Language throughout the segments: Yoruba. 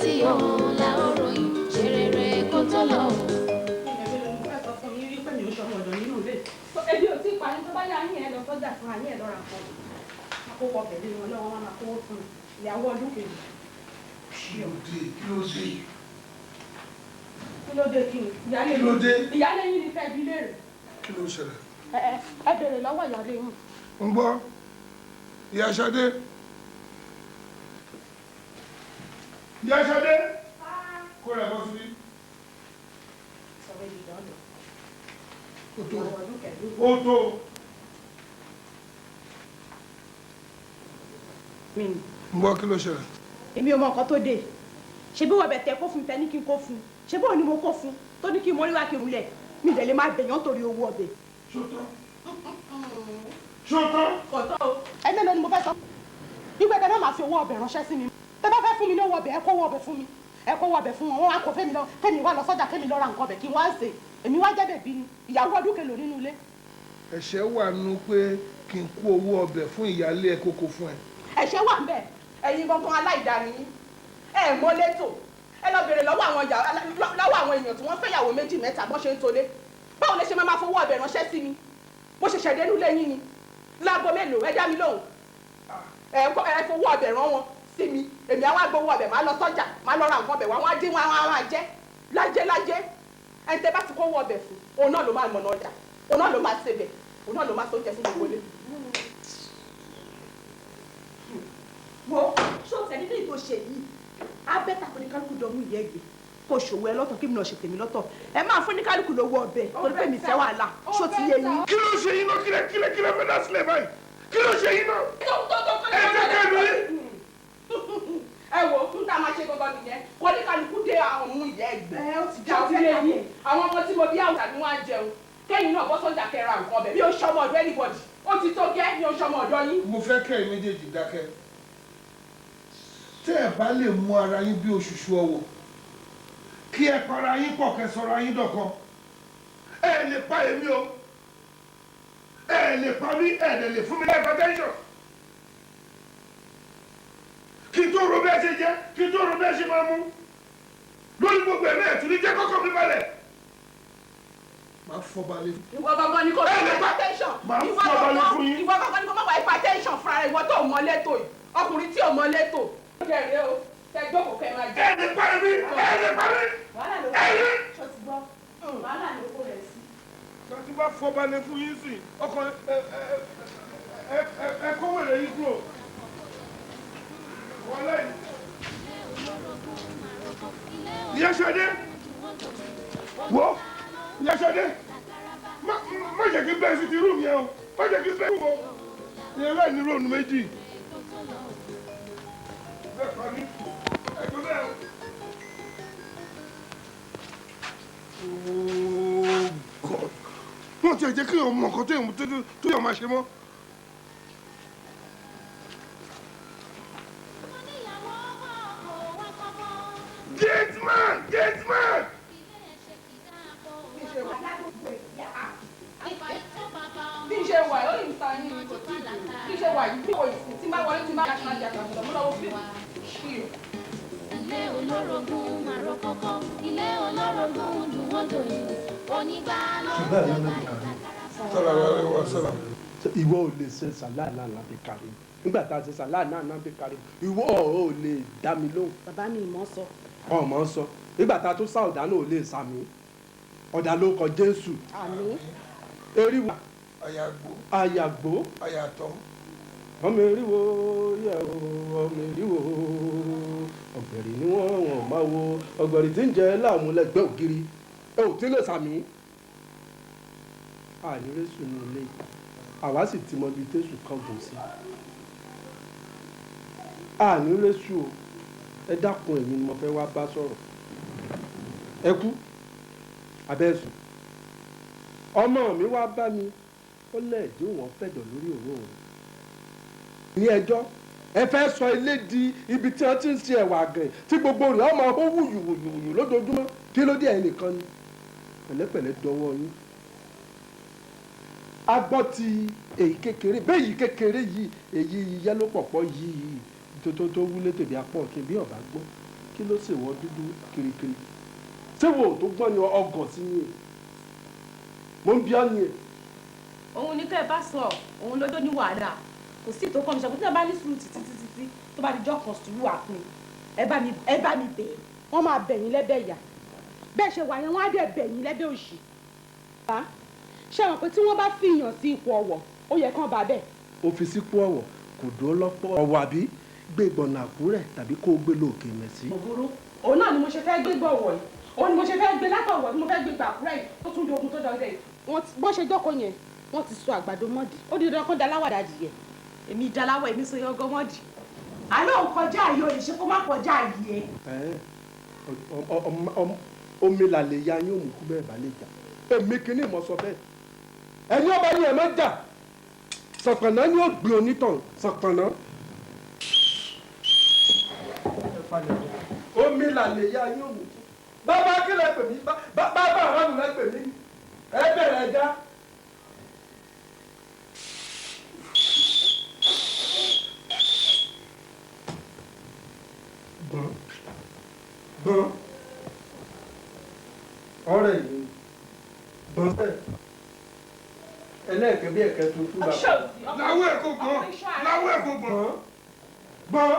sí o la ó ròyìn, ṣe rere kó tó lọ o. Ebi ò tí ì parí, tó bá yá yín ẹ lọ sọ́jà fún ayé ẹ lọ́ra nǹkan. Àkókò ọbẹ̀ lé wọn lọ́wọ́, wọn máa kówó fún mi. Ìyàwó ọdún kejì. Kí ló dé? Kí ló dé? Kí ló dé kí ni? Ìyáálé Kí ló dé? Ìyáálé yín ni fẹ́ bi léèrè. Kí ló ṣẹlẹ̀? Ẹ béèrè lọ́wọ́ ìyáálé yín. Ń gbọ́, ìyá Ṣadé. Ìyá Ṣadé, kó rẹ̀ bọ́ síbí. Ó tó. Ó tó. Mi ni. Ń gbọ́, kí ló ṣẹlẹ̀? Èmi ò mọ nǹkan tó dé. Ṣé bí wọ́n bẹ̀ tẹ kó fún mi, tẹ ní kí n kó fún? Ṣé bí òun ni mo kó fún? Tó ní kí n mórí wá kí n rúlẹ̀. Mi dẹ̀ lè máa bẹ̀yàn torí owó ọbẹ̀. Ṣótán. Ṣótán. Kò tó o. Ẹ mélòó ni mo fẹ́ sọ? Wípé ẹ náà máa fi owó ọbẹ̀ ránṣẹ́ sí mi. Tẹ bá fẹ́ fún mi ní owó ọbẹ̀, ẹ kó owó ọbẹ̀ fún mi. Ẹ kó owó ọbẹ̀ fún wọn, wọ́n á kó fẹ́mi lọ, kẹ́mi wá lọ sọ́jà, kẹ́mi lọ ra nǹkan ọbẹ̀ kí n wá sè. Èmi wá jẹ́ bèbí ni, ìyàwó ọdún kelo nínú ilé. Ẹ̀ṣẹ̀ wà nù pé kí n kó owó ọbẹ̀ fún ìyáálé ẹ kókó fún ẹ. Ẹ̀ṣẹ̀ wà ń bẹ̀. Ẹ̀yin gangan aláìdáni yín. Ẹ mọ létò. Ẹ lọ bèrè lọ́wọ́ àwọn lọ́wọ́ àwọn èèyàn tí wọ́n fẹ́ ìyàwó méjì mẹ́ta bọ́n ṣe ń tolé. Báwo lẹ ṣe máa fowó ọbẹ̀ ránṣẹ́ sí mi? Mo ṣẹ̀ṣẹ̀ dénú ilé yín ni. Láago mélòó ẹ dá mi lóhùn? Ẹ fowó ọbẹ̀ rán wọn sí mi. Èmi á wá gbowó ọbẹ̀, máa lọ sọ́jà, máa lọ ra nǹkan ọbẹ̀ wá, wọ́n á dín wọn á máa jẹ́. Lájẹ́ lájẹ́. Ẹni tẹ́ bá ti kówó ọbẹ̀ fún, òun náà ló máa mọ̀nà ọjà, òun náà ló máa sebẹ̀, òun náà ló máa sóúnjẹ fún gbogbo ilé. Wo ṣó tẹ̀lé ní ìtò ṣe yìí, á bẹ́tà kó ní kálukú dọ̀mú ìyá ẹ̀gbẹ́ kó ṣòwò ẹ lọ́tọ̀, kí mi náà ṣe tèmi lọ́tọ̀. Ẹ máa fún ní kálukú lówó ọbẹ̀ torí pé mi fẹ́ wàhálà. Ṣó ti yé yín? Kí ló ṣe yín náà? Kílẹ̀ kílẹ̀ kílẹ̀ fẹ́ dá sílẹ̀ báyìí? Kí ló ṣe yín náà? Ẹ jẹ́ kẹ́lu yín. Ẹ wò ó, ń tá a máa ṣe gangan nìyẹn, kó ní kálukú dé àwọn ọmú ìyá ẹ̀gbẹ́. Ṣó ti yé yín? Àwọn ọmọ tí mo bí àwọn tàbí wọn á jẹun, kẹ́yìn náà bọ́ sọ́jà kẹra nǹkan ọbẹ̀. Mi ò ṣọmọ ọ̀dọ̀ anybody, ó ti tó gẹ́, mi ò ṣọmọ ọ̀dọ̀ yín. Mo fẹ́ kẹ́ ẹ méjèèjì dákẹ́. Tẹ́ ẹ bá lè mú ara yín bí òṣùṣù ọwọ̀, kí ẹ para yín pọ̀ kẹ́ sọra yín dọ̀kan. Ẹ lè pa èmi o, ẹ lè pa mí, ẹ lè lè fún mi láì hypertension. Kí n tó ro bí ẹ ṣe jẹ, kí n tó ro bí ẹ ṣe máa mú lórí gbogbo ẹ̀mí ẹ̀ tún ní jẹ́ kọ́kọ́ mi balẹ̀. Máa fọ́ balẹ̀. Ìwọ gangan ni kò má wá hypertension. Máa fọ́ balẹ̀ fún yín. Ìwọ gangan ni kò má wá hypertension fúnra rẹ̀, ìwọ tó mọ létò yìí, ọkùnrin tí ò mọ létò. Ó jẹ́ rèé o, tẹ jókòó kẹ́ máa jẹ. Ẹ lè pa èmi, ẹ lè pa mí. Wàhálà ló Ẹ lè. Ṣó ti gbọ́? Wàhálà ló kó rẹ̀ sí. Tí bá fọ́ balẹ̀ fún yín sí, ọkàn ẹ ẹ ẹ ẹ kó wèrè yín kúrò. Wọlé. Ìyá Ṣadé, wo Ìyá Ṣadé, má jẹ́ kí bẹ́ẹ̀ sí ti rúùmù yẹn o, má jẹ́ kí bẹ́ẹ̀ wò. Ìyẹn láì ní róònù méjì. Bẹ́ẹ̀ pa mí, ẹ̀gbọ́n bẹ́ẹ̀ o. Oh God! Wọ́n ti ẹ̀ jẹ́ kí ọmọ nǹkan tó yẹ máa ṣe mọ́. Gate man! Gate man! Bí n ṣe wà ó yìí ń ta yín ní kò tí ì dùn. Bí n ṣe wà yìí, bí kò sí tí máa wọlé tí máa national theatre lọ, mo lọ́wọ́ fíìmù. Ilé olórogún màrọ́kọ́kọ́, ilé olórogún dùn wọ́n dòyìn, onígbà ló ń Ṣùgbọ́n gbà àná náà ìlàkàrà. Sọlá rẹ̀ wá sọlá. Ìwọ ò lè ṣe sàlá náà lábẹ́ kárí. Nígbà tá a ṣe sàlá náà lábẹ́ kárí, ìwọ ò lè dá mi lóhùn. Bàbá mi ìmọ̀ sọ. Ọmọ sọ. Nígbà tá a tún sá ọ̀dà náà ò lè sàmì. Ọ̀dà ló kọ Jésù. Àmín. Eriwo. Àyàgbó. Àyàgbó. Àyàtọ̀. Ọmọ eriwo yẹ o, ọmọ eriwo. Ọ̀gbẹ̀rì ni wọ́n máa wo. Ọ̀gbẹ̀rì tí ń jẹ láàmú lẹ́gbẹ̀ẹ́ ògiri. Ẹ ò tí lè sàmì. Ànírésù ní ilé. Àwa sì ti mọ ibi tẹ́sù kángun sí. Ànírésù o. Ẹ dákun, ẹ̀yin ni mo fẹ́ wá bá sọ̀rọ̀. Ẹ kú. Abẹ́sùn. Ọmọ mi wá bá mi. Ó lẹ́ẹ̀dí òun fẹ̀dọ̀ lórí òróǹro. Ní ẹjọ́, ẹ fẹ́ sọ ilé di ibi tí wọ́n ti ń ṣe ẹ̀wà àgẹ̀ tí gbogbo rẹ̀ ọmọ ó wùyùwùyù lójoojúmọ́. Kí ló dé ẹ̀yin nìkan ni? Pẹ̀lẹ́pẹ̀lẹ́ dọwọ́ yín. A gbọ́ ti èyí kékeré, bẹ́ẹ̀ yìí kékeré yìí, èyí yẹ́lò pọ̀pọ̀ yìí tó wúlé tèbi apọ̀ ọ̀tún bí ọ̀bá gbọ́. Kí ló ṣèwọ dúdú kirikiri? Ṣé wo ò tó gbọ́n ni ọgọ̀ sí ni? Mo ń bí ọ́ ni. Òun ní kẹ́ ẹ bá sọ, òun lójó ní wàhálà. Kò sí ìtòkọ́ mi ṣàkóso tí wọ́n bá ní sùúrù títí títí tí tó bá di jọ́ kan sùúrù àpín. Ẹ bá mi bẹ̀ ẹ́. Wọ́n máa bẹ̀ yín lẹ́bẹ̀ ìyà. Bẹ́ẹ̀ ṣe wà yẹn, wọ́n á dẹ̀ bẹ̀ yín lẹ́bẹ̀ òṣì. Ṣé wọn pé tí wọ́n bá fi yàn sí ipò ọ̀wọ̀, ó yẹ kán bá bẹ́ẹ̀. Ó fi sípò ọ̀wọ̀ kò dúró lọ́pọ̀ ọ̀wọ̀ àbí gbé gbọ̀nà Àkúrẹ́ tàbí kó o gbé lóòkè Mẹ̀sí. Òbúrú òun náà ni mo ṣe fẹ́ gbé gbọ̀wọ̀ yìí, òun ni mo ṣe fẹ́ gbé látọ̀wọ̀ tí mo fẹ́ gbé gbàkúrẹ́ yìí tó tún dogun tó dọ̀dẹ̀ yìí. Wọ́n ṣe jókòó yẹn, wọ́n ti sọ àgbàdo mọ́dì, ó di dandan kó daláwàdà dìyẹ. Èmi daláwọ̀, èmi sọ yọgọ́ mọ́dì. Àlọ́ òun kọjá àyè ò lè ṣe kó má kọjá àyè. Omi làlè ya yín òmùkú bẹ́ẹ̀ bá lè jà. Èmi kìíní mọ̀ sọ bẹ́ẹ̀. Ẹni ọba ni ẹ̀ má jà. Sọ̀pọ̀nà ni ó gbé onítàn sọ̀pọ̀nà. Omi làlè ya yín òmùkú. Bàbá kí lẹ pè mí? Bàbá àránù lẹ pè mí. Ẹ bẹ̀rẹ̀ ẹja. Gbọ́n gbọ́n ọ̀rẹ́ yìí gbọ́n sẹ́ẹ̀ ẹlẹ́ẹ̀kẹ́ bí ẹ̀kẹ́ tuntun bá. Láwọ̀ ẹ̀ kò gbọ́n, láwọ̀ ẹ̀ kò gbọ́n. Gbọ́n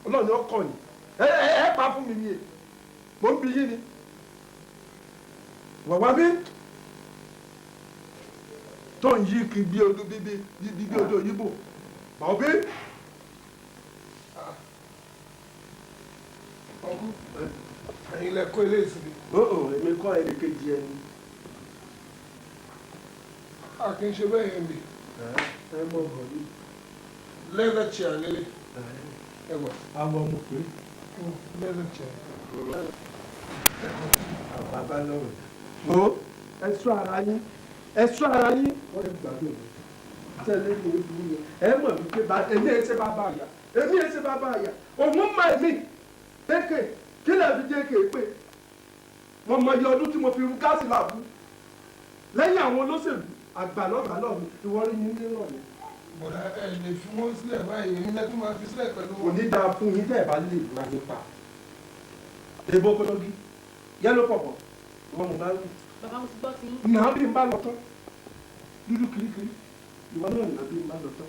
ọlọ́run ni ó kọ̀ yín. Ẹ ẹ pa fún mi ni mo ń bi yín ni. Wàwá mi tó ń yí kí bí odò bí bí bí odò yíbò bàá bí. Ọkú ẹ̀yin lẹ kó ilé ìsinmi. Èmi kọ́ ẹnì kejì ẹni. A kì í ṣe bẹ́ẹ̀ yẹn bì. Ẹ mọ̀ ọ̀gọ̀ yìí. Leather chair lélẹ̀. Ẹ gbà. Àwọn ọmọ pé. Leather chair. Bàbá lọ́rùn. Wo ẹ ṣọ́ ara yín, ẹ ṣọ́ ara yín. Wọ́n ti gbàgbé mi. Tẹ́lẹ̀ ní ìlú yẹn. Ẹ mọ̀ wípé èmi ẹ ṣe bàbá àyà. Èmi ẹ ṣe bàbá àyà. Òun mọ èmi. Kéèké kí lè fi jẹ́ kéèpé. Mo mọ iye ọdún tí mo fi ru gáàsì làbú. Lẹ́yìn àwọn olóṣèlú àgbà lọ́gbà lọ́ọ̀mù ìwọ rí mi ní ìrọ̀lẹ́. Bọ̀dá ẹ lè fi wọ́n sílẹ̀ báyìí, èmi lẹ́tún máa fi sílẹ̀ pẹ̀lú Kò ní dáa fún yín tẹ́ ẹ bá lè máa nípa. Èbó kọ́lọ́gí, yẹ́lò pọ̀pọ̀, ìwọ mo bá wí. Bàbá mo ti gbọ́ ti yín. Nà bí n bá lọ tán, dúdú kirikiri, ìwọ náà nà bí n bá lọ tán.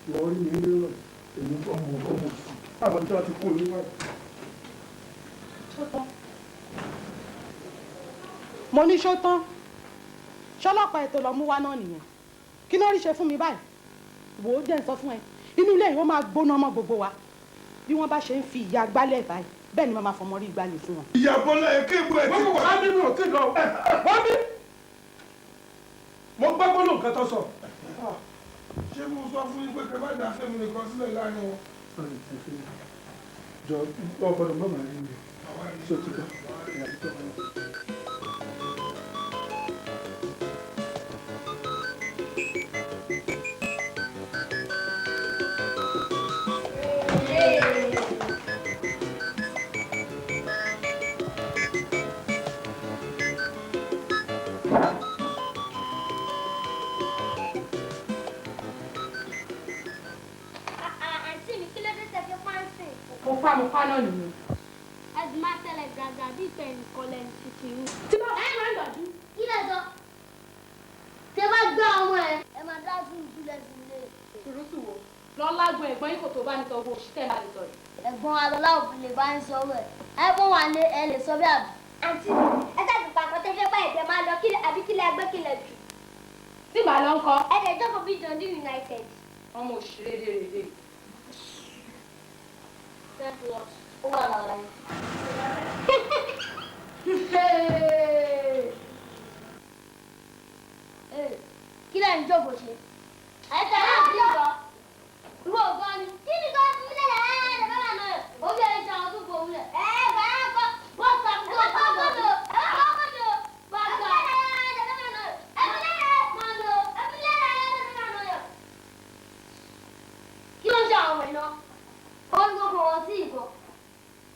Ìwọ rí mi ní ìrọ̀lẹ́, èmi ọmọ ọmọ òsì. Àwọn tí wọ́n ti kú oníwájú. Mo ní ṣó tán, ṣọlọ́pàá ètò lọ mú wá náà nìyẹn. Kí ló rí ṣe fún mi báyìí? Wò ó jẹ́ ń sọ fún ẹ, inú ilé yìí ó máa gbóná mọ́ gbogbo wa. Bí wọ́n bá ṣe ń fi ìyá gbálẹ̀ báyìí, bẹ́ẹ̀ ni màá fọmọ rí ìgbálẹ̀ fún wọn. Ìyá Bọ́lá ẹ kéèbù ẹ ti Wọ́n pọ̀. wá nínú òkè lọ. Wọ́n bí. Mo gbọ́ gbọ́dọ̀ nǹkan tó sọ. Ṣé mo sọ fún yín pé kẹ́ bá dá Fẹ́mi nìkan sílẹ̀ láàrin wọn? Jọ ọgbọ́dọ̀ mọ̀ màá rí mi. Ṣé o ti gbọ́? Àǹtí mi, kí ló dé tẹ́ fi pánsìn? Mo pa mo pa náà nìyẹn. Ẹ ti máa tẹ̀lé gbàgbà bí ìtẹ̀ nìkan lẹ́nu tuntun yìí. Tí bá ẹ máa ń dọ̀jú. Kí lẹ sọ? Tẹ bá gbá ọmọ ẹ, ẹ máa dá sùúrù lẹ́sùn lé. Sùrùsù wo? Lọ lágbo ẹ̀gbọ́n yín kò tó bá ní sọ owó òṣìṣẹ́ bá ní sọ yìí. Ẹ̀gbọ́n Alọ́lá òfin lè bá ń sọ ọ̀rọ̀ ẹ̀. Ẹ bọ́ wà lé ẹ lè sọ bí àbí. Àǹtí mi, ẹ tàbí pàkọ́ tẹ́ fẹ́ bá ẹ̀jẹ̀ máa lọ àbí kílẹ̀ agbé kílẹ̀ jù. Tí màá lọ ń kọ́. Ẹ lè jókòó bí Dundee United. Ọmọ òṣèré rèé. Ó wà lára yín. Kí lẹ̀ ń jókòó ṣe? Ẹ tẹ̀lé àbí ìgbọ́. Ìwọ ògbọ́n ni. Kí ni kò fi mílẹ̀ ẹ̀ ẹ̀ ẹ̀ bàbá náà? Ó bí ẹni ṣe àwọn tó gbòó lẹ̀. Ẹ ẹ bàbá kọ́. Wọ́n sọ fún ọ kọ́ kọ́ lò. Ẹ bá kọ́ lò. Bàbá kí ló ń ṣe àwọn ọmọ iná? Ó ní kó fọwọ́ sí ìbọn.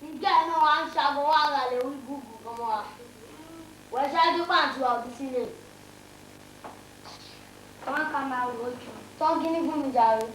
Ìgbà ẹ̀ náà wà ń ṣàbọ̀ wà rà lè orí gúgù kan mọ́ wa. Wọ́n ṣáájú pàǹtí wa òbí sílẹ̀. Wọ́n ká máa wò ó jù. Tọ́gí ní fún mi jàre.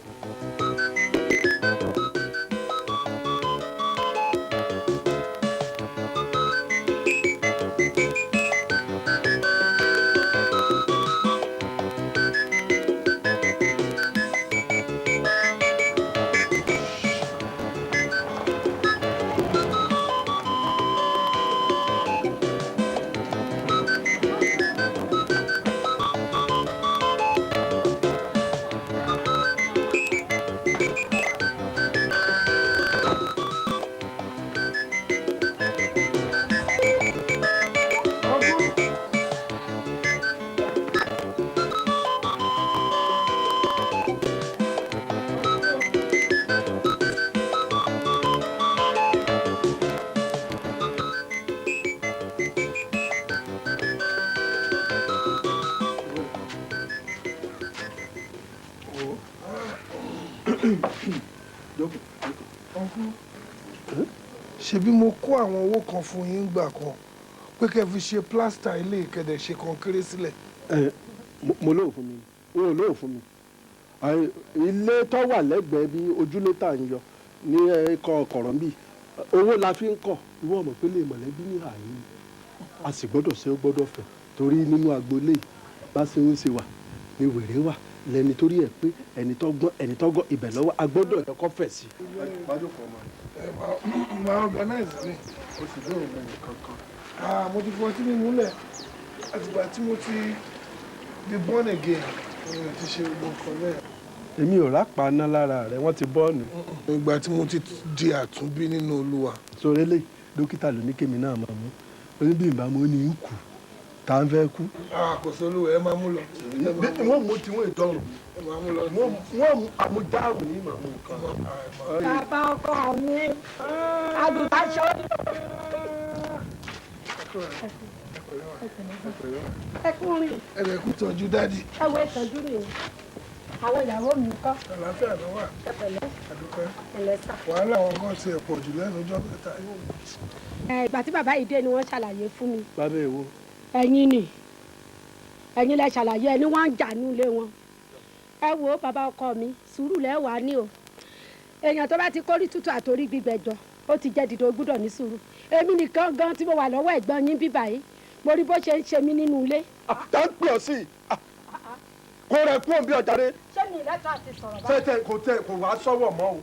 Ọ̀nkú, ṣebí mo kó àwọn owó kan fún yín gbà kan pé kẹ́ fi ṣe plásítà ilé ìkẹdẹ̀ ṣe kọnkéré sílẹ̀. Ẹ mo lóò fún mi, n ò lóò fún mi. Ilé tó wà lẹ́gbẹ̀ẹ́ bí ojúlé tá à ń yọ ní ẹ̀kọ́ ọ̀kọ̀rọ̀ bíi owó la fi ń kọ̀. Ìwọ mọ̀ pé lè mọ̀lẹ́bí ní ààyè ni a sì gbọ́dọ̀ ṣe, ó gbọ́dọ̀ fẹ̀, torí nínú agboolé bá ṣe ń ṣe wà ní wèrè wà lẹ́ni torí ẹ̀ pé ẹni tó gbọ́n ẹni tó gọ́ ibẹ̀ lọ́wọ́ a gbọ́dọ̀ ẹ̀kọ́ fẹ̀ sí. Ẹ máa organize mi. O sì lóun mẹ́rin kankan. Ah, mo ti fọtí mímu lẹ̀ àtìgbà tí mo ti di born again, mi ò ti ṣe gbogbo nǹkan bẹ́ẹ̀. Èmi ò rápá ná lára rẹ, wọ́n ti bọ́ọ̀nù. Ìgbà tí mo ti di àtúnbí nínú Olúwa. Sọ̀rọ̀ eléyìí dókítà ló ní kémi náà máa mú oníbí ìbámu ó ní í kú tá à ń fẹ́ kú. Ah, kò sí Olúwa, ẹ máa mú lọ. Wọ́n mú tiwọn ìdọ́rùn. Ẹ máa mú lọ. Wọ́n mú àmúdáàrún ní màmú nǹkan. Bàbá ọkọ mi, àgùntàṣọ. Ẹ kúrin. Ẹ lè kú tọ́jú dádì. Ẹ wo ìtọ́jú mi, àwọn ìyàwó mi kọ́. Àlàáfíà ló wà. Ẹ pẹ̀lẹ́. Àdúpẹ́. Ẹ̀lẹ́ sà. Wàhálà àwọn kan ti ẹ̀ pọ̀ jù lẹ́nu ọjọ́ mẹ́ta yìí. Ẹ ìgbà tí bàbá yìí dé ni wọ́n ṣàlàyé fún mi. Bàbá èwo? Ẹ̀yin ni, ẹ̀yin lẹ ṣàlàyé ẹni wọ́n ń jà nílé wọn. Ẹ wo bàbá ọkọ mi, sùúrù lẹ wà ní o. Èèyàn tó bá ti kórí tútù àtòrí gbígbẹ jọ, ó ti jẹ́ dídò, gbúdọ̀ ní sùúrù. Èmi nìkan gan tí mo wà lọ́wọ́ ẹ̀gbọ́n yín bíbà yìí, mo rí bó ṣe ń ṣe mí nínú ilé. Tá ń pè ọ́ sí i kó rẹ kú òun bí ọ̀jáde. Ṣé mi lẹ́tọ̀ àti sọ̀rọ̀ báyìí? Tẹ́tẹ́ kò tẹ kò wá sọ́wọ́ mọ́ o,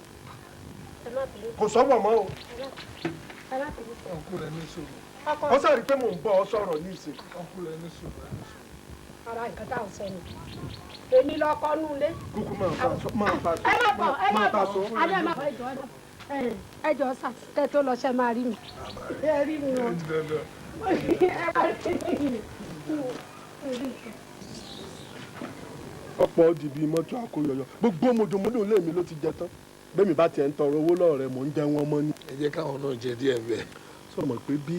kò sọ́wọ́ mọ́ o. Ọkú rẹ ní sùúrù. Ọ sáré pé mò ń bọ̀ ọ sọ̀rọ̀ ní ìsìn. Ọkú rẹ ní sùúrù, ẹ ní sùúrù. Ara nǹkan tá à ń sọ ni èmi lọ kọ́ nú ilé. Kúkú máa bá sọ, máa bá sọ. Ẹ má bọ̀, ẹ má Máa bá bọ̀ sọ. Adé, ẹ má bọ̀, ẹ jọ̀ọ́, ẹ jọ̀ọ́ sà, kẹ́ tó lọ ṣe máa rí mi. Ẹ rí mi o. Ẹ má rí mi. Ọ̀pọ̀ di bíi mọ́tò àkóyọyọ, gbogbo mòdòmódò ilé mi ló ti jẹ tán. Bẹ́ẹ̀ mi bá tiẹ̀ ń tọrọ owó lọ́wọ́ rẹ̀, mò ń jẹ wọn mọ́ ni. Ẹ jẹ́ káwọn náà jẹ díẹ̀ bẹ́ẹ̀. Sọ mọ̀ pé bí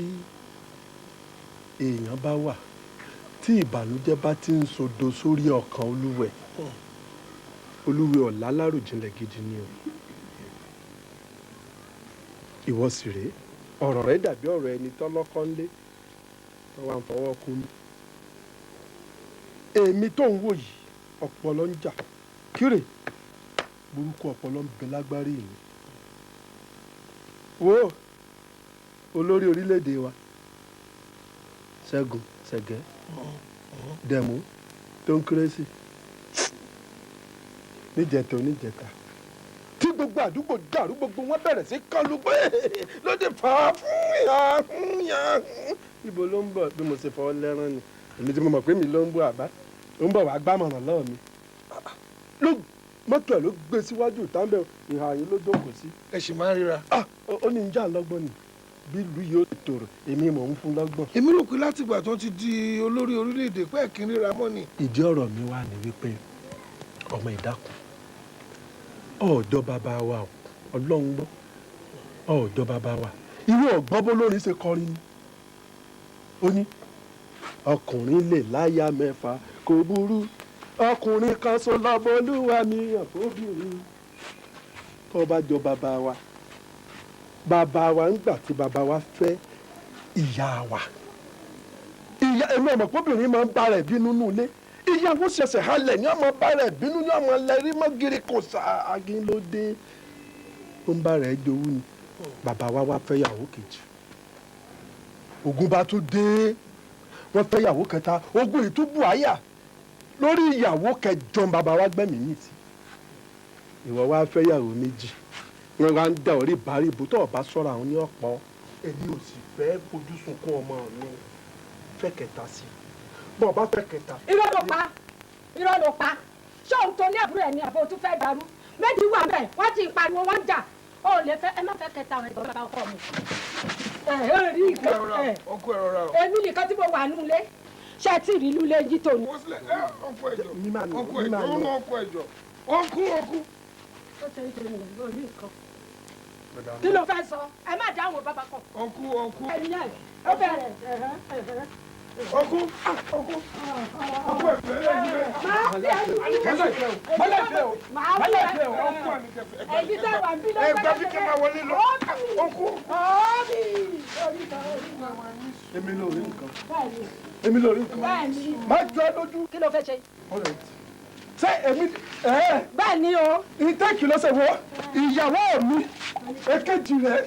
èèyàn bá wà tí ìbànújẹ́ bá ti ń sodo sórí ọkàn olúwẹ̀, olúwẹ̀ ọ̀la láròjinlẹ̀ gidi ni o. Ìwọ sì rèé, ọ̀rọ̀ rẹ̀ dàbí ọ̀rọ̀ ẹni tọ́lọ́kọ́ ńlé tó wà ń fọwọ́ kú mi. Èmi tó ń wò yìí, ọpọlọ ń jà kírè burúkú, ọpọlọ ń bẹ lágbárí mi. Wo olórí orílẹ̀-èdè wa, Ṣẹ́gun Ṣẹ̀gẹ́ Dẹ̀mú tó ń kérésì níjẹta oníjẹta tí gbogbo àdúgbò dàrú, gbogbo wọn bẹ̀rẹ̀ sí kọlu pé lóde fà á fún yà fún yà. Ibo ló ń bọ̀? Bí mo ṣe fọwọ́ lẹ́rán ni èmi tí mo mọ̀ pé mi ló ń bọ̀, àbá ó ń bọ̀ wá gbàmọ̀ràn lọ́wọ́ mi. Ló mọ́tò ẹ̀ ló gbé síwájú ìtàǹbẹ̀, ìhà yìí ló jókòó sí. Ẹ sì máa ń ríra. Ó ní ń jà lọ́gbọ́n ni bí ìlú yóò tòrò, èmi mò ń fún lọ́gbọ́n. Èmi rò pé látìgbà tó ti di olórí orílẹ̀-èdè pé kí n ríra mọ́ ni. Ìdí ọ̀rọ̀ mi wà ní wípé ọmọ ìdákun ọ̀ọ́dọ́ bàbá wa o, Ọlọ́run gbọ́, ọ̀ọ́dọ́ bàbá wa. Irú ọ̀gbọ́n bó lórí ṣe kọrin ni ó ní ọkùnrin lè láya mẹ́fà kò burú, ọkùnrin kan sọ lọ́bọ̀lúwa mi àfọ́bìnrin. Tó bá jọ bàbá wa, bàbá wa ń gbà tí bàbá wa fẹ́ ìyá wa, ìyá èmi ọmọ pọ́bìnrin máa ń bá rẹ̀ bínú nù ilé, ìyàwó ṣẹ̀ṣẹ̀ halẹ̀ ní ọmọ bá rẹ̀ bínú ní ọmọ lẹ́rí mọ́gìrì kò sá agínlódé, ó ń bá rẹ̀ jowú ni. Bàbá wa wá fẹ́ yàwó kejì, ogun bá tún dé, wọ́n fẹ́ yàwó kẹta, ogun ìtúbù àyà lórí ìyàwó kẹjọ, bàbá wa gbẹ̀mí mi tì. Ìwọ wá fẹ́ yàwó méjì, wọn wá ń da orí ìbárí ìbò tó ọba sọ̀rọ̀ àwọn ní ọ̀pọ̀. Èmi ò sì fẹ́ fojú sunkún ọmọ mi, fẹ́ kẹta sí i, bọ́ ọba fẹ́ kẹta. Irọ́ ló pa, irọ́ ló pa. Ṣé òun tó ní àbúrò ẹ̀ ní àbò tún fẹ́ dàrú? Méjì wà bẹ́ẹ̀, wọ́n ti ń pariwo, wọ́n ń jà. Ó lè fẹ́, ẹ má fẹ́ kẹta àwọn ẹ̀gbọ́n bàbá ọkọ mi. Ẹ ẹ rí nǹkan ẹ. Ọkọ ẹ rọra o. Èmi nìkan tí mo wà nulẹ̀, ṣé ẹ tí ì rí lulẹ̀ yìí tó ní. Wọ́n sílẹ̀ ẹ, ọkọ ẹ̀jọ̀, ọkọ ẹ̀jọ̀, ọkọ ẹ̀jọ̀, ọkú ọkú. Ó ṣe ń ṣe nìyẹn lórí nǹkan. Kí ló fẹ́ sọ? Ẹ má dáhùn bàbá kan. Ọkú ọkú. Ẹ̀yin ẹ̀ ó bẹ̀rẹ̀ ẹ̀hẹ́ ẹ̀hẹ́ Ọkú ọkú ọkú ẹ̀fẹ̀ ẹ̀fẹ̀. Ẹgbẹ́ bí kí n máa wọlé lọ. Ọkú. Èmi ló rí nǹkan. Èmi ló rí nǹkan. Má jọ ẹ lójú. Kí ló fẹ́ ṣe? Ṣé èmi Bẹ́ẹ̀ ni o. Ìtẹ́kì ló ṣe wọ́ ìyàwó mi èkejì rẹ̀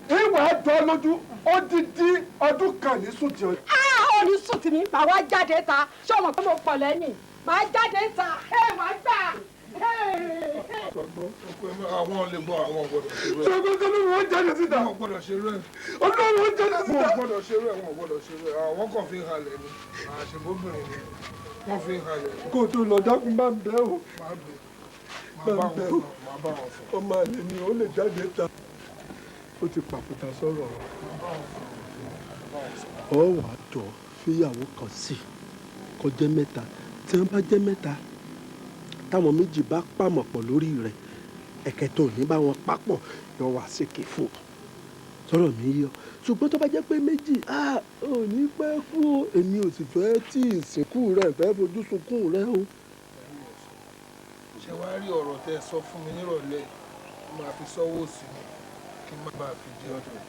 ìwà jọ lójú odidi ọdún kan ní sùn tí o. Ó ní sùn tì mí, màá wá jáde ta. Ṣé o mọ̀ pé mo pọ̀ lẹ́yìn? Màá jáde ta. Ẹ máa gbà. Àwọn lè gbọ́ àwọn gbọ́dọ̀ ṣe rẹ̀. Ṣé o wọ́n jáde síta? Wọ́n gbọ́dọ̀ ṣe rẹ̀. Olóòwò wọ́n jáde síta. Wọ́n gbọ́dọ̀ ṣe rẹ̀, wọ́n gbọ́dọ̀ ṣe rẹ̀. Àwọn kan fi halẹ̀ ni. Àṣebóbìnrin ni. Wọ́n fi halẹ̀. Kó o tó lọ dákun bá ń bẹ́ o. Máa bẹ̀. Máa bá wọn máa bá wọn sọ. Ọmọ àlè ni ó lè jáde ta. Ó ti pàkúta sọ̀rọ̀. Ọ wàá jọ fíyàwó kan sí kó jẹ́ mẹ́ta. Tí wọ́n bá jẹ́ mẹ́ta, táwọn méjì bá pàmò pọ̀ lórí rẹ̀, ẹ̀kẹta ò ní bá wọn papọ̀ yọ wá sékè fún ọ. Sọ̀rọ̀ mi yọ. Ṣùgbọ́n tó bá jẹ́ pé méjì, ò ní pẹ́ kú o. Èmi ò sì fẹ́ tí ìsìnkú rẹ̀ fẹ́ fojú sunkún rẹ̀ o. Ṣé wàá rí ọ̀rọ̀ tẹ́ ẹ sọ fún mi nírọ̀lẹ́ máa fi sọ́wọ́ sí mi kí n má bàa fi jẹ ọdún.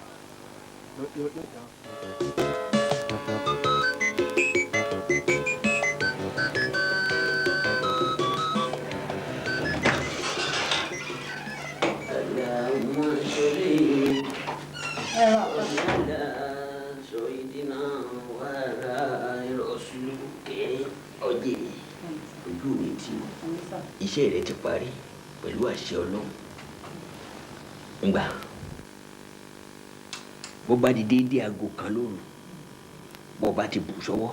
Ojú mi ti iṣẹ́ rẹ ti parí pẹ̀lú àṣẹ Ọlọ́run. Ngbà bó bá di déédéé aago kan lóru, bó bá ti bù sọ́wọ́,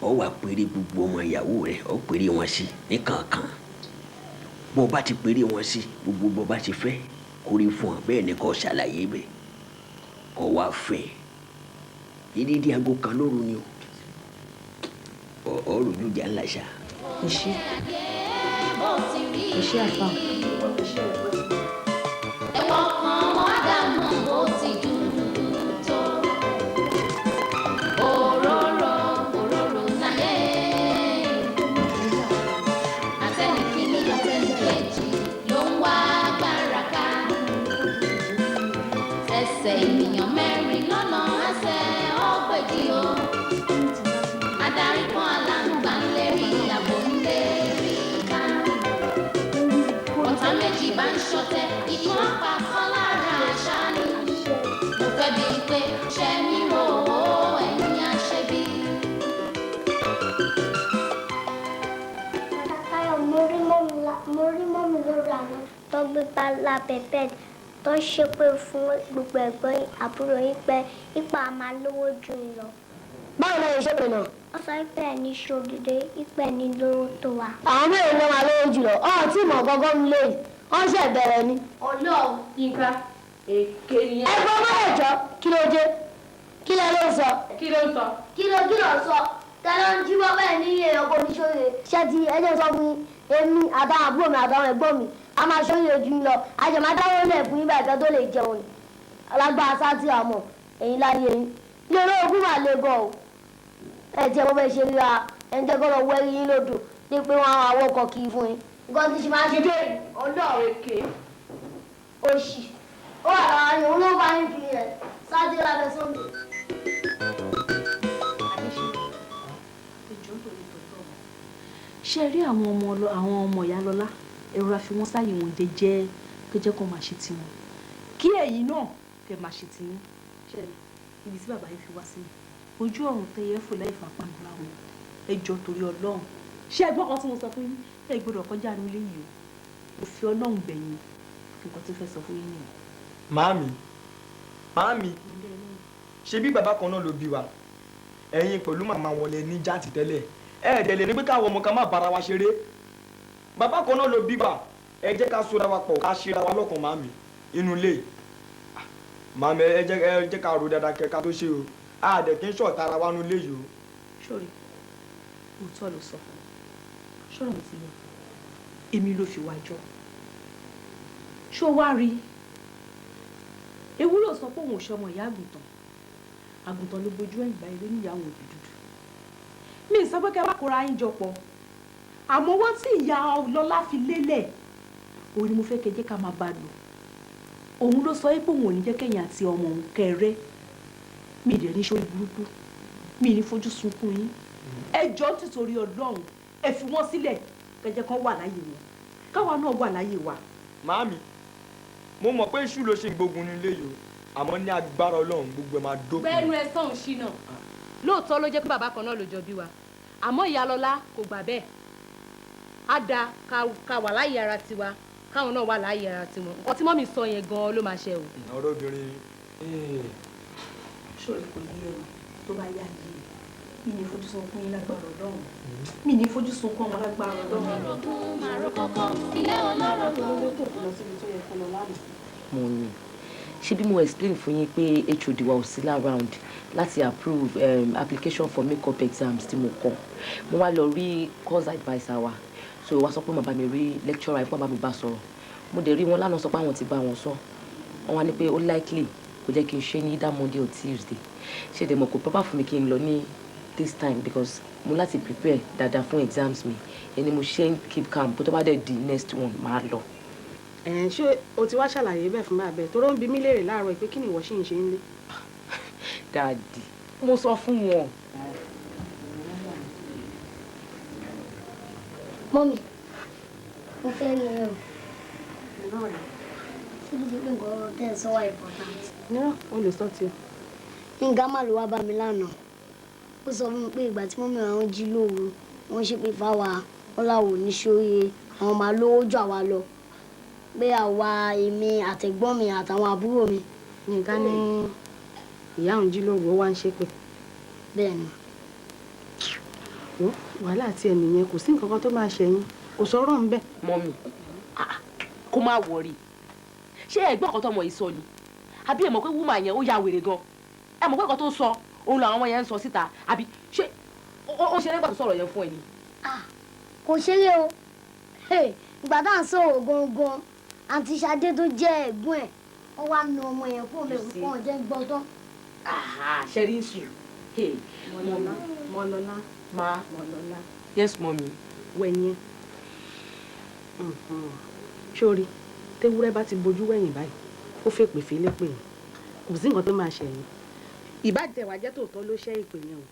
ọ wà péré gbogbo ọmọ ìyàwó rẹ, ọ péré wọn sí ní kankan. Bó bá ti péré wọn sí gbogbo bó bá ti fẹ́ kórè fún ọ, bẹ́ẹ̀ ni kò ṣàlàyé bẹ́ẹ̀ kò wá fẹ́. Déédéé aago kan lóru ni o. Ọ̀rọ̀ ojú ìjà ńlá ṣá. Iṣẹ́ iṣẹ́ àfa. Ẹ̀wọ̀n kan mọ́ Ádámù bó ti dúdú tó. Òróró òróró láyé. Àtẹnikíní àtẹnikejì ló ń wá agbára ká. Ẹsẹ̀ ènìyàn mẹ́rin lọ́nà ẹsẹ̀ ọgbẹ̀jì o. Adarí kan aláǹgbá ń lérí àbò ń lérí ká. Ọ̀tá méjì bá ń ṣọ̀tẹ̀, ikán apá kan lára àṣà ni. Mo fẹ́ bí pé ṣẹ́ mi rò ó ẹ̀yìn àṣẹbí. Táyọ̀ mo rí mọ́mí lórí àwọn tó gbé bá lábẹ́ bẹ́ẹ̀dì tó ń ṣépè fún gbogbo ẹ̀gbọ́n àbúrò yín pé ipa máa lówó jù yín lọ. Báwo ni ìṣe pè náà? Wọ́n sọ pé ẹni ṣòdìdé ìpẹ́ ní lówó tó wà. Àwọn mẹ́rin ló máa lówó jùlọ, ọ̀hún tí ìmọ̀ gọ́gọ́ ń lé yìí, wọ́n ṣẹ̀ bẹ̀rẹ̀ ni. Ọlọ́run Yínká èké ni ẹ. Ẹgbọ́n bá ẹ̀jọ́ kí ló dé? Kí lẹ ló ń sọ? Kí ló ń sọ? Kí ló kí ló ń sọ? Tẹ́lẹ̀ ń jí wọ́n bẹ́ẹ̀ ní èèyàn kò ní ṣòye. Ṣé ti ẹjọ́ sọ fún yín, èmi àtàwọn àbúrò mi àtàwọn ẹ̀gbọ́n mi, a máa ṣòye ojú yín lọ, àjẹmọ́ adáwọ́ lẹ̀ fún yín báyìí tó lè jẹun ni. Alágbára sátì àmọ̀, ẹ̀yin láyé yín. Ilé olóògùn máa le gan o. Ẹ jẹ́ bó bẹ́ẹ̀ ṣe ríra ẹni tẹ́ kọ́ lọ wẹ́rí yín lódò ní pé wọ́n á wọ́ ọkọ̀ kiri fún yín. Nǹkan tí ṣe máa ṣe bẹ́ẹ̀ Ọlọ́run èké. Òṣì. Ó wà lára yín, òun ló bá yín fi rẹ̀ sáájú lábẹ́ sóńdò. Ṣé rí àwọn ọmọ àwọn ọmọ ìyá Lọlá, ẹ̀rọ àfi wọ́n sáyè wọn jẹ́jẹ́ kẹjẹ́ kó máa ṣe tiwọn. Kí ẹ̀yin náà kẹ́ máa ṣe tiyín. Ṣé rí ibi tí bàbá yìí fi wá sí mi? Ojú ọ̀run tẹ́yẹ fò láì fapá nù láwọn. Ẹ jọ̀ọ́ torí Ọlọ́run. Ṣé ẹgbọ́n kan tí mo sọ fún yín? Ẹ gbọ́dọ̀ kọjá ní ilé yìí o. Mo fi Ọlọ́run bẹ̀ yín. Nǹkan tí fẹ́ sọ fún yín nìyẹn. Màámi, màámi, ṣebí bàbá kan náà ló bí wa. Ẹ̀yin pẹ̀lú màmá wọn lẹ ní jáàtì tẹ́lẹ̀. Ẹ dẹ̀ lè ní pé káwọn ọmọ kan má bára wa ṣeré. Bàbá kan náà ló bí wa. Ẹ jẹ́ ká sora wa pọ̀, ká ṣera wa lọ́kàn màámi inú ilé. Màámi ẹ jẹ́ ká ro dáadáa kẹ́ ká tó ṣe o. A dẹ̀ kí n ṣọ̀tá ara wa nínú ilé yìí o. Sórí, òótọ́ ló sọ. Ṣọ́rọ̀ mi ti yẹ. Èmi ló fi wá jọ. Ṣó wá rí? Ewúrẹ́ ò sọ pé òun ò ṣọmọ ìyá àgùntàn. Àgùntàn ló bojú ẹ̀yìn báyìí ló níyàwó òbí dúdú. Mi ì sọ pé kẹ́ wá kóra yín jọ pọ̀, àmọ́ owó tí ìyá Lọ́lá fi lélẹ̀ òun ni mo fẹ́ kẹ́ jẹ́ ká máa bá lò. Òun ló sọ pé òun ò ní jẹ́ kẹ́yìn àti ọmọ òun kẹrẹ́. Mi ì dẹ̀ ní sórí burúkú, mi ì ní fojú sunkún yín. Ẹ jọ̀ọ́ títorí Ọlọ́run, ẹ fi wọ́n sílẹ̀ kẹ́ jẹ́ kán wà láyé wọn, káwa náà wà láyé wa. Màámi, mo mọ̀ pé èṣù ló ṣe ń gbógun nílé yìí o, àmọ́ ní agbára Ọlọ́run gbogbo ẹ̀ máa dópin. Gbẹ́nu ẹ sọ̀hún ṣìnà. Lóòótọ́ ló jẹ́ pé bàbá kan náà ló jọ bí wa, àmọ́ ìyá Lọ́lá kò gbà bẹ́ẹ̀. Á da ká wà láyé ara tiwa, káwọn náà wà láyé ara tiwọn. Nǹkan tí mọ́mì sọ yẹn gan-an ló máa ṣe o. Ọ̀rọ̀ obìnrin. Ṣòro kò yé o, tó bá yá yé mi ní fojú sunkún yín lágbára Ọlọ́run, mi ní fojú sunkún ọmọ lágbára Ọlọ́run. Ilé olórogún. Mo ní ṣé bí mo explain fún yín pé HOD wa ò sí around láti approve application for makeup exams tí mo kọ. Mo wá lọ rí course adviser wa, so wá sọ pé màá bá mi rí lecturer fún bàbá mi bá sọ̀rọ̀. Mo dẹ̀ rí wọn lánàá, sọ pé àwọn ti bá wọn sọ. Wọ́n wá ní pé ó likely kò jẹ́ kí n ṣe ní either Monday or Tuesday. Ṣé dẹ̀ mọ̀ kò proper fún mi kí n lọ ní this time because mo láti prepare dáadáa fún exams mi. Ẹni mo ṣe ń keep calm, bó tó bá dẹ̀ di next one, máa lọ. Ẹ̀ ṣé o ti wá ṣàlàyé bẹ́ẹ̀ fún bàbá ẹ̀ tó ló ń bi mí léèrè láàárọ̀ pé kí ni ìwọ ṣì ń ṣe ń lé? Daddy, mo sọ fún wọn. Mummy, mo fẹ́ rí ẹ o. Ṣé kìí ṣe pé nǹkan tẹ́ ẹ sọ wá important? Nírọ̀, o lè sọ tiẹ̀. Nǹkan má ló wá bá mi lánàá. Ó sọ fún mi pé ìgbà tí mummy àwọn jí lóru, wọ́n ṣépè fáwa, wọ́n láwọn ò ní ṣóye, àwọn máa lówó jù àwa lọ. Pé àwa, èmi àtẹ̀gbọ́n mi àtàwọn àbúrò mi. Nǹkan ní ìyá òun jí lóru, ó wá ń ṣépè. Bẹ́ẹ̀ni. Ó wàhálà àti ẹnìyẹn, kò sí nǹkan kan tó máa ṣẹ̀yìn, kò sọ̀rọ̀ ń bẹ̀. Mummy, kó má worry. Ṣé ẹ̀gbọ́n kan tọmọ yìí sọ ni? Àbí ẹ mọ̀ pé woman yẹn ó ya wèrè gan? Ẹ mọ̀ pé nǹkan tó sọ òun làwọn ọmọ yẹn ń sọ síta, àbí ṣé ó ṣe nígbà tó sọ̀rọ̀ yẹn fún ẹ ni? Kò ṣeré o. Ìgbà tá à ń sọ̀rọ̀ gangan, àǹtí Ṣadé tó jẹ́ ẹ̀gbọ́n ẹ̀, wọ́n wá na ọmọ yẹn kúrò mẹ́rin fún ọ̀jẹ̀ ń gbọ́ tán. Ṣẹ́rí ń sùn. Mọ̀lọ́lá, Mọ̀lọ́lá. Ma. Mọ̀lọ́lá. Yes, mommy. Wẹ̀yìn. Sórí, tewúrẹ́ bá ti bojú wẹ̀yìn báyìí, ó fèpè fílẹ̀ pè yín. Kò sí nǹkan tó máa ṣẹ̀yìn. Ìbàjẹ́ wàjẹ́ tòótọ́ ló ṣẹ́ ìpè yẹn o.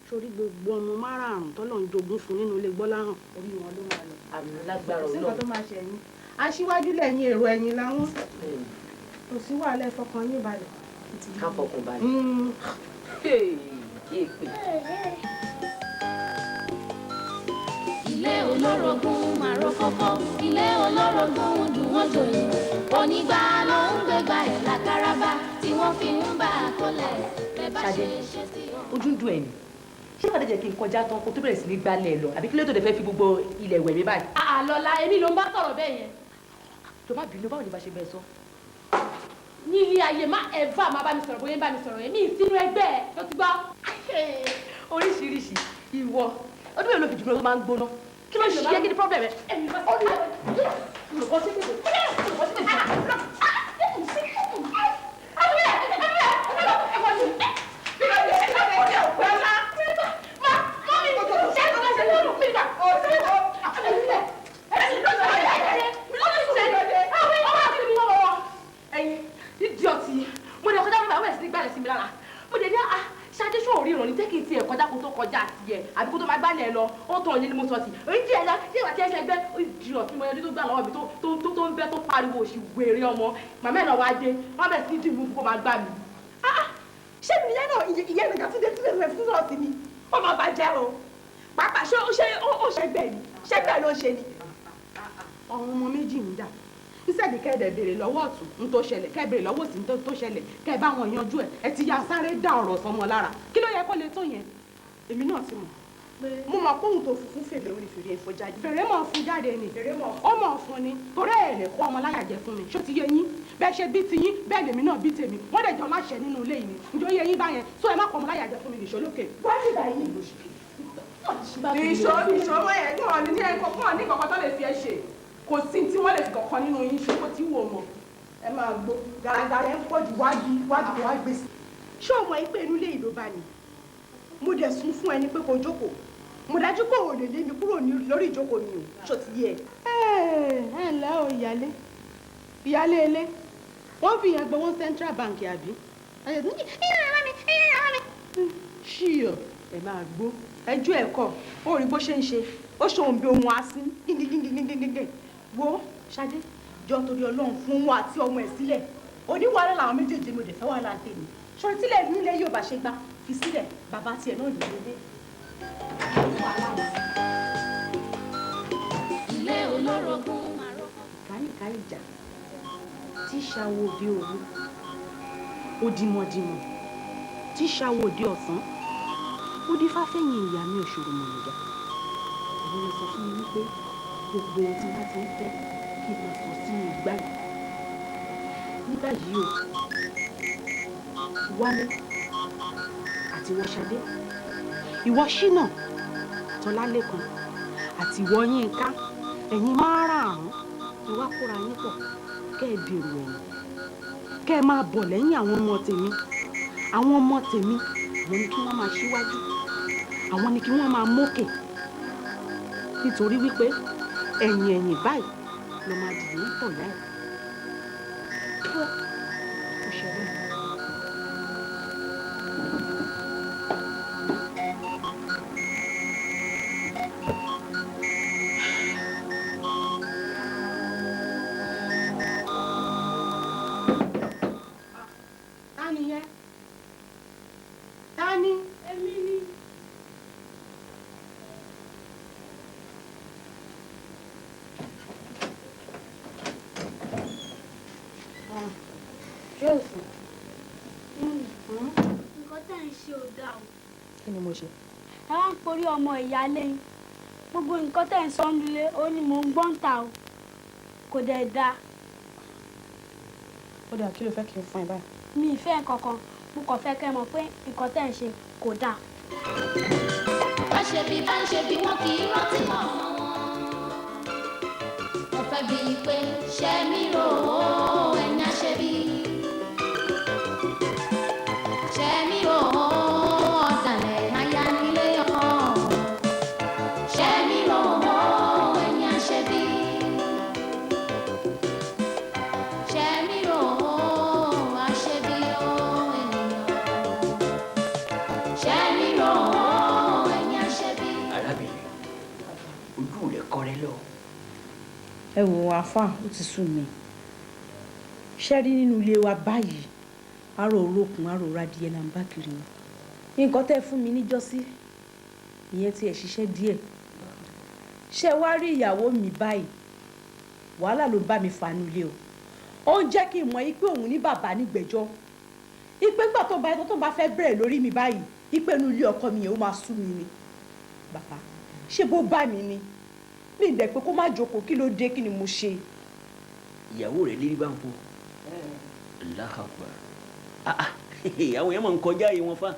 Sórí gbogbo ọmọ márààrún tọ́lọ̀ ń jogún fún nínú ilé Gbọ́láhàn, orí wọn ló máa lọ. Àmì lágbára Kò sí Ọlọ́run. nǹkan tó máa ṣẹ̀yìn. Aṣíwájú lẹ́yìn, èrò ẹ̀yìn làwọn. Kò sí wàhálà, ẹ fọkàn yín balẹ̀. Ká fọkàn balẹ̀. Èpè. Ilé olórogún màró kókó, ilé olórogún dùn wọ́n jòyè. Onígbà ló ń gbégbá ẹ̀ lákàràbà tí wọ́n fi ń bá a kólẹ̀. Bẹ́ẹ̀ bá ṣe ṣe sí ọ. Ojú ń dùn ẹ̀ ni. Ṣé wàá jẹ́ kí n kọjá tán kó tó bẹ̀rẹ̀ sí ní gbálẹ̀ lọ? Àbí kí ló tó dẹ̀ fẹ́ fi gbogbo ilẹ̀ wẹ̀ mí báyìí? Àlọ́lá, èmi ló ń bá sọ̀rọ̀ bẹ́ẹ̀ yẹn. Tó má bínú, báwo ni bá ṣe bẹ́ẹ̀ sọ? Ní ilé ayé, má ẹ̀fà má bá mi sọ̀rọ̀ bóyá ń bá mi sọ̀rọ̀ yẹn, mi ì sínú ẹgbẹ́ ẹ̀ tó ti gbọ́. Oríṣiríṣi ìwọ. Ọdún mélòó ló fi jùlọ tó máa ń gbóná? Kí ló ṣe é? Kí ni problem ẹ? Olùkọ́ sí pèsè. Olùkọ́ sí pèsè. Idiot yìí, mo lè kọjá bíbá, wẹ̀ sí ní gbàlẹ̀ sí mi lára. Mo lè ní à Ṣadé ṣó orí ìrànní jẹ́ kí n tiẹ̀ kọjá kó tó kọjá àti ẹ̀ àbí kó tó máa gbálẹ̀ lọ, ó tàn yín ni mo sọ sí. Èyí jẹ́ ẹ̀dá ṣé ìwà tí ẹ ṣe gbẹ́ idiot tí mo yẹn tó gbà lọ́wọ́ mi tó ń bẹ́ tó pariwo òṣì wèrè ọmọ. Màmá ẹ̀ náà wá dé, wọ́n bẹ̀rẹ̀ sí ní dìbò kó máa gbà mí. Ṣé mi ìyá náà ìyá nìkan tún dé tún lè fún sọ̀rọ̀ sí mi? Ó máa bàjẹ́ o. Pàápàá ṣé ó ṣe ó ṣẹgbẹ́ ni? Ṣẹgbẹ́ ló ń ṣe ni. Ọ̀hún ọmọ méjì ń dà. Nísẹ̀dí kẹ́ ẹ̀ dẹ̀ béèrè lọ́wọ́ ọ̀tún ń tó ṣẹlẹ̀, kẹ́ ẹ̀ béèrè lọ́wọ́ òsì ń tó ṣẹlẹ̀, kẹ́ ẹ̀ bá wọn yanjú ẹ̀. Ẹ ti ya sáré dá ọ̀rọ̀ sọmọ lára. Kí ló yẹ kó le tó yẹn? Èmi náà ti mọ̀. Mo mọ̀ pé òun tó funfun fèrè orí fèrè ẹ̀fọ́ jáde. Fèrè mọ̀ fún jáde ni. Ó mọ̀ fún ni. Torí ẹ̀ lè kó ọmọ láyà jẹ fún mi. Ṣó ti yé yín? Bẹ́ẹ̀ ṣe bí ti yín, bẹ́ẹ̀ lèmi náà bí tèmi. Wọ́n dẹ̀ jọ láṣẹ nínú ilé yìí ni. Ǹjọ́ yé yín báyẹn? So ẹ má kó ọmọ láyà jẹ fún mi nìṣó lókè. Wá nígbà yìí. Nìṣó nìṣó mọ́ ẹ̀ ní ọ̀nì ní ẹ̀kọ́ fún ọ̀ní kankan tó lè fi ẹ ṣe. Kò sí tí wọ́n lè fi kankan nínú yín ṣe kó tí wò mọ̀. Ẹ máa gbó. Gàràgàrà ẹ̀ ń pọ̀ jù wájú wájú wá gbèsè. Ṣé o mọ̀ pé inú ilé yìí ló bá mi? Mo dẹ̀ sún fún ẹni pé kò jókòó. Mo dájú pé ò lè lé mi kúrò lórí ìjókòó mi o. Ṣó ti yé ẹ? Ẹ ẹ ǹlẹ́ o, ìyálé. Ìyálé ilé. Wọ́n fi ìyẹn gbowó Central Bank àbí? Ṣíyọ̀ ẹ máa gbó. Ẹjọ́ ẹ̀ kọ̀, ó rí bó ṣe ń ṣe. Ó ṣohun bí ohun asín. Gíngíngíngíngíngín. Wo Ṣadé, jọ torí Ọlọ́run fún wọn àti ọmọ ẹ̀ sílẹ̀. Oníwàhálà làwọn méjèèjì, mo dẹ̀ fẹ́ wàhálà tèmi. Ṣòro tílẹ̀ nílé yóò bá ṣe gbá, fi sílẹ̀, bàbá tiẹ̀ náà ló lé. Ilé olórogún màrò. Ìkáyìnká ìjà tí ṣàwọ̀ òde òru, òdìmọ̀dìmọ̀ tí ṣàwọ̀ òde ọ̀sán, ó dífá fẹ̀yìn ìyá mi òṣòro mọ̀nìjà. Èmi lè sọ fún mi wípé gbogbo ohun tí wọ́n ti ń fẹ́ kí n máa sọ sínú igbá yìí. Nígbà yìí o, Wálé àti ìwọ Ṣadé, ìwọ Ṣínà, Tọ́lálékan àti ìwọ Yínká, ẹ̀yin márààrún, ẹ wá kóra yín pọ̀ kẹ́ ẹ dèrò ẹ̀yìn, kẹ́ ẹ máa bọ̀ lẹ́yìn àwọn ọmọ tèmi. Àwọn ọmọ tèmi, àwọn ni kí wọ́n máa ṣíwájú, àwọn ni kí wọ́n máa mókè, nítorí wípé ẹ̀yìn ẹ̀yìn báyìí ló máa dìde ń tọ̀ yá ẹ̀. Tó o ṣe bẹ́ẹ̀. Ta ni yẹn? Ta ni? Èmi ni. Ṣé o sùn? Nǹkan tẹ́ ń ṣe ò dáa o. Kí ni mo ṣe? Ẹ wá ń porí ọmọ ìyáálé yín. Gbogbo nǹkan tẹ́ ń sọ nílé ó ní mò ń gbọ́n ta o. Kò dẹ̀ dáa. Ó dáa, kí ló fẹ́ kí n fún ẹ báyìí? Mi ì fẹ́ nǹkan kan. Mo kàn fẹ́ kẹ́ mọ̀ pé nǹkan tẹ́ ń ṣe kò dáa. Bá ṣe bí bá ń ṣe bí, wọn kì í rántí mọ̀ wọn. Mo fẹ́ bí i pé ṣẹ́ mi rò ó, ẹ̀yin aṣẹ́bí. Ṣẹ́ mi rò ó, ọ̀dàlẹ̀ aya nílé ọkọ. Ṣẹ́ mi rò ó, ẹ̀yin aṣẹ́bí. Ṣẹ́ mi rò ó, aṣẹ́bí ó ènìyàn. Ṣẹ́ mi rò ó, ẹ̀yin aṣẹ́bí. Arábìnrin, ojú rẹ kọrẹ lọ. Ẹ wò àáfà, ó ti sú mi. Ṣé rí nínú ilé wa báyìí, aró orókùn aró radìẹ là ń bá kiri ni. Nǹkan tẹ́ fún mi níjọ́sí ìyẹn tí ẹ̀ ṣiṣẹ́ díẹ̀. Ṣé wá rí ìyàwó mi báyìí, wàhálà ló bá mi fà nínú ilé o. Ó ń jẹ́ kí n mọ̀ yí pé òun ní bàbá nígbẹ̀jọ́, ìpè ńgbà tó bá fẹ́ bẹ̀rẹ̀ lórí mi báyìí, ìpè inú ilé ọkọ mi yẹn ó máa sú mi ni. Bàbá, ṣé bó bá mi ni? Mi ì dẹ̀ pé kó má jókòó. Kí ló dé? Kí ni mo ṣe? Ìyàwó rẹ lérí bá ń fún Allahu Akbar. Ah, ah, àwọn yẹn máa ń kọjá yìí wọn fa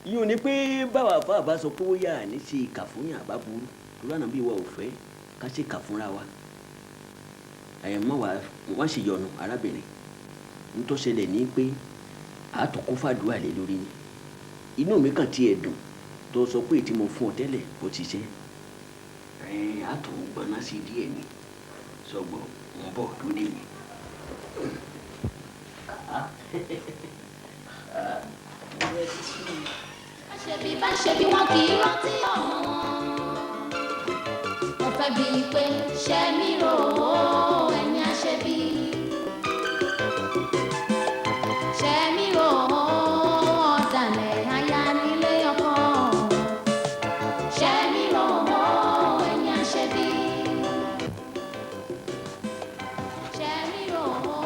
yìí ní pé báwa fa bá sọ pé ó yà ní ṣe ìkà fún yàn àbá burú torí àná bí wa ò fẹ́ ká ṣe ìkà fúnra wa. Ẹ̀ mọ́ wa wọ́n sì yọnu. Arábìnrin, nítòsẹlẹ̀ ní pé àtọ̀kọ́ fàdúrà lé lórí ni. Inú mi kàn tiẹ̀ dùn tó sọ pé tí mo fún ọ tẹ́lẹ̀ bó ti ṣe ẹ̀ àtọ̀ gbọ́ná sí díẹ̀ ni. Sọgbọ́n ń bọ̀ lóde mi. Bá ṣe bí bá ṣe bí, wọn kì í rántí ọmọ wọn. Mo fẹ́ bí i pé ṣẹ́ mi rò ó, ẹ̀yin aṣẹ́bí. Ṣẹ́ mi rò ó, ọ̀dàlẹ̀ aya nílé ọkọ. Ṣẹ́ mi rò ó, ẹ̀yin aṣẹ́bí. Ṣẹ́ mi rò ó,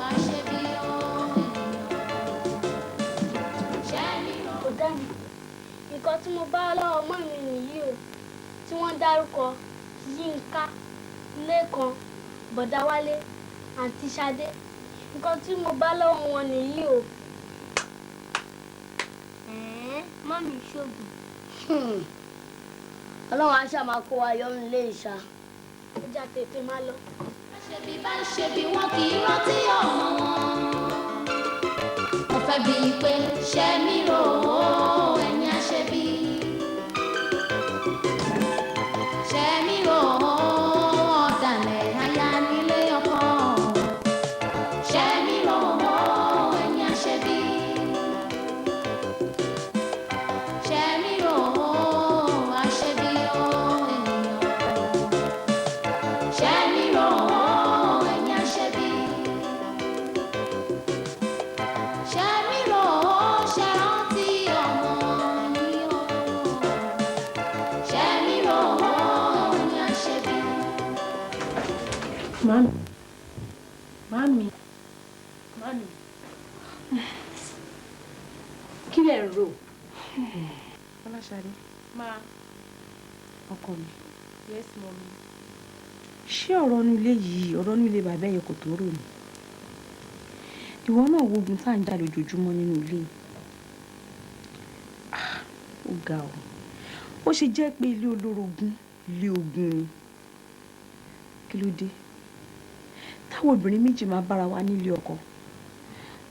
aṣẹ́bí ó ènìyàn. Ṣẹ́ mi rò ó. Kò dá mi. Nǹkan tí mo bá lọ́wọ́ mọ́ mi nìyí o, tí wọ́n dárúkọ Yínká, Lẹ́kan, Bọ̀dáwálé, àǹtí Ṣadé. Nǹkan tí mo bá lọ́wọ́ wọn nìyí o. Ẹ̀ẹ́n, mọ́mì ṣoògùn. Ọlọ́run á ṣáà máa kó wa yọ nílé ìṣá. Ẹ jẹ́ á tètè máa lọ. Bá ṣe bí bá ṣe bí, wọn kì í rántí ọmọ wọn. Mo Mo fẹ́ bí pé ṣé mi rò ó ẹ̀yin aṣebi. Ṣé mi rò ó ọ̀dàlẹ̀ aya nílé ọkọ. Ṣé mi rò ó ẹ̀yin aṣebi. Ṣé mi rò ó aṣebi ó ènìyàn. Ṣé mi rò ó ẹ̀yin aṣebi. Ṣé mi rò ó ṣe rántí ọmọ yín o. Ṣé mi rò ó ẹ̀yin aṣebi. Mami. Mami. Mami. Kí lẹ̀ ń rò? Fọláṣadé. Ma. Ọkọ mi. Yes, mommy. Ṣé ọ̀rọ̀ inú ilé yìí, ọ̀rọ̀ inú ilé bàbá yẹn kò tó rò ní? Ìwọ náà wo ogun tá à ń jà lójoojúmọ́ nínú ilé yìí. Ah, ó ga o. Ó ṣe jẹ́ pé ilé olórogún, ilé ogun ni. Kí ló dé? Táwọn obìnrin méjì máa bára wa nílé ọkọ.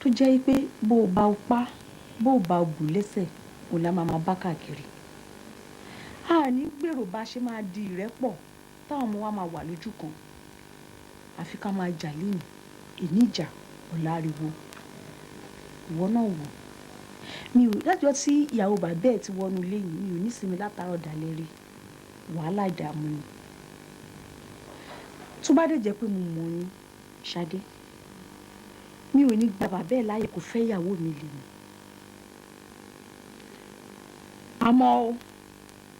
Tó jẹ́ pé bó o bá o pa, bó o bá o bù lẹ́sẹ̀, òun la máa máa bá káàkiri. A ní gbèrò bá ṣe máa di ìrẹ́pọ̀ táwọn ọmọ wa máa wà lójú kan. Àfi ká máa jà lénìí, èní ìjà, ọ̀la ariwo. Ìwọ náà wò. Mi ò látijọ́ tí ìyàwó bàbá ẹ̀ ti wọnú ilé yìí, mi ò ní sinmi látàárọ̀ dalẹ́ rí. Wàhálà ìdààmú ni. Tó bá dẹ̀ jẹ́ pé mo mọ̀ ni, Ṣadé, mi ò ní gba bàbá ẹ̀ láàyè kó fẹ́ ìyàwó mi lè mi. Àmọ́ o,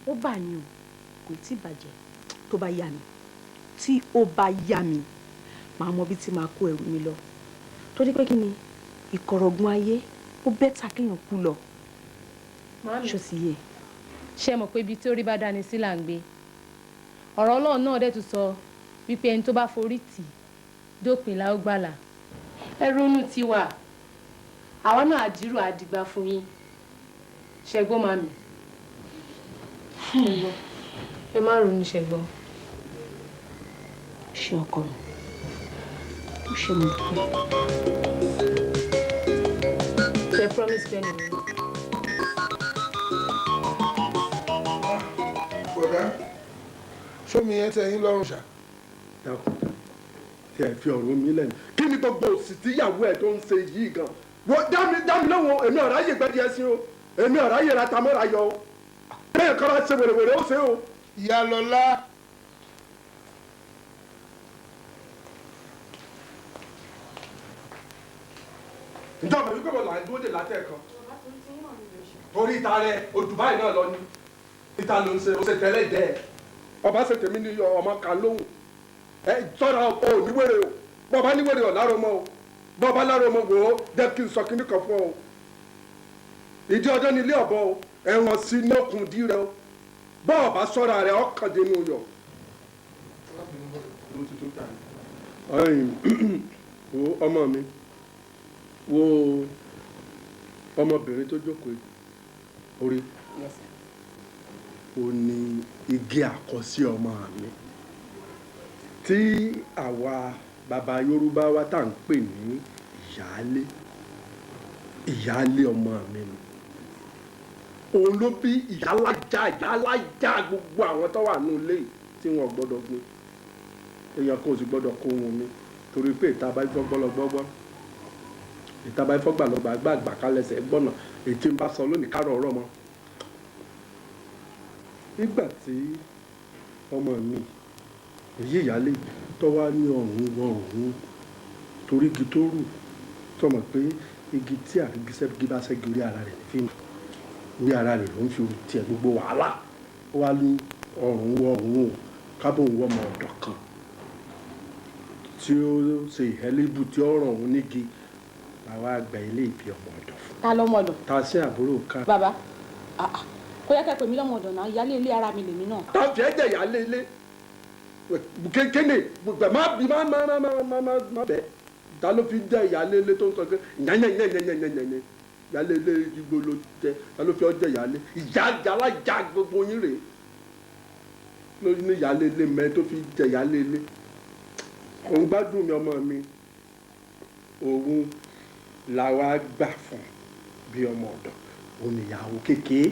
ó bà ní o, kò tí ì bàjẹ́. Tó bá yá mi, tí ó bá yá mi, màá mọ bí tí màá kó ẹrù mi lọ. Torí pé kí ni ìkọ̀rọ̀gùn ayé ó bẹ́tà kéèyàn kú lọ. Mami. Ṣó ti yé? Ṣé mọ̀ pé ibi tí orí bá dání sí là ń gbé? Ọ̀rọ̀ Ọlọ́run náà dẹ̀ tún sọ wípé ẹni tó bá forí tì dópin la ó gbàlà. Ẹ ronú tiwa, àwa náà àdírò àdìgbà fún yín. Ṣẹ̀gbọ́n màmí. Ẹ má ronú ṣẹ̀gbọ́n. Ṣé ọkọ mi? Ó ṣe mo dúpẹ́. Ṣé promise pé ẹni mi? Bọ̀dá, sómi yẹn tẹ́ yín lọ́rùn ṣá. Dákun, tí ẹ fi ọ̀rọ̀ mi lẹ́nu. Kí ni gbogbo òsì tíyàwó ẹ̀ tó ń ṣe yìí gan? Wọ́n dá mi lóhùn, èmi ọ̀rá yè gbẹ́dìẹ sí o, èmi ọ̀rá yè ra tamọ́ra yọ o. Bẹ́ẹ̀ kọ́ra ṣe wèrèwèrè ó ṣe o. Ìyálọ́lá. Ǹjọ́ mi wípé mo là ń dúró dè látẹ̀kan. Torí ìta rẹ̀ odù báyìí náà lọ ni. Ìta ló ń ṣe, ó ṣe tẹ́lẹ̀ dẹ́ ẹ̀. Ọba ṣe tèmi ní ọmọ kan lóhùn. Ẹ sọ́ra o ò ní wèrè o. Bọ́ọ̀bá ní wèrè ọ̀ lára ọmọ o. Bọ́ọ̀bá lára ọmọ wò ó jẹ́ kí n sọ kíní kan fún ọ o. Ìdí ọjọ́ ni ilé ọ̀bọ o. Ẹ̀wọ̀n sí ní okùn dí rẹ o. Bọ́ọ̀bá sọ́ra rẹ ọkàn dénú yọ. Wo ọmọ mi, wo ọmọbìnrin tó jókòó yìí, orí ó ní igi àkọsí ọmọ mi tí àwa bàbá Yorùbá wa tá à ń pè ní ìyáálé, ìyáálé ọmọ mi ni. Òun ló bí ìyálájà ìyálájà gbogbo àwọn tó wà nínú ilé yìí tí wọn gbọ́dọ̀ gbé. Èèyàn kò sì gbọ́dọ̀ kó wọn mi torí pé ìta bá ifọ́ gbọ́lọ́gbọ́gbọ́, ìta bá ifọ́ gbàlọ́gbà gbàgbà kálẹ̀sẹ̀ gbọ́nà èyí tí ń bá sọ lónìí kárọ̀ ọ̀rọ̀ mọ́. Nígbà tí ọmọ mi èyí ìyáálé tó wá ní ọ̀run ọ̀run torí igi tó rù tó mọ̀ pé igi tí àrígisẹ́gi bá ṣẹ́gi orí ara rẹ̀ ní fíìmù orí ara rẹ̀ ló ń fi tiẹ̀ gbogbo wàhálà ó wá ní ọ̀run ọ̀run o kábò ń wọ́mọ ọ̀dọ̀ kan tí ó ṣe ìhẹ́lẹ́bù tí ó ràn òun nígi làwa àgbà ilé ìbí ọmọ ọ̀dọ̀ fún. Ta lọmọ ọ̀dọ̀? Ta sí àbúrò ká. Bàbá, kò yẹ kẹ́ pè mí lọ́mọ ọ̀dọ̀ náà, ìyáálé ilé ara mi lèmi náà. Ta fi ẹ̀jẹ̀ ìyáálé ilé kékeré má bí má má má má má má má bẹ́ẹ̀ ta ló fi jẹ́ ìyáálé ilé tó ń sọ pé yányányányányányányá ìyáálé ilé igbó ló jẹ ta ló fi ọ jẹ ìyáálé ìyá alájà gbogbo yín rèé ló ní ìyáálé ilé mẹ́ tó fi jẹ ìyáálé ilé. Òun gbádùn mi ọmọ mi, òun La wá gbà fún bí ọmọ ọ̀dọ̀, òun ni ìyàwó kékeré,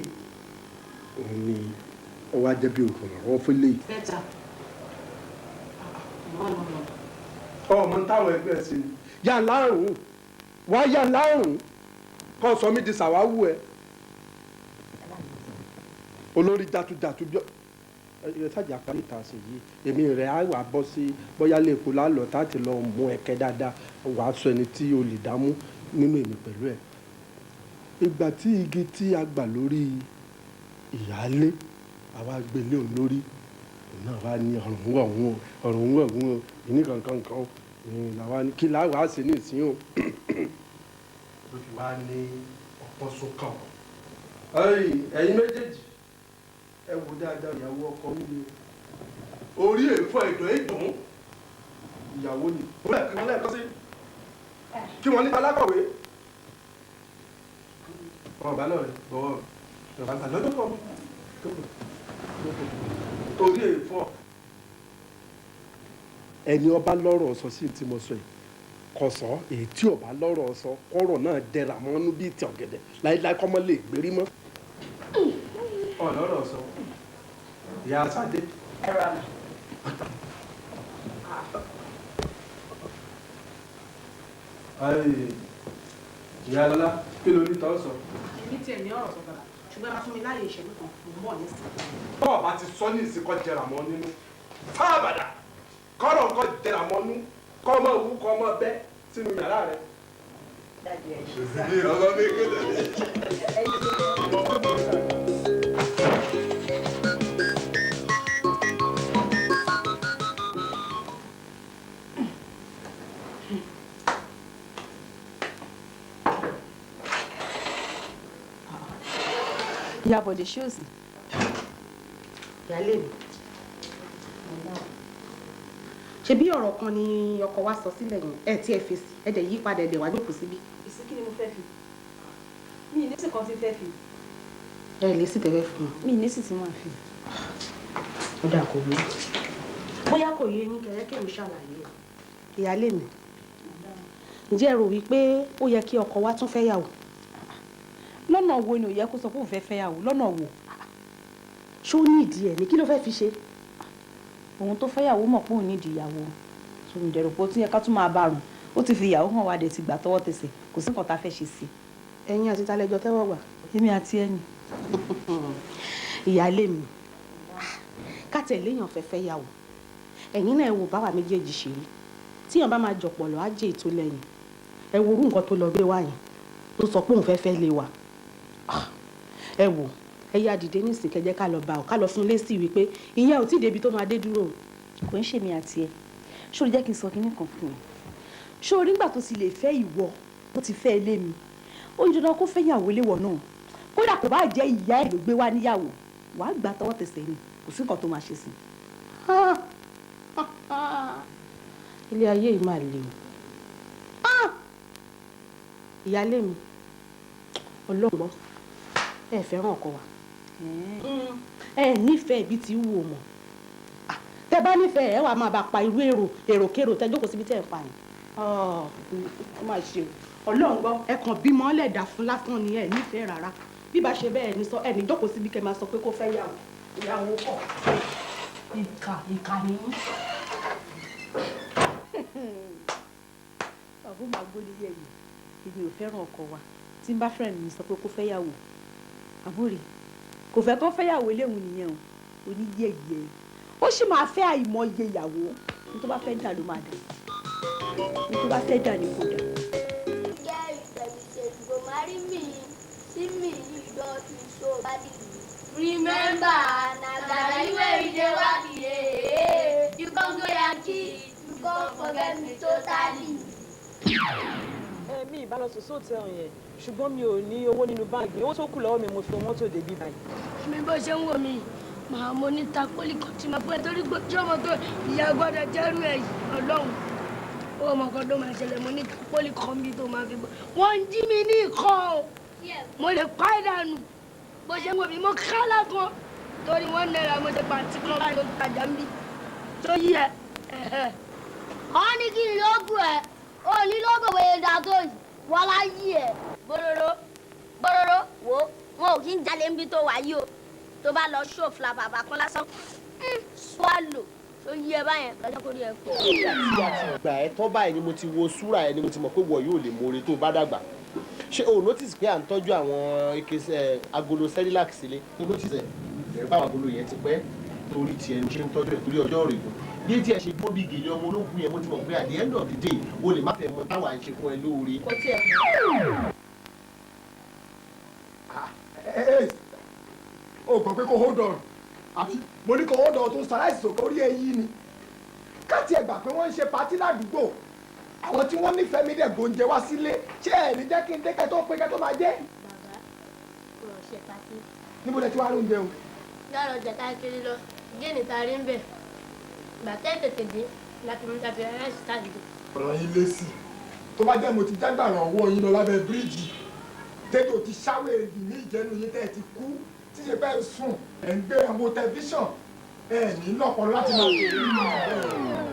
òun ni ó wá jẹ́ bí olùrànlọ́wọ́ fún lè. Bẹ́tà. Ọmọ táwọn ẹgbẹ́ sí ni yà lárùn wá yà lárùn kọ́ sọ mí di sàwáwù ẹ olórí jatujàtu bí ẹ sájà parí ìta sí yìí, èmi rẹ̀ á wà bọ́ sí bóyá lè kó lálọ́ tá a ti lọ mú ẹ̀kẹ́ dáadáa, wàá sọ ẹni tí o lè dámú nínú èmi pẹ̀lú ẹ̀. Ìgbà tí igi tí a gbà lórí ìyáálé àwa gbélé òun lórí, òun náà wá ní ọ̀rùn wọ̀ òun o, ọ̀rùn wọ̀ òun o, ìní kankan kan làwa ní kí láwa ṣe ní ìsín o, ló fi wá ní ọ̀pọ̀ sókàn. Ẹ̀yin méjèèjì ẹ wò dáadáa, ìyàwó ọkọ mi ni orí èèfọ́ ẹ̀dọ̀ ẹ̀dùn ìyàwó ni. Kí wọ́n lẹ́ẹ̀kan sí kí wọ́n ní alákọ̀wé ọba náà rẹ̀ bọ̀wọ̀ ọba gbà lọ́dún kan orí èèfọ́. Ẹni ọba lọ́rọ̀ sọ sí ti mo sọ yìí kò sọ, èyí tí ọba lọ́rọ̀ sọ kọ́rọ̀ náà dẹra mọ́nú bíi ti ọ̀gẹ̀dẹ̀ láíláí kọ́mọ́ lè gbérí mọ́. Ọlọ́rọ̀ sọ ìyá Sádé. Ìyá Lọlá, kí ló ní tọ́ sọ? Èmi tiẹ̀ ní ọ̀rọ̀ sọ bàbá, ṣùgbọ́n ẹ máa fún mi láàyè ìṣẹ́jú kan, mò ń bọ̀ nísìnyí. Bọ́ọ̀ bá ti sọ ní ìsìnkọ́ jẹrà mọ́ nínú fáàbàdà kọ́rọ̀ nǹkan jẹrà mọ́ nú, kọ́ ọmọ òwú kọ́ ọmọ bẹ́ sínú yàrá rẹ̀. Ìyá Bọ̀dé, ṣé ò sí? Ìyáálé mi, ṣe bí ọ̀rọ̀ kan ni ọkọ wa sọ sílẹ̀ yẹn, ẹ tí ẹ fèsì, ẹ dẹ̀ yí padà, ẹ dẹ̀ wá jókòó síbí. Èsì kí ni mo fẹ́ fi? Mi ì ní sì kan tí fẹ́ fi. Ẹ lè sì tẹ́fẹ́ fún un. Mi ì ní sì tí máa fi. Ó dà, kò wí. Bóyá kò yé yín kẹ̀rẹ́ kẹ́mi ṣàlàyé o. Ìyáálé mi, ǹjẹ́ ẹ rò wípé ó yẹ kí ọkọ wa tún fẹ́ yàwó? Lọ́nà wo ni ò yẹ kó sọ pé òun fẹ́ fẹ́yàwó? Lọ́nà wo? Ṣó ní ìdí ẹ̀ ní kí ló fẹ́ fi ṣe? Òun tó fẹ́yàwó mọ̀ pé òun nídìí ìyàwó, tó ń dẹ̀rù pé ó tún yẹ ká tún máa bá rùn. Ó ti fi ìyàwó hàn wá, dẹ̀ ti gbà tọwọ́ tẹsẹ̀, kò sí nǹkan tá a fẹ́ ṣe sí i. Ẹ̀yin àti talẹ́jọ tẹ́wọ́ gbà? Èmi àti ẹ̀yin. Ìyáálé mi, kátẹ̀ léèyàn fẹ́ fẹ́yàwó, ẹ̀yin náà ẹ wò báwa méjèèjì ṣe rí, tíyàn bá máa jọ̀pọ̀ lọ á jẹ́ ètò lẹ́yìn. Ẹ wo orú nǹkan tó lọ gbé wá yẹn tó sọ pé òun fẹ́ fẹ́ lé wa. Ẹ wò, ẹ yá dìde nísìnyí, kẹjẹ ká lọ bá ọ, ká lọ fún lésì wípé ìyẹn ò tí ì débi tó máa dé dúró. Kò ń ṣèmi àti ẹ. Ṣó jẹ́ kí n sọ kinní kan fún ẹ? Ṣó nígbà tó ti lè fẹ́ ìwọ tó ti fẹ́ ilé mi, ó ní dandan kó fẹ́ yàwó léwọ̀ náà, kódà kò bá jẹ́ ìyá ẹ̀ ló gbé wá níyàwó, wàá gbà tọwọ́ tẹsẹ̀ ni, kò sí nǹkan tó máa ṣe sí. Ilé ayé yìí máa le o. Ìyáálé mi, ọlọ́gbọ́n, ẹ fẹ́ràn ọkọ wa, ẹ nífẹ̀ẹ́ ibi tí wù ú mọ̀. Tẹ bá nífẹ̀ẹ́ ẹ wà máa bá pa irú èrò èròkérò tẹ jókòó síbi tẹ ẹ pa yẹn. Ó máa ṣe o, ọlọ́run gbọ́, ẹ kàn bímọ lẹ̀dá fún lásán ni, ẹ nífẹ̀ẹ́ rárá. Bí bá ṣe bẹ́ẹ̀ ni sọ, ẹ ní jókòó síbi kẹ máa sọ pé kó fẹ́ yàwó, ìyàwó kọ̀. Ìkà ìkà ni yín. Bàbá máa gbóni yẹ̀yẹ̀, èmi ò fẹ́ràn ọkọ wa, tí n bá fẹ́ràn mi sọ pé kó fẹ́ yàwó, àbúrò kò fẹ́ kó fẹ́yàwó léwu nìyẹn o, oníyẹ̀yẹ̀ ó sì máa fẹ́ àìmọye ìyàwó, ní tó bá fẹ́ dà ló máa dà, ní tó bá fẹ́ dà ní kò dà. Remember, na garri wey we dey work here. You come go Yankee, you come forget me totally. Mi ìbá lọ sùn sóòtẹ́ẹ̀lì yẹn, ṣùgbọ́n mi ò ní owó nínú báàgì, owó tó kù lọ́wọ́ mi mo fi mọ́tò débí báyìí. Èmi bó ṣe ń wò mí, màá mo ní takólì kan tí màá fún ẹ torí pé ṣé ọmọ tó ìyá gbọ́dọ̀ jẹ́rú ẹ̀ ọlọ́run. Ó mọ nǹkan tó máa ṣẹlẹ̀, mo ní takólì kan bí tó máa fi bọ́. Wọ́n ń jí mi ní ìkan o, mo lè pa ẹ̀ dànù. Bó ṣe ń wò mí, mo kálá gan torí wọ́n náírà mo ṣe pàǹtí kan báyìí tó ń tajà ń bí. Tó yí ẹ. Wọ́n ní kí n lóògùn ẹ̀, ó ní lóògùn bóyá da tó yìí. Wọ́n lá yí ẹ̀. Bóróró bóróró wo wọn ò kí ń jalè níbi tó wà yìí o tó bá lọ ṣòfò bàbá kan lásán swallow tó yí ẹ báyẹn lọ́jọ́ kórìí ẹ kú. Tí a ti gbà ẹ́ tọ́ báyìí ni mo ti wo súrà ẹ ni mo ti mọ̀ pé wọ̀ yóò lè mọ̀ọ́re tó bá dàgbà. Ṣé o notice pé à ń tọ́jú àwọn ike agolo Cerelac sílé? O notice ẹ̀ ẹ̀rọ báwọn agolo yẹn ti pẹ́ torí tiẹ̀ ní ṣe ń tọ́jú ẹ̀ torí ọjọ́ òrègùn. Bí tí ẹ ṣe gbó bí gèlè ọmọ ológun yẹn mo ti mọ̀ pé at the end of the day o lè má fẹ́ mọ táwa ń ṣe fún ẹ lóore. Kò tiẹ̀ mọ̀. O gbọ́ pé kò hold on àbí mo ní kò hold on tó ṣaláìsì sòkò orí ẹ yí ni káàtì ẹ̀gbà pé wọ́n ń ṣe patí ládùúgbò àwọn tí wọ́n nífẹ̀ẹ́ mi dẹ̀ gbóúnjẹ wá sílé ṣé ẹ̀ ní jẹ́ kí n dé kẹ́ tó pé kẹ́ tó máa jẹ́. Bàbá kò ṣe patí. Níbo lẹ ti wá lóúnjẹ o. Lára ọjà tá a kiri lọ géènì tá a rí ń bẹ̀ gbàtẹ́ tètè dé láti mú tàbí aláìsí tàbí. Ọ̀rọ̀ yín lé sí i tó bá jẹ́ mo ti jágbàrán ọwọ́ yín lọ lábẹ́ bíríìjì tètò ti ṣáwé ní ìjẹnu yín tẹ́ ẹ ti kú tí ṣe bẹ́ẹ̀ sùn ẹ̀ ń gbé àwọn tẹlifíṣàn ẹ̀ ní lọ́pọ̀lọ́ láti máa ṣe é.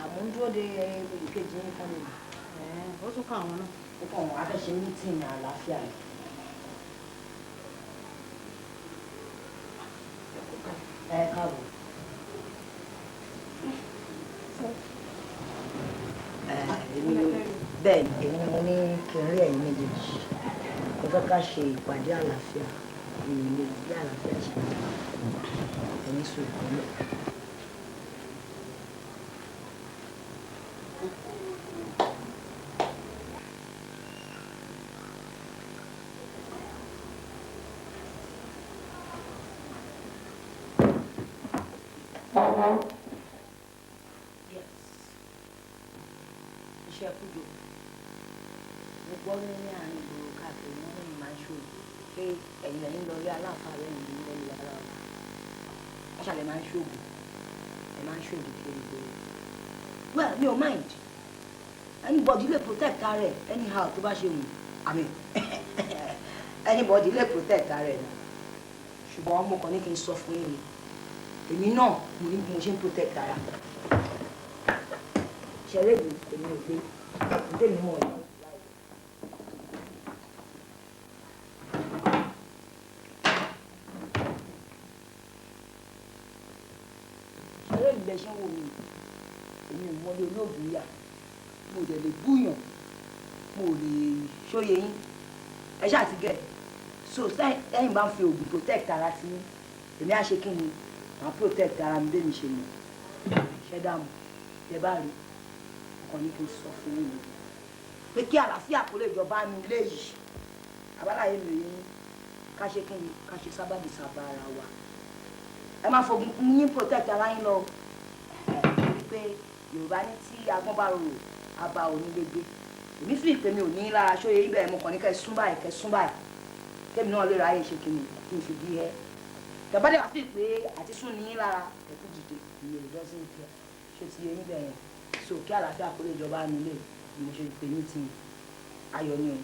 Àmọ́ ń dúró de ìkejì yín kan nìyí. Ó tún kàn àwọn náà. Ó kàn wọ́n á fẹ́ ṣe mítìnì àlàáfíà rẹ̀. Ẹ káàbọ̀. Bẹ́ẹ̀ ni èmi ni mo ní kí n rí ẹ̀yin méjèèjì. Mo fẹ́ ká ṣe ìpàdé àlàáfíà ní ilé bí àlàáfíà ṣe ń ẹni sùn ìpínlẹ̀. Iṣẹ́ kújò mo gbọ́ ní àárín ìgboro káàkiri wọ́n lẹ́yìn máa ń ṣòwò pé ẹ̀yìn lẹ́yìn lọ rí aláàfáà lẹ́yìn ní lẹ́yìn aláàfáà wọ́n ṣàlẹ̀ máa ń ṣògùn ẹ̀ máa ń ṣògùn kiri ìgboro. Well, mi ò mind, anybody lè protect ara ẹ̀ anyhow tó bá ṣe wù. I mean, anybody lè protect ara ẹ̀ ṣùgbọ́n mo kàn ní kí n sọ fún yín ni èmi náà mo ní bí mo ṣe ń protect ara ṣẹlẹ̀ mi èmi ò gbé ǹdẹ́ mi mọ̀ ọ́. Ṣẹlẹ̀ mi bẹ ṣe ń wò mí èmi ò mọlé olóògùn yà mo dẹ̀ lè búyàn mo lè ṣóye yín ẹ ṣáà ti gẹ̀ so ẹ̀yin bá ń fi oògùn protect ara sí yín èmi á ṣe kí ni màá protect ara mi bẹ́ẹ̀ mi ṣe mọ̀ ṣẹ́dá mu tẹ bá rí ọkàn ní kí n sọ fún yín pé kí àlàáfíà kó lè jọba nu ilé yìí àbáláyé mi yín ká ṣe kí ni ká ṣe sábàbí sábà ara wa ẹ má fogun yín protect ara yín lọ pé Yorùbá ní tí agbọ́n bá rorò àbá onílé gbé èmi fi ìpè mi ò ní lára ṣóye ibẹ̀ mo kàn ní kẹ́ sún báyìí kẹ́ sún báyìí kémi náà lè ráyè ṣe kí ni kí n fi bí ẹ tẹ̀bọ́dẹ̀ wá sí pé àti sún ní lára ẹ̀kú dìde ìyẹn ìjọsìn kẹ ṣé ti yẹ yín bẹ̀rẹ̀ so kí àlàáfíà kó lè jọba nílé ni mo ṣe pè ní ti ayọ̀ ni o.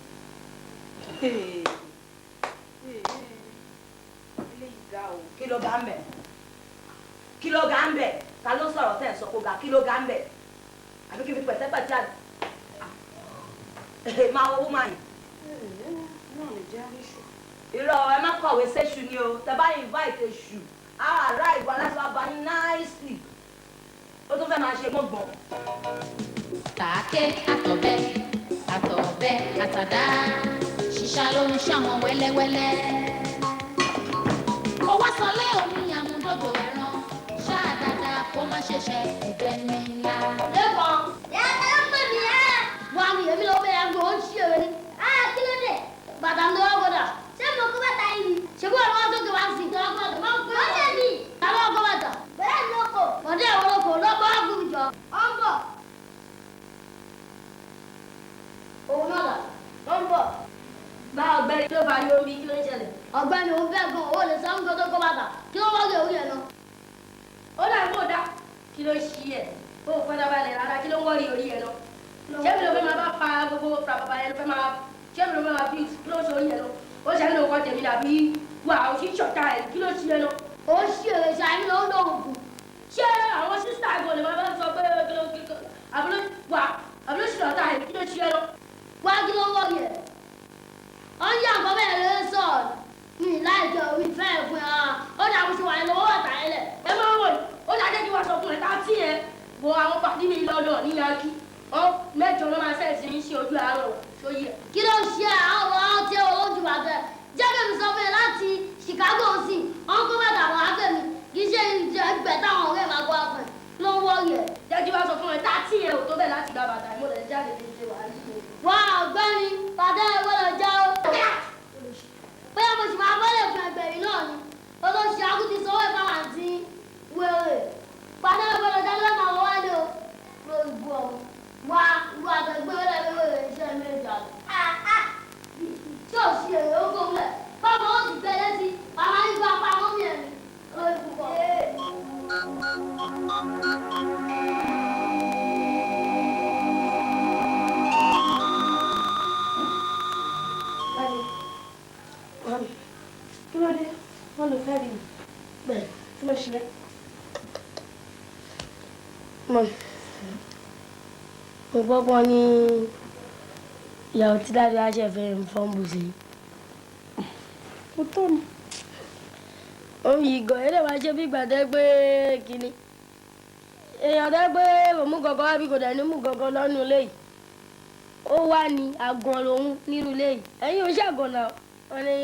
Kí ló ga ń bẹ̀? Kí ló ga ń bẹ̀? Ta ló sọ̀rọ̀ tẹ̀ ń sọ kó ga? Kí ló ga ń bẹ̀? Àbí kí n fi pẹ̀tẹ́pẹ̀tẹ́ àbí máa wọ́wọ́ máa yìn. Irọ́ ẹ má kọ̀wé séṣù ni o tẹ bá invite èṣù á arrive aláṣọ abayín nicely ó tún fẹ́ máa ṣe gbọ̀ngbọ̀n. Tàáké àtọ̀bẹ àtọ̀bẹ àtàdá ṣìṣà ló ń ṣàwọn wẹ́lẹ́wẹ́lẹ́. Ó wá sọlé omi àmúdòdò ẹran ṣáà dáadáa kó má ṣẹ̀ṣẹ̀ ìgbẹ́ni ńlá. Lẹ́kọ̀ọ́. Yàrá ló pè mí ẹ́. Wà á mi èmi ló bẹ̀rẹ̀ àgbo ó ń ṣí èrè ni. Á kí ló dé? Bàtà mi lọ́wọ́ gbọ́dọ̀. Ṣé mo kó bàtà yìí ni? Ṣé bí wọ́n lọ́wọ́ sókè wá sí? Lọ́wọ́ gbọ́dọ̀ máa ń pè é. Ó ṣe mí. Ta ló kó bàtà? Bẹ́ẹ̀ ni ó kò. Bọ̀dé àwọn olóko lọ́gbọ́ àgùn jọ. Ó ń bọ̀. Òun náà là. Ó ń bọ̀. Bá ọ̀gbẹ́ni ló bá yọ omi kí ló ń ṣẹlẹ̀? Ọ̀gbẹ́ni òun fẹ́ gan owó lè sọ ń gbọ́dọ̀ kó bàtà. Kí ló wọ́n lè orí ẹ̀ náà? Ó dà kó dá. Kí ló ṣí ẹ̀? Ó fọ́dá balẹ̀ rárá kí ló ń wọ́rí orí ẹ̀ lọ? Ṣé mi ló fẹ́ máa bá fa gbogbo fàbàbà yẹn ló fẹ́ máa ṣé mi ló fẹ́ máa bí kí ló ṣe orí ẹ̀ lọ? Ó ṣe àlọ́ nǹkan tèmi dàbí wà ó ṣì ṣọ̀tá ẹ̀ kí ló ṣí ẹ lọ? Ó ṣí èrè ṣàmì ló ń lo oògùn. Ṣé àwọn sísá àgọ́ lè máa bá sọ pé kí ló kí Àbúrò wà àbúrò sì lọ́ta ẹ̀ kí ló ṣe é lọ. Wá kí ló wọ̀ yẹ? Ó ń yà nǹkan bẹ́ẹ̀ ló ń sọ̀rọ̀. Mi láìjọ orí fẹ́ fún ẹ. Ó dà bó ṣe wà lọ́wọ́ ọ̀tá ẹ lẹ̀. Ẹ máa wọ̀ ó dà jẹ́ kí wàá sọ fún ẹ tá tí ẹ wo àwọn pàdé mi lọ́dọ̀ ní Yankí. Ọ mẹ́jọ ló máa fẹ́ẹ̀ sí í ṣe ojú àárọ̀ sóyè. Kí ló ń ṣe àwọn ọmọ tí ó lójú bàtẹ? Jẹ́ kí mi sọ fún ẹ láti Chicago sí, wọ́n kó bàtà wọ́n á fẹ́ mi. Kì í ṣe ìjẹ́ táwọn ọ̀rẹ́ máa kó wá fún ẹ. Ló ń wọ́ọ̀rì ẹ̀. Jẹ́ kí wàá sọ fún ẹ tá tí ẹ ò tó bẹ̀ láti gba bàtà ìmọ̀lẹ̀ jáde ní ṣe wàá yí. Wá ọ̀gbẹ́ni, bàtà ẹ gbọ́dọ̀ já o. Bóyá mo sì máa bọ́lẹ̀ fún ẹgbẹ̀rin náà ni. Olóṣì akúti sanwó ìfáwọn àti wèrè. Bàtà ẹ gbọ́dọ̀ já lọ́mọ àwọn wálé o. Lórí bu ọ̀hún. Wá ìwọ àtẹ̀gbẹ́ ó lẹ́gbẹ́ wèrè iṣẹ́ méjì àná. Tí ò ṣe èrè ó kó wúlẹ̀. Báwo ó sì gbẹ létí? Màmá yín gba apá mọ́mí ẹ̀mí. Lórí bu ọ̀hún. Kí ló dé? Wọ́n lọ fẹ́ rí mi. Bẹ́ẹ̀ kí ló ṣe é? Mọ̀ mo gbọ́ pọ́n ní ìyàwó tí dáadé wá ṣe fẹ́ ń fọ́nbù sí. Mo tọ́ ni. Òun yìí gan ẹ̀rẹ́ máa ṣe bí ìgbà tẹ́ pé kínní. Èèyàn tẹ́ pé òun mú kankan wá bí kò dẹ̀ ní mú kankan lọ́nu ilé yìí. Ó wá ní àgàn lòun nínú ilé yìí. Ẹ̀yin ò ṣàgàn náà. Wọ́n ní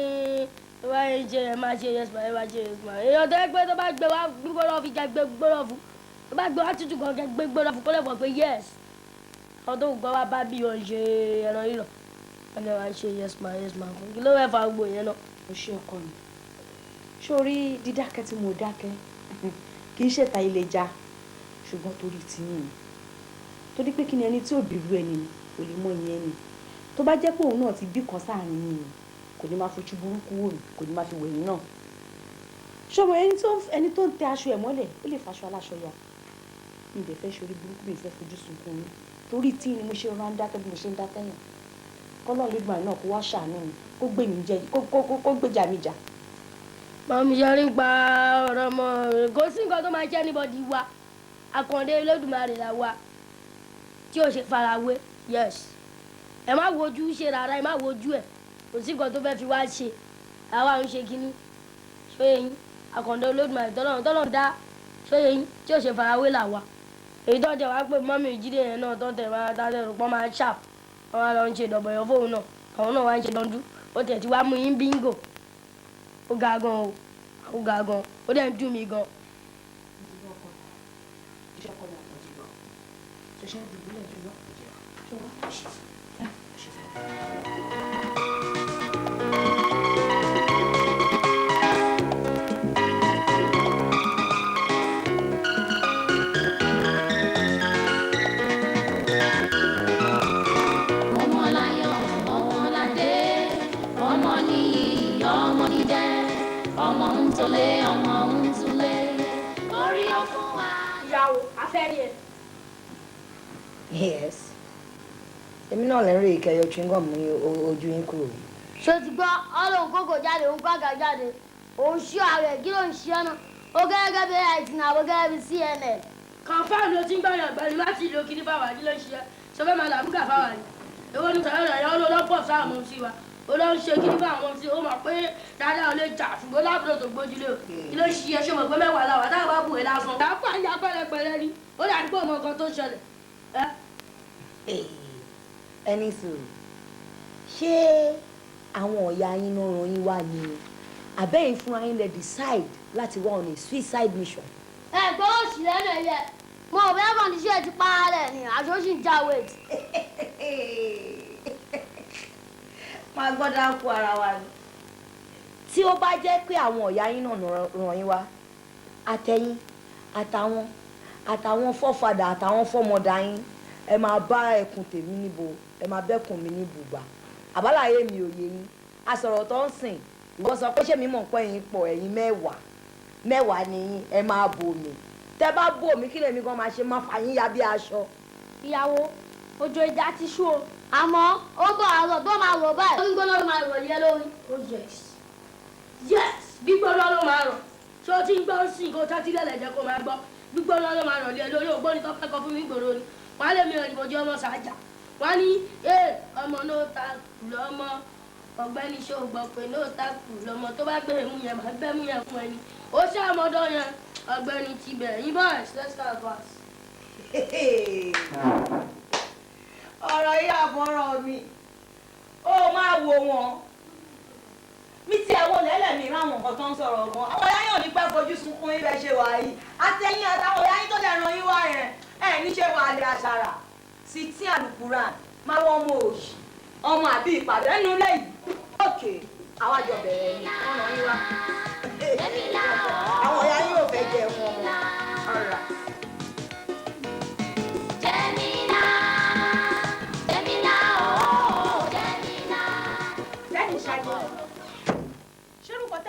wá ń ṣe ẹ̀ máa ṣe yes ma ẹ̀ máa ṣe yes ma. Èèyàn tẹ́ pé tó bá gbé wá gbígbóná fi jẹ gbégbóná fún. Tó bá gbé wá tútù kan jẹ gbégbóná fún kó lè mọ̀ pé yes. Àwọn tó gbọ́ wá bá bí wọn ṣe ẹran rírọ̀. Wọ́n ní wá ṣe yes ma yes ma fún. Kí ló fẹ́ fa gbogbo yẹn náà? O ṣe ọkọ mi. Sórí dídákẹ́ tí mo dákẹ́ kì í ṣètà ilé já ṣùgbọ́n torí tiyín ni. Torí pé kí ni ẹni tí ò bí irú ẹni ni kò lè mọ ìyẹn ni. Tó bá jẹ́ pé òun náà ti bí kan sáàrin yín ni kò ní máa fojú burúkú wò mí kò ní máa fi wẹ̀yìn náà. Ṣọmọ ẹni tó ń tẹ aṣọ ẹ̀ mọ́lẹ̀ ó lè faṣọ aláṣọ ya. Mi ò dẹ̀ fẹ́ ṣorí burúkú mi ò fẹ́ fojú sunkún mi. Torí tí ni mo ṣe rán dákẹ́ bí mo ṣe ń dákẹ́ yẹn. Kọ́lọ́ọ̀ lẹ́gbọ̀n náà kó wá ṣàánú mi kó gbé mi jẹ kó gbèjà mi jà. Mọ̀mí yọrí ń pa ọ̀rọ̀ ọmọ rẹ̀ kò sí nǹkan tó máa jẹ́ anybody wa. Àkàndé Olódùmarè là wa tí ò ṣe farawé yes. Ẹ má wojú ṣe rárá ẹ má wojú ẹ̀ kò sí nǹkan tó fẹ́ fi wá ṣe àwa ń ṣe kínní ṣóyè yín Àkàndé Olódùmarè tọ́lọ́run tọ́lọ́run dá ṣóyè yín tí ò ṣe farawé là wa. Èyí tó ń tẹ̀ wá pé mọ́mí Jídé yẹn náà tó ń tẹ̀ wá dáadé rò pọ́n máa ń ṣàp wọ́n wá lọ ń ṣe dọ̀bọ̀yọ̀ fóun náà àwọn náà wá ń ṣe dọ́ndú ó tẹ̀ tí wá mú yín bíngò. Ó ga gan o, ó ga gan, ó dẹ̀ ń dùn mí gan. Ọmọláyọ̀ ọmọládé ọmọ níyì ọmọ nídẹ ọmọ ń tolé ọmọ ń túlé orí ọkùn wa. Ìyàwó afẹ́rí ẹ̀. Yes. Èmi náà lè ń rí ìkẹyọ chewing-gum ní ojú yín kúrò. Ṣé o ti gbọ́ ọlọ́run kókò jáde òun kọ́kà jáde òun ṣí ààrẹ kí ló ń ṣe ọ́ náà ó gẹ́gẹ́ bí AIT náà ó gẹ́gẹ́ bí CNN. Kọ̀ǹfàmù ló ti ń gbọ́yàn ọ̀gbẹ́ni má ti lo kíní fáwọn àdí ló ń ṣe ṣe fẹ́ máa làbúkà fáwọn àdí. Èwo ni sọ̀rọ̀ rẹ̀ ó lọ pọ̀ sáwọn ọmọ sí wa ó lọ ń ṣe kíní fáwọn ọmọ sí ó mọ̀ pé dáadáa ò lè jà ṣùgbọ́n lábúrò tó gbójúlé o kí ló ṣe é ṣe mọ̀ pé mẹ́wàá làwà táwọn bá bù ẹ́ lásán. Dàpọ̀ àyà pẹ̀lẹ́pẹ̀lẹ́ ni ó dàbí pé ọmọ kan tó ṣẹlẹ̀. Ẹni sùúrù, ṣé àwọn ọ̀yà yín náà ràn yín wá ni àbẹ́yìn fúnra yín lè decide láti wá on a suicide mission? Ẹ̀gbọ́n òsì lẹ́nu ẹ̀yẹ mo ò bẹ́ẹ̀ kàn ní ṣé ẹ ti pa á rẹ̀ ni àṣọ sì ń já wait. Máa gbọ́dọ̀ kú ara wa ni. Tí ó bá jẹ́ pé àwọn ọ̀yà yín náà ràn yín wá, àtẹ̀yìn àtàwọn àtàwọn fọ́fadà àtàwọn fọ́mọdà yín ẹ máa bá ẹkùn tèmi níbo ẹ máa bẹ́kùn mi ní bùbá. Àbáláyé mi ò yé yín. Asọ̀rọ̀ tó ń sìn ìwọ sọ pé ṣé mi mọ̀ pé ẹ̀yin pọ̀ ẹ̀yin mẹ́wàá mẹ́wàá ni yín ẹ máa bò mí. Tẹ bá bò mí kí lèmi gan máa ṣe máa fà yín ya bí aṣọ. Ìyàwó ojú ìjà ti ṣú o àmọ́ ó bọ̀ àrọ̀ tó máa rọ̀ báyìí. Gbígbóná ló máa rọ̀ yẹ lórí. Oh yes yes gbígbóná ló máa rọ̀ ṣé o ti ń gbọ́ sí kó tẹ́tí lẹ́lẹ̀ jẹ́ kó máa gbọ́ gbígbóná ló máa rọ̀ lé lórí ògbóni tó fẹ́ kọ fún mi gbòòrò ni Wọ́n á lé mi òjò ọmọ sàájà. Wọ́n á ní ee ọmọ náà ta kù lọ́mọ. Ọ̀gbẹ́ni ṣé o gbọ́ pé náà ta kù lọ́mọ tó bá gbé mú yẹn máa gbẹ́ mú yẹn fún ẹni. Ó ṣe àmọ́dọ́ yẹn ọ̀gbẹ́ni ti bẹ̀ yín boys let's start verse. Ọ̀rọ̀ yìí àbọ̀rọ̀ mi ó máa wo wọn mi ti ẹ̀wọ̀ lẹ́lẹ̀ mi ráwọn nǹkan tó ń sọ̀rọ̀ gan. Àwọn ọ̀yá yóò ní pẹ́ fojú sunkún ibẹ̀ ṣe wà yìí àtẹ̀yìn àtàwọn ọ̀yá yín tó dẹ̀ ran yín wá yẹn ẹ̀ ní ṣe wà lè àṣàrà sí tí àlùkùrán máa wọ́n ọmọ òṣì ọmọ àbí ìpàdé nínú ilé yìí. Òkè àwa jọ bẹ̀rẹ̀ ni wọ́n ràn yín wá. Àwọn ọ̀yá yín ò fẹ́ jẹ wọn ọ̀rà.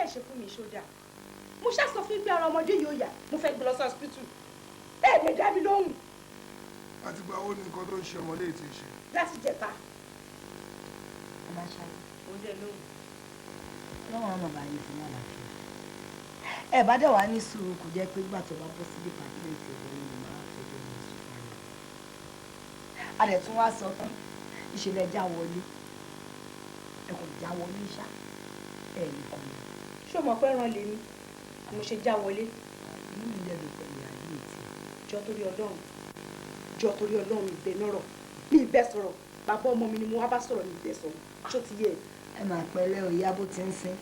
Ṣe fún mi ṣódà mo ṣá sọ fún pé ara ọmọdé yóò yá mo fẹ́ gbé lọ sí hospital ẹ lè dá mi lóhùn. Àti gba owó ní nǹkan tó ń ṣe ọmọdé yìí ti ṣe. Láti jẹta. Lọ́wọ́n àwọn bàbá yìí fún àlàáfíà. Ẹ bá dẹ̀ wá ní sùúrù kò jẹ́ pé gbà tó bá bọ́ sí dìpátímẹ́ǹtì ọ̀dọ́ ni mo máa fẹjọ́ mi sùn fún mi. A dẹ̀ tún wá sọ pé ìṣẹ̀lẹ̀ já wọlé ẹ kò já wọlé ṣá ẹ nìkan ni. Ṣé o mọ̀ pé ẹran lèmi mo ṣe já wọlé. Inú mi lẹ́nu pẹ̀lú ayé ti. Jọ torí Ọlọ́run jọ torí Ọlọ́run ìbẹ nọ̀rọ̀ mi ìbẹ sọ̀rọ̀ bàbá ọmọ mi ni mo wá bá sọ̀rọ̀ mi ìbẹ sọ̀rọ̀ ṣó ti yé. Ẹ máa pẹ̀lẹ́ o ìyá bó ti ń sin.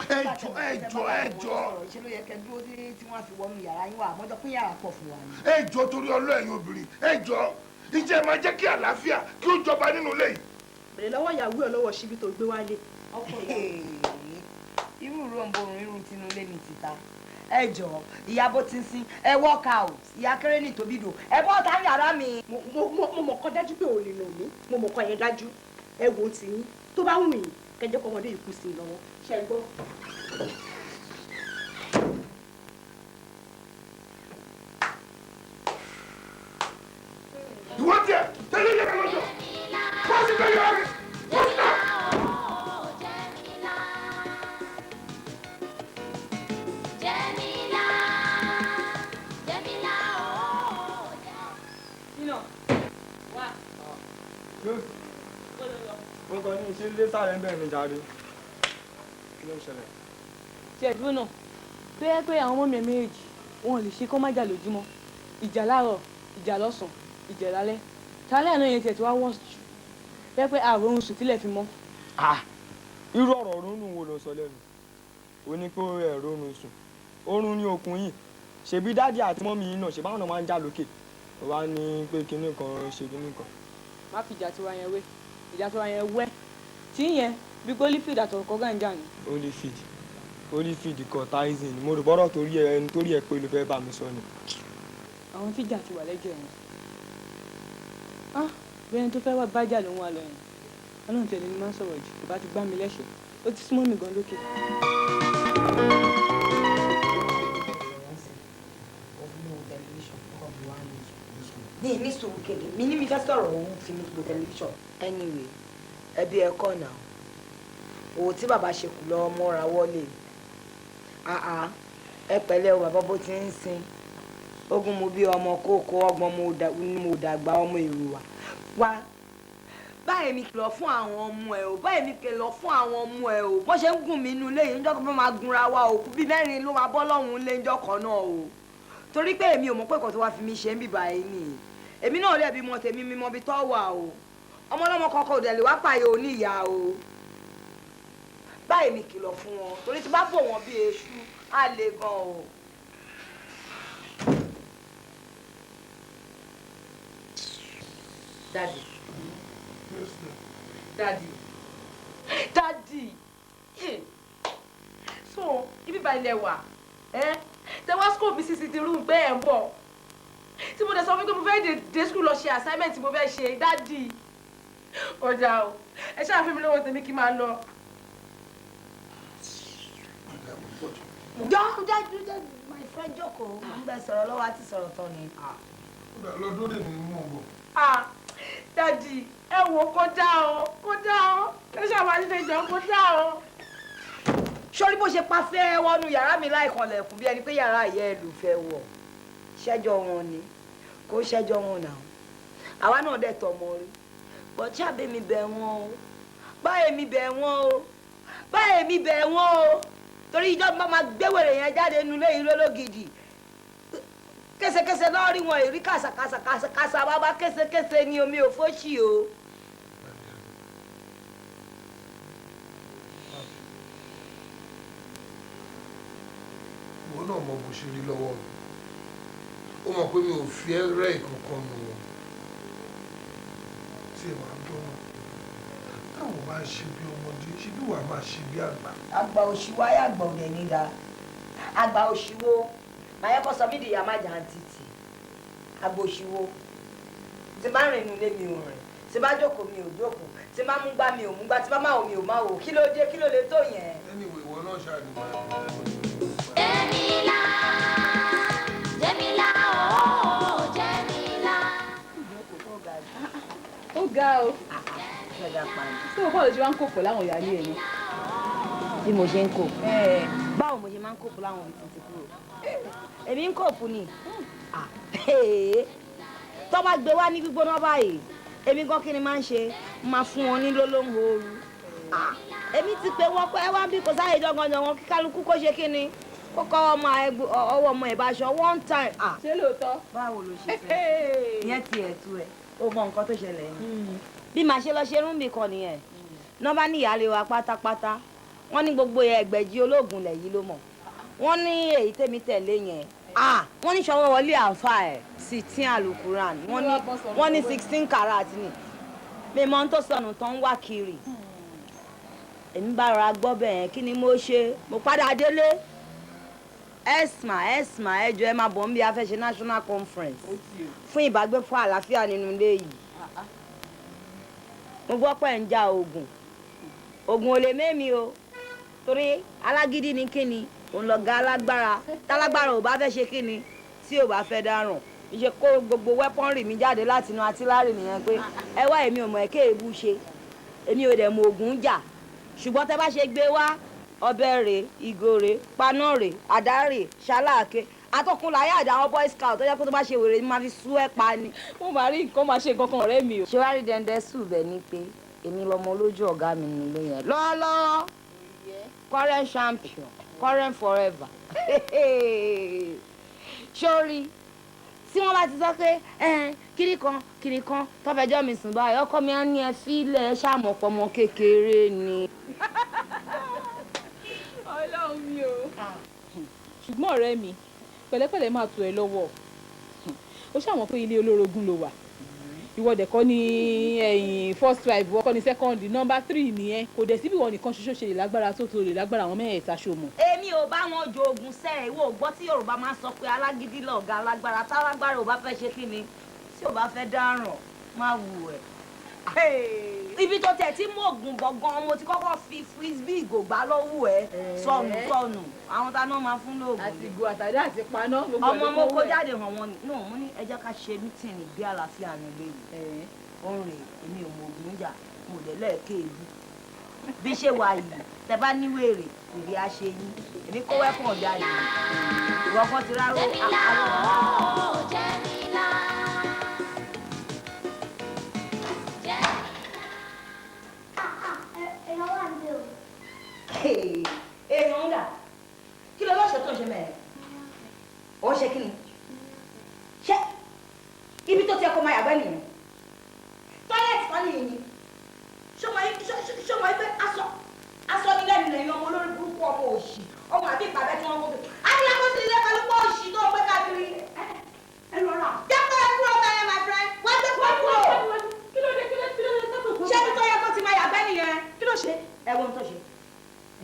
Ẹ jọ ẹ jọ ẹ jọ. Ṣé ló yẹ kẹ́ dúró tí wọ́n fi wọnú yàrá yín wá àmọ́jọ pín yàrá pọ̀ fún wa ni. Ẹ jọ torí Ọlọ́run ẹ̀yin obìnrin ẹ jọ ìjẹ́ máa jẹ́ kí àlàáfíà kí ó jọba nínú ilé yìí. Bẹ̀rẹ̀ lọ́wọ́ ìyàwó ẹ̀ lọ́wọ́ síbi tó gbé wálé. Ọkọ ìyàwó. Irú ròǹbòrùn irú tinúlé mi ti ta. Ẹ jọ ìyá bó ti ń sin ẹ work out ìyá kéré ní tòbídò ẹ bọ́ ta yàrá mi. Mo mọ̀ kọ́ dájú pé ò lè nà mí mo mọ̀ kọ́ yẹn dájú ẹ wò ó ti yín tó bá wù mí kẹjọ kọ́ ọmọdé yìí kú sí i lọ́wọ́ ṣe é gbọ́. Ìwọ tiẹ̀ tẹ́lẹ̀ yẹn lọ́jọ́ kó sì bẹ́ẹ̀ yára mi kó sì náà. Mo kàn ní ṣe lé sáré ń bẹ̀rẹ̀ mi jáde. Kí ló ń ṣẹlẹ̀? Ṣé ẹ̀dúró náà tó yẹ pé àwọn ọmọ mi méjì wọn ò lè ṣe kó má jà lójúmọ́ ìjà láàárọ̀ ìjà lọ́sàn-án ìjà lálẹ́ tálẹ́ àná yẹn tiẹ̀ tí wá wọ́ọ̀sì jù yẹ pé ààrùn oorun sùn tílẹ̀ fi mọ́. Irú ọ̀rọ̀ rúnrún wo ló sọ lẹ́nu? O ní pé ẹ̀rọ oorun sùn oorun ní okùn yìí ṣebí dáàdì àti mọ́mí yìí náà ṣe báwọn náà máa ń jà lókè wá ní pé kinní kan ṣe kinní kan. Má fi ìjà tiwa yẹn wé ìjà tiwa yẹn wẹ́ tí yẹn bí Holyfield àtọ̀kọ́ gànjà ni. Holyfield Holyfield kọ Tyson mo rò bọ́rọ̀ torí ẹ ẹni torí ẹ pé ló fẹ́ bá mi sọ ni. Àwọn tíjà ti wà lẹ́jẹ̀ wọn ah bẹ́ẹ̀ni tó fẹ́ wá bájà ló ń wá lọ yẹn Ọlọ́run tẹ̀lé ni máa ń sọ̀rọ̀ jù kò bá ti gbá mi lẹ́sẹ̀ ó ti súnmọ́ mi gan lókè. Ní sùúrù kéde mi ní mi fẹ́ sọ̀rọ̀ òun fi mi gbò tẹlifíṣàn. Anyway ẹbí ẹ kọ́ náà òwò tí bàbá ṣe kù lọ mọ́ra wọlé ẹ pẹ̀lẹ́ o bàbá bó ti ń sin ogun mo bí ọmọ kókó ọgbọ́n mo dàgbà ọmọ èrò wa báyìí mi kìlọ̀ fún àwọn ọmọ ẹ o báyìí mi kìlọ̀ fún àwọn ọmọ ẹ o bó ṣe ń gùn mí inú ilé yìí níjọ́ kan máa gunra wa òkú bíi mẹ́rin ló máa bọ́ lọ́hùn-ún lé níjọ́ kan náà o torí pé èmi ò mọ̀ pé nǹkan tó wá fi mi ṣe ń bìbà yìí nìyí èmi náà lẹ́bi mọ tèmi mímọ bí tọ́ wà o ọmọ ọlọ́mọ kankan ò dẹ̀ lè wá pààyè oníyà o báyìí mi kìlọ̀ fún wọn torí tí bá bò wọ́n bí eṣú á le gan o. Daddy. Daddy. Daddy. So, ibi bá ilẹ̀ wà, tẹ wá school mi sí sitting room pé ẹ̀ ń bọ̀. Tí mo dẹ̀ sọ fún pé mo fẹ́ dé school lọ ṣe assignment tí mo fẹ́ ṣe, Daddy. Ọjà o, ẹ ṣáà fún mi lówó tèmi kí n máa lọ. Jọ jọ my friend jókòó, mo ń bẹ sọ̀rọ̀ lọ́wọ́ àti sọ̀rọ̀ tán ni. Lọ́dún lè ní mú un bọ̀. Ah, Daddy, ẹ wò kódà o, kódà o, ẹ ṣáà máa ṣe jọ kódà o. Sórí bó ṣe pa fẹ́ wọnú yàrá mi láìkanlẹ̀kùn bí ẹni pé yàrá ìyá ẹ ló fẹ́ wọ̀. Ṣẹ́jọ́ wọn ni, kò ṣẹ́jọ́ wọn náà. Àwa náà dẹ̀ tọ̀ mọ́ rí. Bọ̀ ṣáàbẹ̀ mi bẹ̀ wọ́n o, báyìí mi bẹ̀ wọ́n o, báyìí mi bẹ̀ wọ́n o, torí ìjọba máa gbé wèrè yẹn jáde nulẹ̀ yìí lólógidì. Késekése náà rí wọn èrí kàṣàkàṣà bàbá késekése ni omi ò fóṣì o. Ìwọ náà mọ bó ṣe rí lọ́wọ́ mi. Ó mọ̀ pé mi ò fi ẹ́ rẹ́ ìkankan nù wọn. Tí ẹ wàá gbọ́ náà, táwọn bá ń ṣe bí ọmọdé, ṣé bí wàá máa ṣe bí àgbà? Àgbà òṣì wáyé, àgbà òdẹ̀ ní da. Àgbà òṣì wo? Màá yẹ kó sọ mí di ìyá má jà ń títì. Àgbà òṣì wo? Tí bá rìn nílé mi ò rìn, tí bá jókòó mi ò jókòó, tí bá mú gbá mi ò mú gbá, tí bá má wò mi ò má wò. Kí ló dé? Kí ló lè tó yẹn? Anyway, ìwọ náà ṣáà ní máa. Jẹ́mílá, Jẹ́mílá ooo, Jẹ́mílá. Ó ga o. Tó o bọ́ọ̀lù ṣe wá ń kó pọ̀ láwọn ìyáálé ẹ̀ náà? Bí mo ṣe ń kó? Báwo mo ṣe máa ń kópo láwọn ibi tí kúrò? Èmi ń kóòpù ni. Tó bá gbé wá ní gbígbóná báyìí, èmi gan kí ni máa ń ṣe? Máa fún wọn ní lólóhùn ooru. Èmi ti pé wọn pé ẹ wá bí kò sáyé jọgànjọgàn, kí kálukú kó ṣe kí ni, kó kọ́ ọwọ́ ọmọ ìbáṣọ one time. Ṣé lóòótọ́? Báwo ló ṣe fẹ́? Ìyẹn ti ẹ̀ tú ẹ̀, ó mọ nǹkan tó ṣẹlẹ̀ ni. Bí màá ṣe lọ ṣe irun mi kan nìyẹn. Nọ́mbà ní ìyáálé wa pátápátá. Wọ́n ní gbogbo ẹgbẹ̀jì olóògùn lẹ̀ yìí ló mọ̀. Wọ́n ní èyí tèmi tẹ̀lé yẹn. Wọ́n ní ṣọwọ́ wọlé àǹfà ẹ̀ 16 alukuran. Wọ́n ní 16 karat ni. Mi mọ ohun tó sọnù tó ń wá kiri. Èmi bá rọra gbọ́ bẹ́ẹ̀ yẹn, kí ni mo ṣe? Mo padà délé. Esma, Esma, ẹ jọ̀ọ́ ẹ máa bọ̀ ń bí a fẹ́ ṣe national conference fún ìbágbépọ̀ àlàáfíà nínú ilé yìí. Mo gbọ́ pé ń ja oògùn. Oògùn ò lè mémi o, torí alágídí ni kíni, òun lọ̀gá alágbára. Tálágbára ò bá fẹ́ ṣe kíni, tí ò bá fẹ́ dáràn. Ṣe kó gbogbo weaponry mi jáde láti inú artillery nìyẹn pé ẹ wá, èmi ò mọ̀ ẹ́ kéèbù ṣe, èmi ò dẹ̀ mọ oògùn jà, ṣùgbọ́n tẹ́ bá ṣe gbé wá, ọbẹ̀ rè, ìgò rè, paná rè, àdá rè, ṣaláàké atọ́kùnláyà àdá àwọn boy scout tó jẹ́ pé tó bá ṣe wèrè ni máa fi sú ẹ̀ pa ni. Mo máa rí nǹkan máa ṣe nǹkan kan, ọ̀rẹ́ mi o. Ṣé wàá rí dẹ́ndẹ́ sùn bẹ́ẹ̀ ni pé èmi lọmọ olójú ọ̀gá mi nílé yẹn lọ́ọ́lọ́ọ́, current champion, current forever. Sórí tí wọ́n bá ti sọ pé kiri kan kiri kan tó fẹjọ́ mi sùn báyìí, ọkọ mi á ní ẹ fílẹ̀ ṣàmọ̀pọ̀ ọmọ kékeré ni. Ọlọ́run mi o. Ṣùgbọ́n ọ̀rẹ́ mi, pẹ̀lẹ́pẹ̀lẹ́ máa tù ẹ́ lọ́wọ́. Ó ṣàmọ̀ pé ilé olórogún ló wà. Ìwọ dẹ̀ kọ́ ni ẹ̀yìn first wife, ìwọ kọ́ ni second, number 3 nìyẹn. Kò dẹ̀ síbi ìwọ nìkan ṣoṣo ṣe lè lágbára tó tó lè lágbára àwọn mẹ́ẹ̀ẹ́ta ṣo mọ̀. Èmi ò bá wọn jogun sẹ́, ìwọ ò gbọ́ tí Yorùbá máa ń sọ pé alágídí lọ̀gá alágbára, tálágbára ò bá fẹ́ ṣe kí ni, tí ò bá fẹ́ dáràn, má wù ẹ́. Ibi tó tẹ̀ tí mú ògùn bọ̀ gan-an, mo ti kọ́kọ́ fi frisbee ìgò gbá lọ́wọ́ ẹ̀. Sọnù sọnù, àwọn ta náà máa fún lóògùn. Àti ìgò àtàdé àti paná. Gbogbo ọmọ mo kó jáde hàn wọn ni. Náà mo ní ẹ jẹ́ ká ṣe mítìnì gbé àlàáfíà nílé yìí. Ó ń rè, èmi ò mọ ògùn jà, mo dẹ̀ lẹ́ẹ̀kẹ́ èlú. Bí ṣe wà yìí, tẹ bá ní wèrè, wèrè á ṣe yín. Èmi kó wẹ́pọ̀n jáde. Ìwọ kan ti rárá. Jẹ́mílá ooo, Jẹ́mílá. Èèyàn ń dà, kí ló lọ́sẹ̀ tó ń ṣe mẹ́rin? Ó ń ṣe kí ni? Ṣé ibi tó ti ẹ kó máa yàgbẹ́ nìyẹn? Tọ́lẹ̀tì kan nìyẹn ni. Ṣọmọ ẹgbẹ́ aṣọ ní lẹ́nu lẹ́yìn ọmọ olórí burúkú, ọmọ òṣì, ọmọ àbí ìpàbẹ́ tí wọ́n kó fi. Á ní lákòóso ilé pẹ̀lú pọ̀ òṣì tó ń gbé káàkiri. Ẹ rọra. Jẹ́ kó ẹ kúrò bẹ́ẹ̀, my friend. Wá gbé kó kúrò. Kí ló dé, kí ló dé tó kó? Ṣé ibi tó yẹ kó ti máa yàgbẹ́ nìyẹn? Kí ló ṣe? Ẹ wo ohun tó ṣe.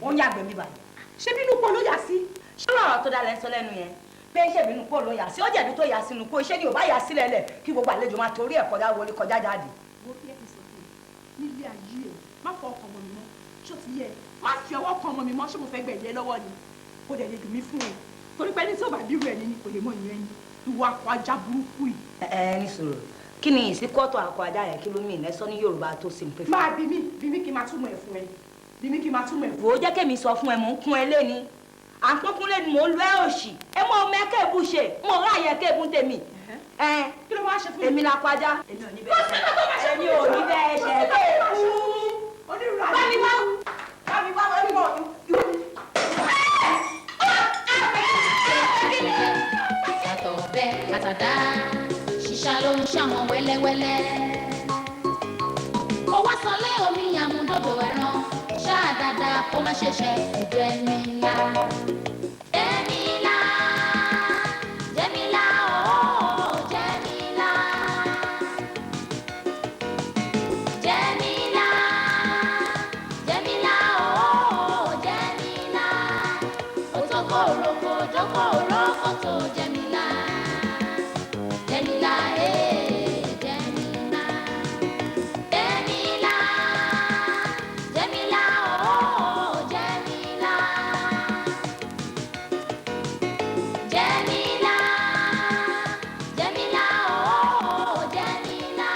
Ó ń yàgbẹ́ mi báyìí. Ṣé bínú pọ̀ ló yà sí? Ṣé ọ̀rọ̀ tó dalẹ̀ ń sọ lẹ́nu yẹn? Pé ṣé bínú pọ̀ ló yà sí? Ó jẹ̀bi tó yà sínú kó iṣẹ́ ni ò bá yà sílẹ̀ lẹ̀ kí gbogbo àlejò máa torí ẹ̀ kọjá wọlé kọjá jáde. Wo bí ẹ ti sọ fún mi nílé ayé ẹ, má fọ ọkàn ọmọ mi mọ́, ṣó ti yẹ? Má fi ọwọ́ kan ọmọ mi mọ́. Ṣé mo fẹ́ gbẹ̀yẹ lọ́wọ́ ni? Kò dẹ̀ lè dùn mí fún ẹ, torí pé ẹni tí ò bá bírú ẹ ní kò lè mọ ìyẹn ni ìwà akọ ajá burúkú yìí. Ẹ ẹ ní sùúrù, kí ni ìsíkọ́tọ̀ akọ ajá yẹn? Kí ló mìíràn ẹ sọ ní Yorùbá tó simplify? Máa bí mi, bí mi kí n máa túmọ̀ ẹ̀ fún ẹ, bí mi kí n máa túmọ̀ ẹ̀ fún ẹ. Wò ó, jẹ́ kémi sọ fún ẹ, mò ń kún ẹ léni, à ń pọ́nkún léni, mò ń lọ ẹ òṣì ẹ mọ ọmọ ẹ kéèbù ṣe, mo ráàyè kéèbù tèmi. Ẹ kí ló wá ṣe fún mi? Èmi la kọjá. Èmi ò ní bẹ́ẹ̀ ṣe. Èmi ò ní bẹ́ẹ̀ ṣe. Bá mi wá. Bá mi wá wọ́n mọ̀. Yàtọ̀ bẹ́ẹ̀ àtàdá ṣìṣà ló ń ṣàwọn wẹ́lẹ́wẹ́lẹ́. Ó wá sọlé omi àmúdòdò ẹran ṣáà dáadáa kó má ṣẹ̀ṣẹ̀ Jẹ́mílà. Jẹ́mílà, Jẹ́mílà ooo Jẹ́mílà. Jẹ́mílà, Jẹ́mílà ooo Jẹ́mílà. Òtókò òrókò jókòó òrókò tó Jẹ́mílà. Jẹ́mílà ee Jẹ́mílà. Jẹ́mílà, Jẹ́mílà ooo Jẹ́mílà. Jẹ́mílà, Jẹ́mílà ooo Jẹ́mílà.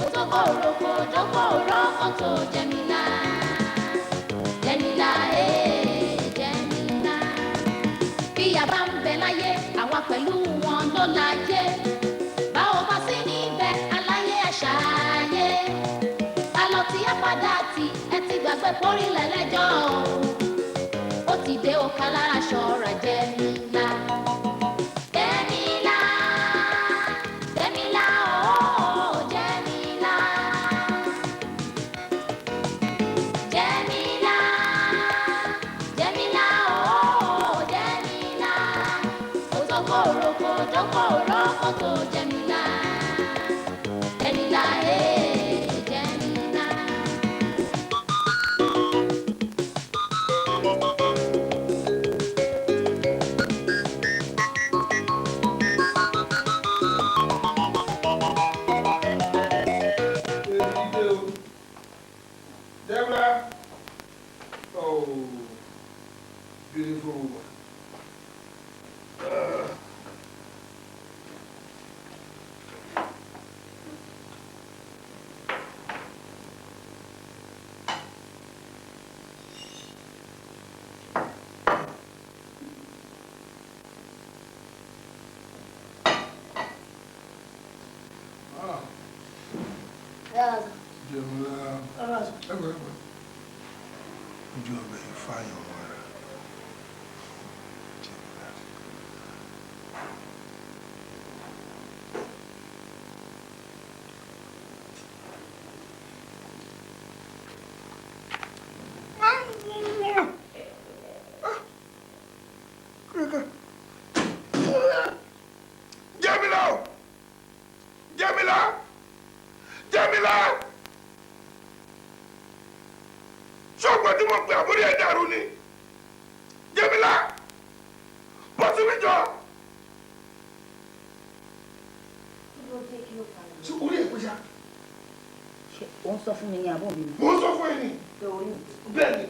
Òtókò òrókò jókòó òrókò tó Jẹ́mílà. Jẹ́mílà ee Jẹ́mílà. Bí a bá ń bẹ láyé, àwa pẹ̀lú wọn ló láyé. Bá ò bá sí níbẹ̀, aláyé àṣàyé. Alọ́ tí a padà tí ẹ ti gbàgbé pórílẹ̀ lẹ́jọ́ o. Ó ti dé òkà lára ṣọ́ra Jẹ́mílà. Jẹ́mílà, Jẹ́mílà ooo Jẹ́mílà. Jẹ́mílà, Jẹ́mílà ooo Jẹ́mílà. Òtókò òrókò jókòó òrókò tó Jẹ́mílà. Jẹ́mílà ee Jẹ́mílà. Deborah. Oh, beautiful woman. Ah, Jẹ́mílà. Ẹgbẹ́ ẹgbẹ́. Ojú ọbẹ̀ yìí fààyàn mọ́ra. Jẹ́mílà. Jẹ́mílà o! Jẹ́mílà! Jẹ́mílà! Ṣọ́gbọ́n tí mo pè àbúrò ẹ̀ dàrú ni. Jẹ́mílà! Bọ́ sí mi jọ! Ṣé orí ẹ̀ pèsè? Ṣé ò ń sọ fún mi ní àbọ̀ mi? Mo ń sọ fún ẹ ní. Pé orí mi. Bẹ́ẹ̀ ni.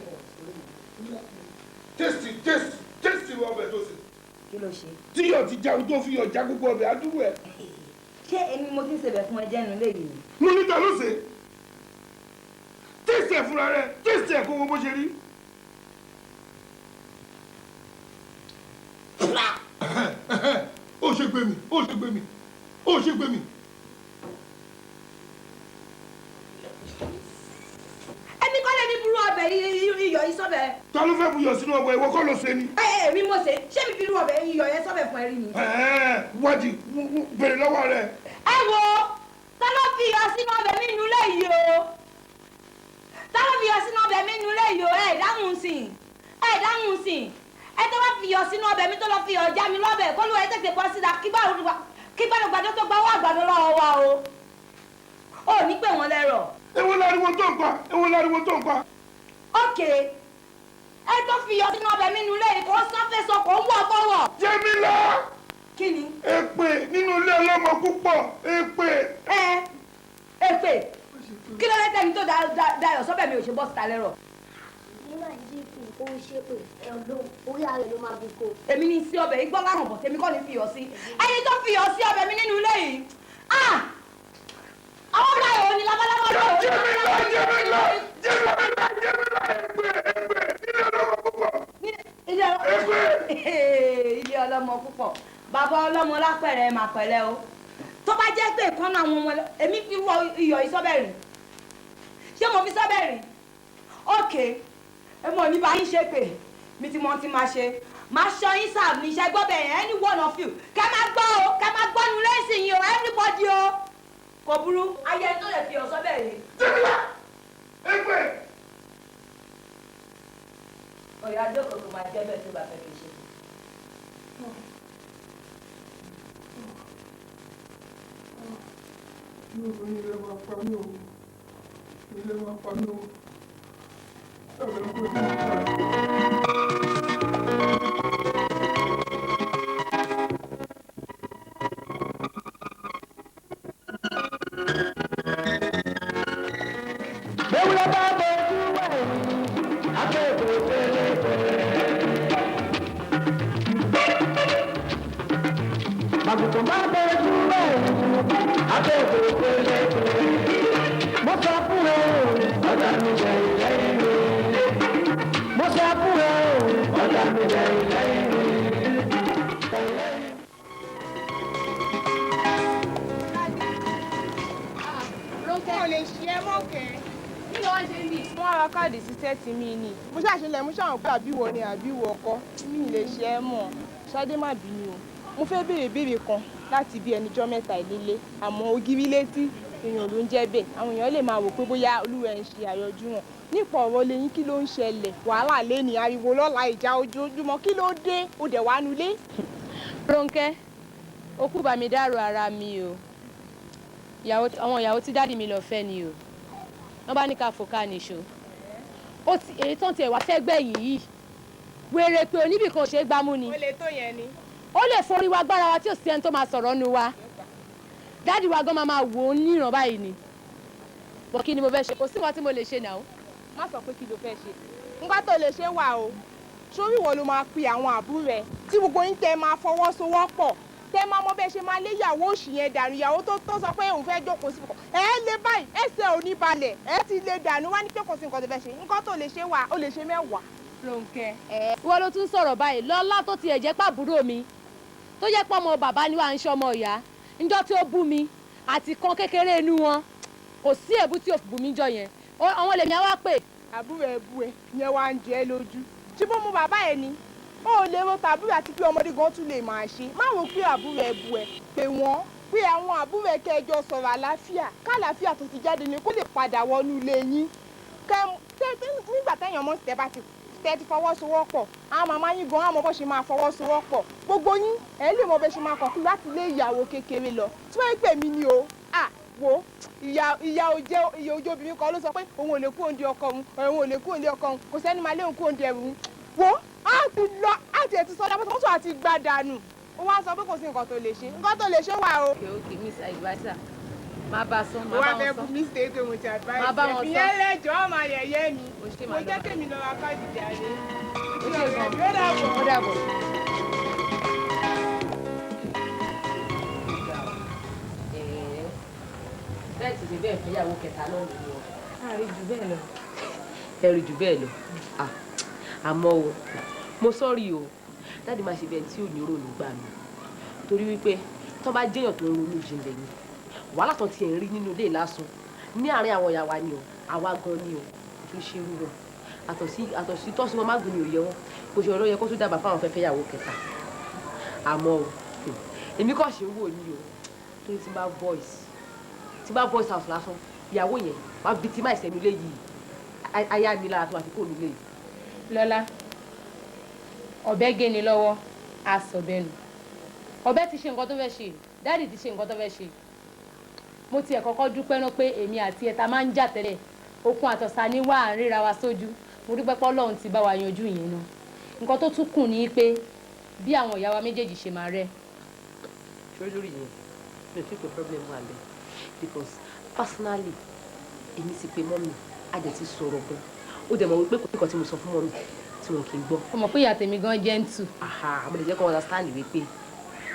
Tẹ́sì tẹ́sì tẹ́sì ọbẹ̀ tó ṣe. Kí ló ṣe? Tíyọ̀ ti jẹun tó fi yọ̀ já gbogbo ọbẹ̀ adúrú ẹ̀. Ṣé èmi mo ti ń ṣebẹ̀ fún ẹ jẹ́nu léyìí ni? Mo ní ta ló ṣe? Tẹ́sì ẹ̀ fúnra rẹ̀, tẹ́sì ẹ̀ kó wo bó ṣe rí. Ó ṣe gbé mi, ó ṣe gbé mi, ó ṣe gbé mi. Èmi kọ́ lè ní burú ọbẹ̀ iyọ̀ yìí sọ́bẹ̀. Ta ló fẹ́ buyọ̀ sínú ọbẹ̀ ìwọ kọ́ ló ṣe ni? Ẹ ẹ èmi mo ṣe, ṣé mi fi irú ọbẹ̀ iyọ̀ yẹn sọ́bẹ̀ fún ẹ rí ni? Wádìí bèrè lọ́wọ́ rẹ̀. Ẹ wo, ta ló fi iyọ̀ sínú ọbẹ̀ mi nínú ilé yìí o? Ta ló fi iyọ̀ sínú ọbẹ̀ mi nínú ilé yìí o? Ẹ dáhùn sí i, ẹ dáhùn sí i. Ẹ tó bá fi iyọ̀ sínú ọbẹ̀ mi tó lọ fi iyọ̀ já mi lọ́bẹ̀ kó ló ẹ tètè bọ́ síta kí gbàdúgbàdó tó gba owó àgbàdo lọ́wọ́ wa o. Ò ní pè wọ́n lẹ́rọ̀. Èwo láriwo tó ń pa? Èwo láriwo tó ń pa? Ókè, ẹ tó fi iyọ̀ sínú ọbẹ̀ mi nínú ilé yìí kó sáfẹ́sọ kó ń wọ̀ fọwọ́. Jẹ́mílà! Kí ni? Èpè nínú ilé ọlọ́mọ púpọ̀, èpè. Ẹ èpè kí ló dé tẹ́ni tó dayọ̀ sọ́bẹ̀ mi ò ṣe bọ́ síta lẹ́rọ̀. Nígbà tí kò ń ṣépè ẹ̀ lóhùn orí ara ẹ̀ ló máa fi kó. Èmi ní sí ọbẹ̀ igbó lárùn bọ̀ tèmi kọ́ ní fi iyọ̀ sí. Ẹni tó fi iyọ̀ sí ọbẹ̀ mi nínú ilé yìí. Ah! Àwọn ọ̀rọ̀ ayò ni labalábá lọ. Jẹ́mílà! Jẹ́mílà! Jẹ́mílà! Jẹ́mílà! Èpè èpè nílé ọlọ́mọ púpọ̀. Ilé ọlọ́mọ púpọ̀. Bàbá ọlọ́mọ lápẹ̀rẹ̀ mà pẹ̀lẹ́ o. Tó bá jẹ́ pé ìkànnì àwọn ọmọ èmi fi wọ iyọ̀ yìí sọ́bẹ̀ rìn. Ṣé mo fi sọ́bẹ̀ rìn? Okay, èmi ò ní bá yín ṣe pé mi ti mọ ohun tí máa ṣe. Máa ṣọ yín sáà ní iṣẹ́ gbọ́bẹ̀ yẹn any one of you. Kẹ́ máa gbọ́ o, kẹ́ máa gbọ́ nu lẹ́sìn yín o, everybody o. Kò burú, ayé ẹni tó lè fi ọ̀sọ́ bẹ̀ rìn. Jẹ́mílá! Ẹgbẹ́! Ọ̀yà àjọkò kò máa jẹ́ bẹ́ẹ̀ tó bá fẹ́ fi ṣe. Ilé máa pa mí o, ilé máa pa mí o, ẹ̀rọ kò ní ìta. Ewúrẹ́ bá bojú wẹ̀yìn, akẹ́kọ̀ọ́ pélépélé. Àgùntàn bá bojú wẹ̀yìn, akẹ́kọ̀ọ́ pélépélé. Mo sọ fún ẹ o, ọ̀tá mi jẹ ìlẹ́yìn mi. Mo sọ fún ẹ o, ọ̀tá mi jẹ ìlẹ́yìn mi. Mo lè ṣe é mọ́kẹ́. Kí ló wá ṣe ń bì? Mo ra káàdì sí sẹ́ẹ̀tì mi ni. Mo ṣàṣelẹ̀ mo ṣàwọn pé àbíwọ ni àbíwọ ọkọ. Mi ì lè ṣe é mọ̀. Ṣadé má bínú o. Mo fẹ́ béèrè béèrè kan láti bí ẹnijọ́ mẹ́ta ìlélẹ̀. Àmọ́ ògiri létí èèyàn ló ń jẹ́ bẹ́ẹ̀. Àwọn èèyàn lè máa wò pé bóyá olúwẹ̀ ń ṣe àyọjú wọn. Nípa ọ̀rọ̀ lẹ́yìn kí ló ń ṣẹlẹ̀? Wàhálà lé ní ariwo lọ́la ìjà ojoojúmọ́. Kí ló dé? O dẹ̀ wá nulẹ̀. Rónkẹ́, ó kú bá mi dárò ara mi o. Àwọn ìyàwó tí dáàdì mi lọ fẹ́ ni o. Wọ́n bá ní ká fò ká nìṣó. Ó ti èyí tán tiẹ̀ wá fẹ́ gbẹ̀yìn yìí. Wèrè pé oníbì kan ò ṣeé gbámú ni. Ó lè tó yẹn ni. Ó lè forí wa gbára wa tí ò sí ẹni tó máa sọ̀rọ̀ nu wa. Dáàdì wa gan máa máa wò ó níran báyìí ni. Bọ̀ kí ni mo fẹ́ ṣe? Kò sí nǹkan tí mo lè ṣe náà. Má sọ pé kí ló fẹ́ ṣe. Nǹkan tó lè ṣe wà o. Sórí ìwọ ló máa pe àwọn àbúrò ẹ tí gbogbo yín tẹ máa fọwọ́sowọ́pọ̀ tẹ máa mọ bẹ́ẹ̀ ṣe máa lé ìyàwó òṣì yẹn dànù, ìyàwó tó tó sọ pé òun fẹ́ jókòó sí kọ̀ ẹ lé báyìí, ẹsẹ̀ ò ní balẹ̀, ẹ ti lè dànù wá ní pé kò sí nǹkan tó fẹ́ ṣe. Nǹkan tó lè ṣe wà, ó lè ṣe mẹ́wàá. Rónkẹ́, ìwọ ló tún sọ̀rọ̀ báyìí. Lọ́lá tó tiẹ̀ jẹ́ pàbúrò mi tó jẹ́ pé ọmọ bàbá ni wà ń ṣọmọ ìyá, níjọ́ tí ó bú mi àti kan kékeré inú wọn kò sí èébú tí ò bú mi jọ yẹn, àwọn lèmi á wá pè. Àbúrò ẹ bú ẹ yẹn wá ń jẹ ẹ lójú. Ṣé bó mu bàbá ẹ ni? Ó lè ro tàbúrò àti pé ọmọdé gan tún lè máa ṣe. Má rò pé àbúrò ẹ bú ẹ, pé wọ́n pé àwọn àbúrò ẹ kẹjọ sọ̀rọ̀ àlàáfíà, kálàáfíà tó ti jáde ni kó lè padà wọnú ilé yín. Nígbà téèyàn mọ̀ sí tẹ́ bá ti tẹ́ ti fọwọ́sowọ́pọ̀, àwọn màmá yín gan àmọ́ bó ṣe máa fọwọ́sowọ́pọ̀. Gbogbo yín ẹ lè mọ bó ṣe máa kàn kú láti lé ìyàwó kékeré lọ. Tí wọ́n ń pè mí ni o, à wo ìyá ìyá òjé ìyá òjé obìnrin kan ló sọ pé òun ò lè kú òǹdí ọkọ òun, òun ò lè kú òǹdí ọkọ òun, kò sẹ́ni máa lé òun kú òǹdí ẹrù òun. Wo á ti lọ á ti ẹ̀ ti sọdá mọ́tò àti gbà dànù. Ó wá sọ pé kò sí nǹkan tó lè ṣe, nǹkan tó lè ṣe wà o. Okay, okay, Miss Adviser, máa bá a sọ, máa Mo wá bá wọn fẹ́ sọ. bú mi ṣe pé mo ti advice Máa bá ẹ. wọn sọ. Ìyẹn lẹ́jọ́ máa yẹ̀yẹ́ mi. O ṣe Mo máa jẹ́ lọ. kémi lọ ra káàdì jáde. O ṣe gan. Ó dàbọ̀. Ó dàbọ̀. Bẹ́ẹ̀ ti ṣe bẹ́ẹ̀ fẹ́yàwó kẹta náà nìyí o. A rí jù bẹ́ẹ̀ lọ. Ẹ rí jù bẹ́ẹ̀ lọ. Àmọ́ o, mo sọ́rí o, dáàdì máa ṣe bẹ́ẹ̀ tí ò ní ronú gbà mí. Torí wípé tó bá jẹ́yàn tó ń ronú jinlẹ̀ ni, wàhálà tán ti ẹ̀ ń rí nínú ilé lásán ní àárín àwọn ìyá wa ni o, àwa gan ni o, kì í ṣe irú wọn. Àtọ̀sí tọ́sí wọn má gùn ní òye wọn, kò ṣe ọ̀rọ̀ yẹ kó tún dábàá fáwọn fẹ́ fẹ́yàwó kẹta. Àmọ́ o, èmi kàn ṣe ń wò ní o, torí tí bá voice tí bá voice house lásán, ìyàwó yẹn wàá bí tí má ìsẹ̀nu ilé yìí, aya mi lára tó máa fi kúrò nílé yìí. Lọ́lá, ọ̀bẹ gé ni lọ́wọ́, a sọ bẹ́ẹ̀ nù. Ọ̀bẹ ti ṣe nǹkan tó fẹ́ ṣe, dáàdì ti ṣe nǹkan tó fẹ́ ṣe. Mo tiẹ̀ kọ́kọ́ dúpẹ́ náà pé èmi àti ẹ̀ta máa ń jà tẹ́lẹ̀, okun àtọ̀sà ni wà á ríra wa sójú. Mo dúpẹ́ pé Ọlọ́run ti bá wa yanjú ìyẹn náà. Nǹkan tó tún kù ni pé bí àwọn ìyá wa méjèèjì ṣe máa rẹ́. Ṣé lórí yẹn, mi ò fi pé problem wà bẹ́ẹ̀ because personally èmi ti pe mọ́mì, a dẹ̀ ti sọ̀rọ̀ gan. Ó dẹ̀ mọ̀ wípé kò sí nǹkan tí mo sọ fún mọ́mì tí wọn kì í gbọ́. Ó mọ̀ pé ìyá tèmi gan gentle. Aha, mo lè jẹ́ kó understand wípé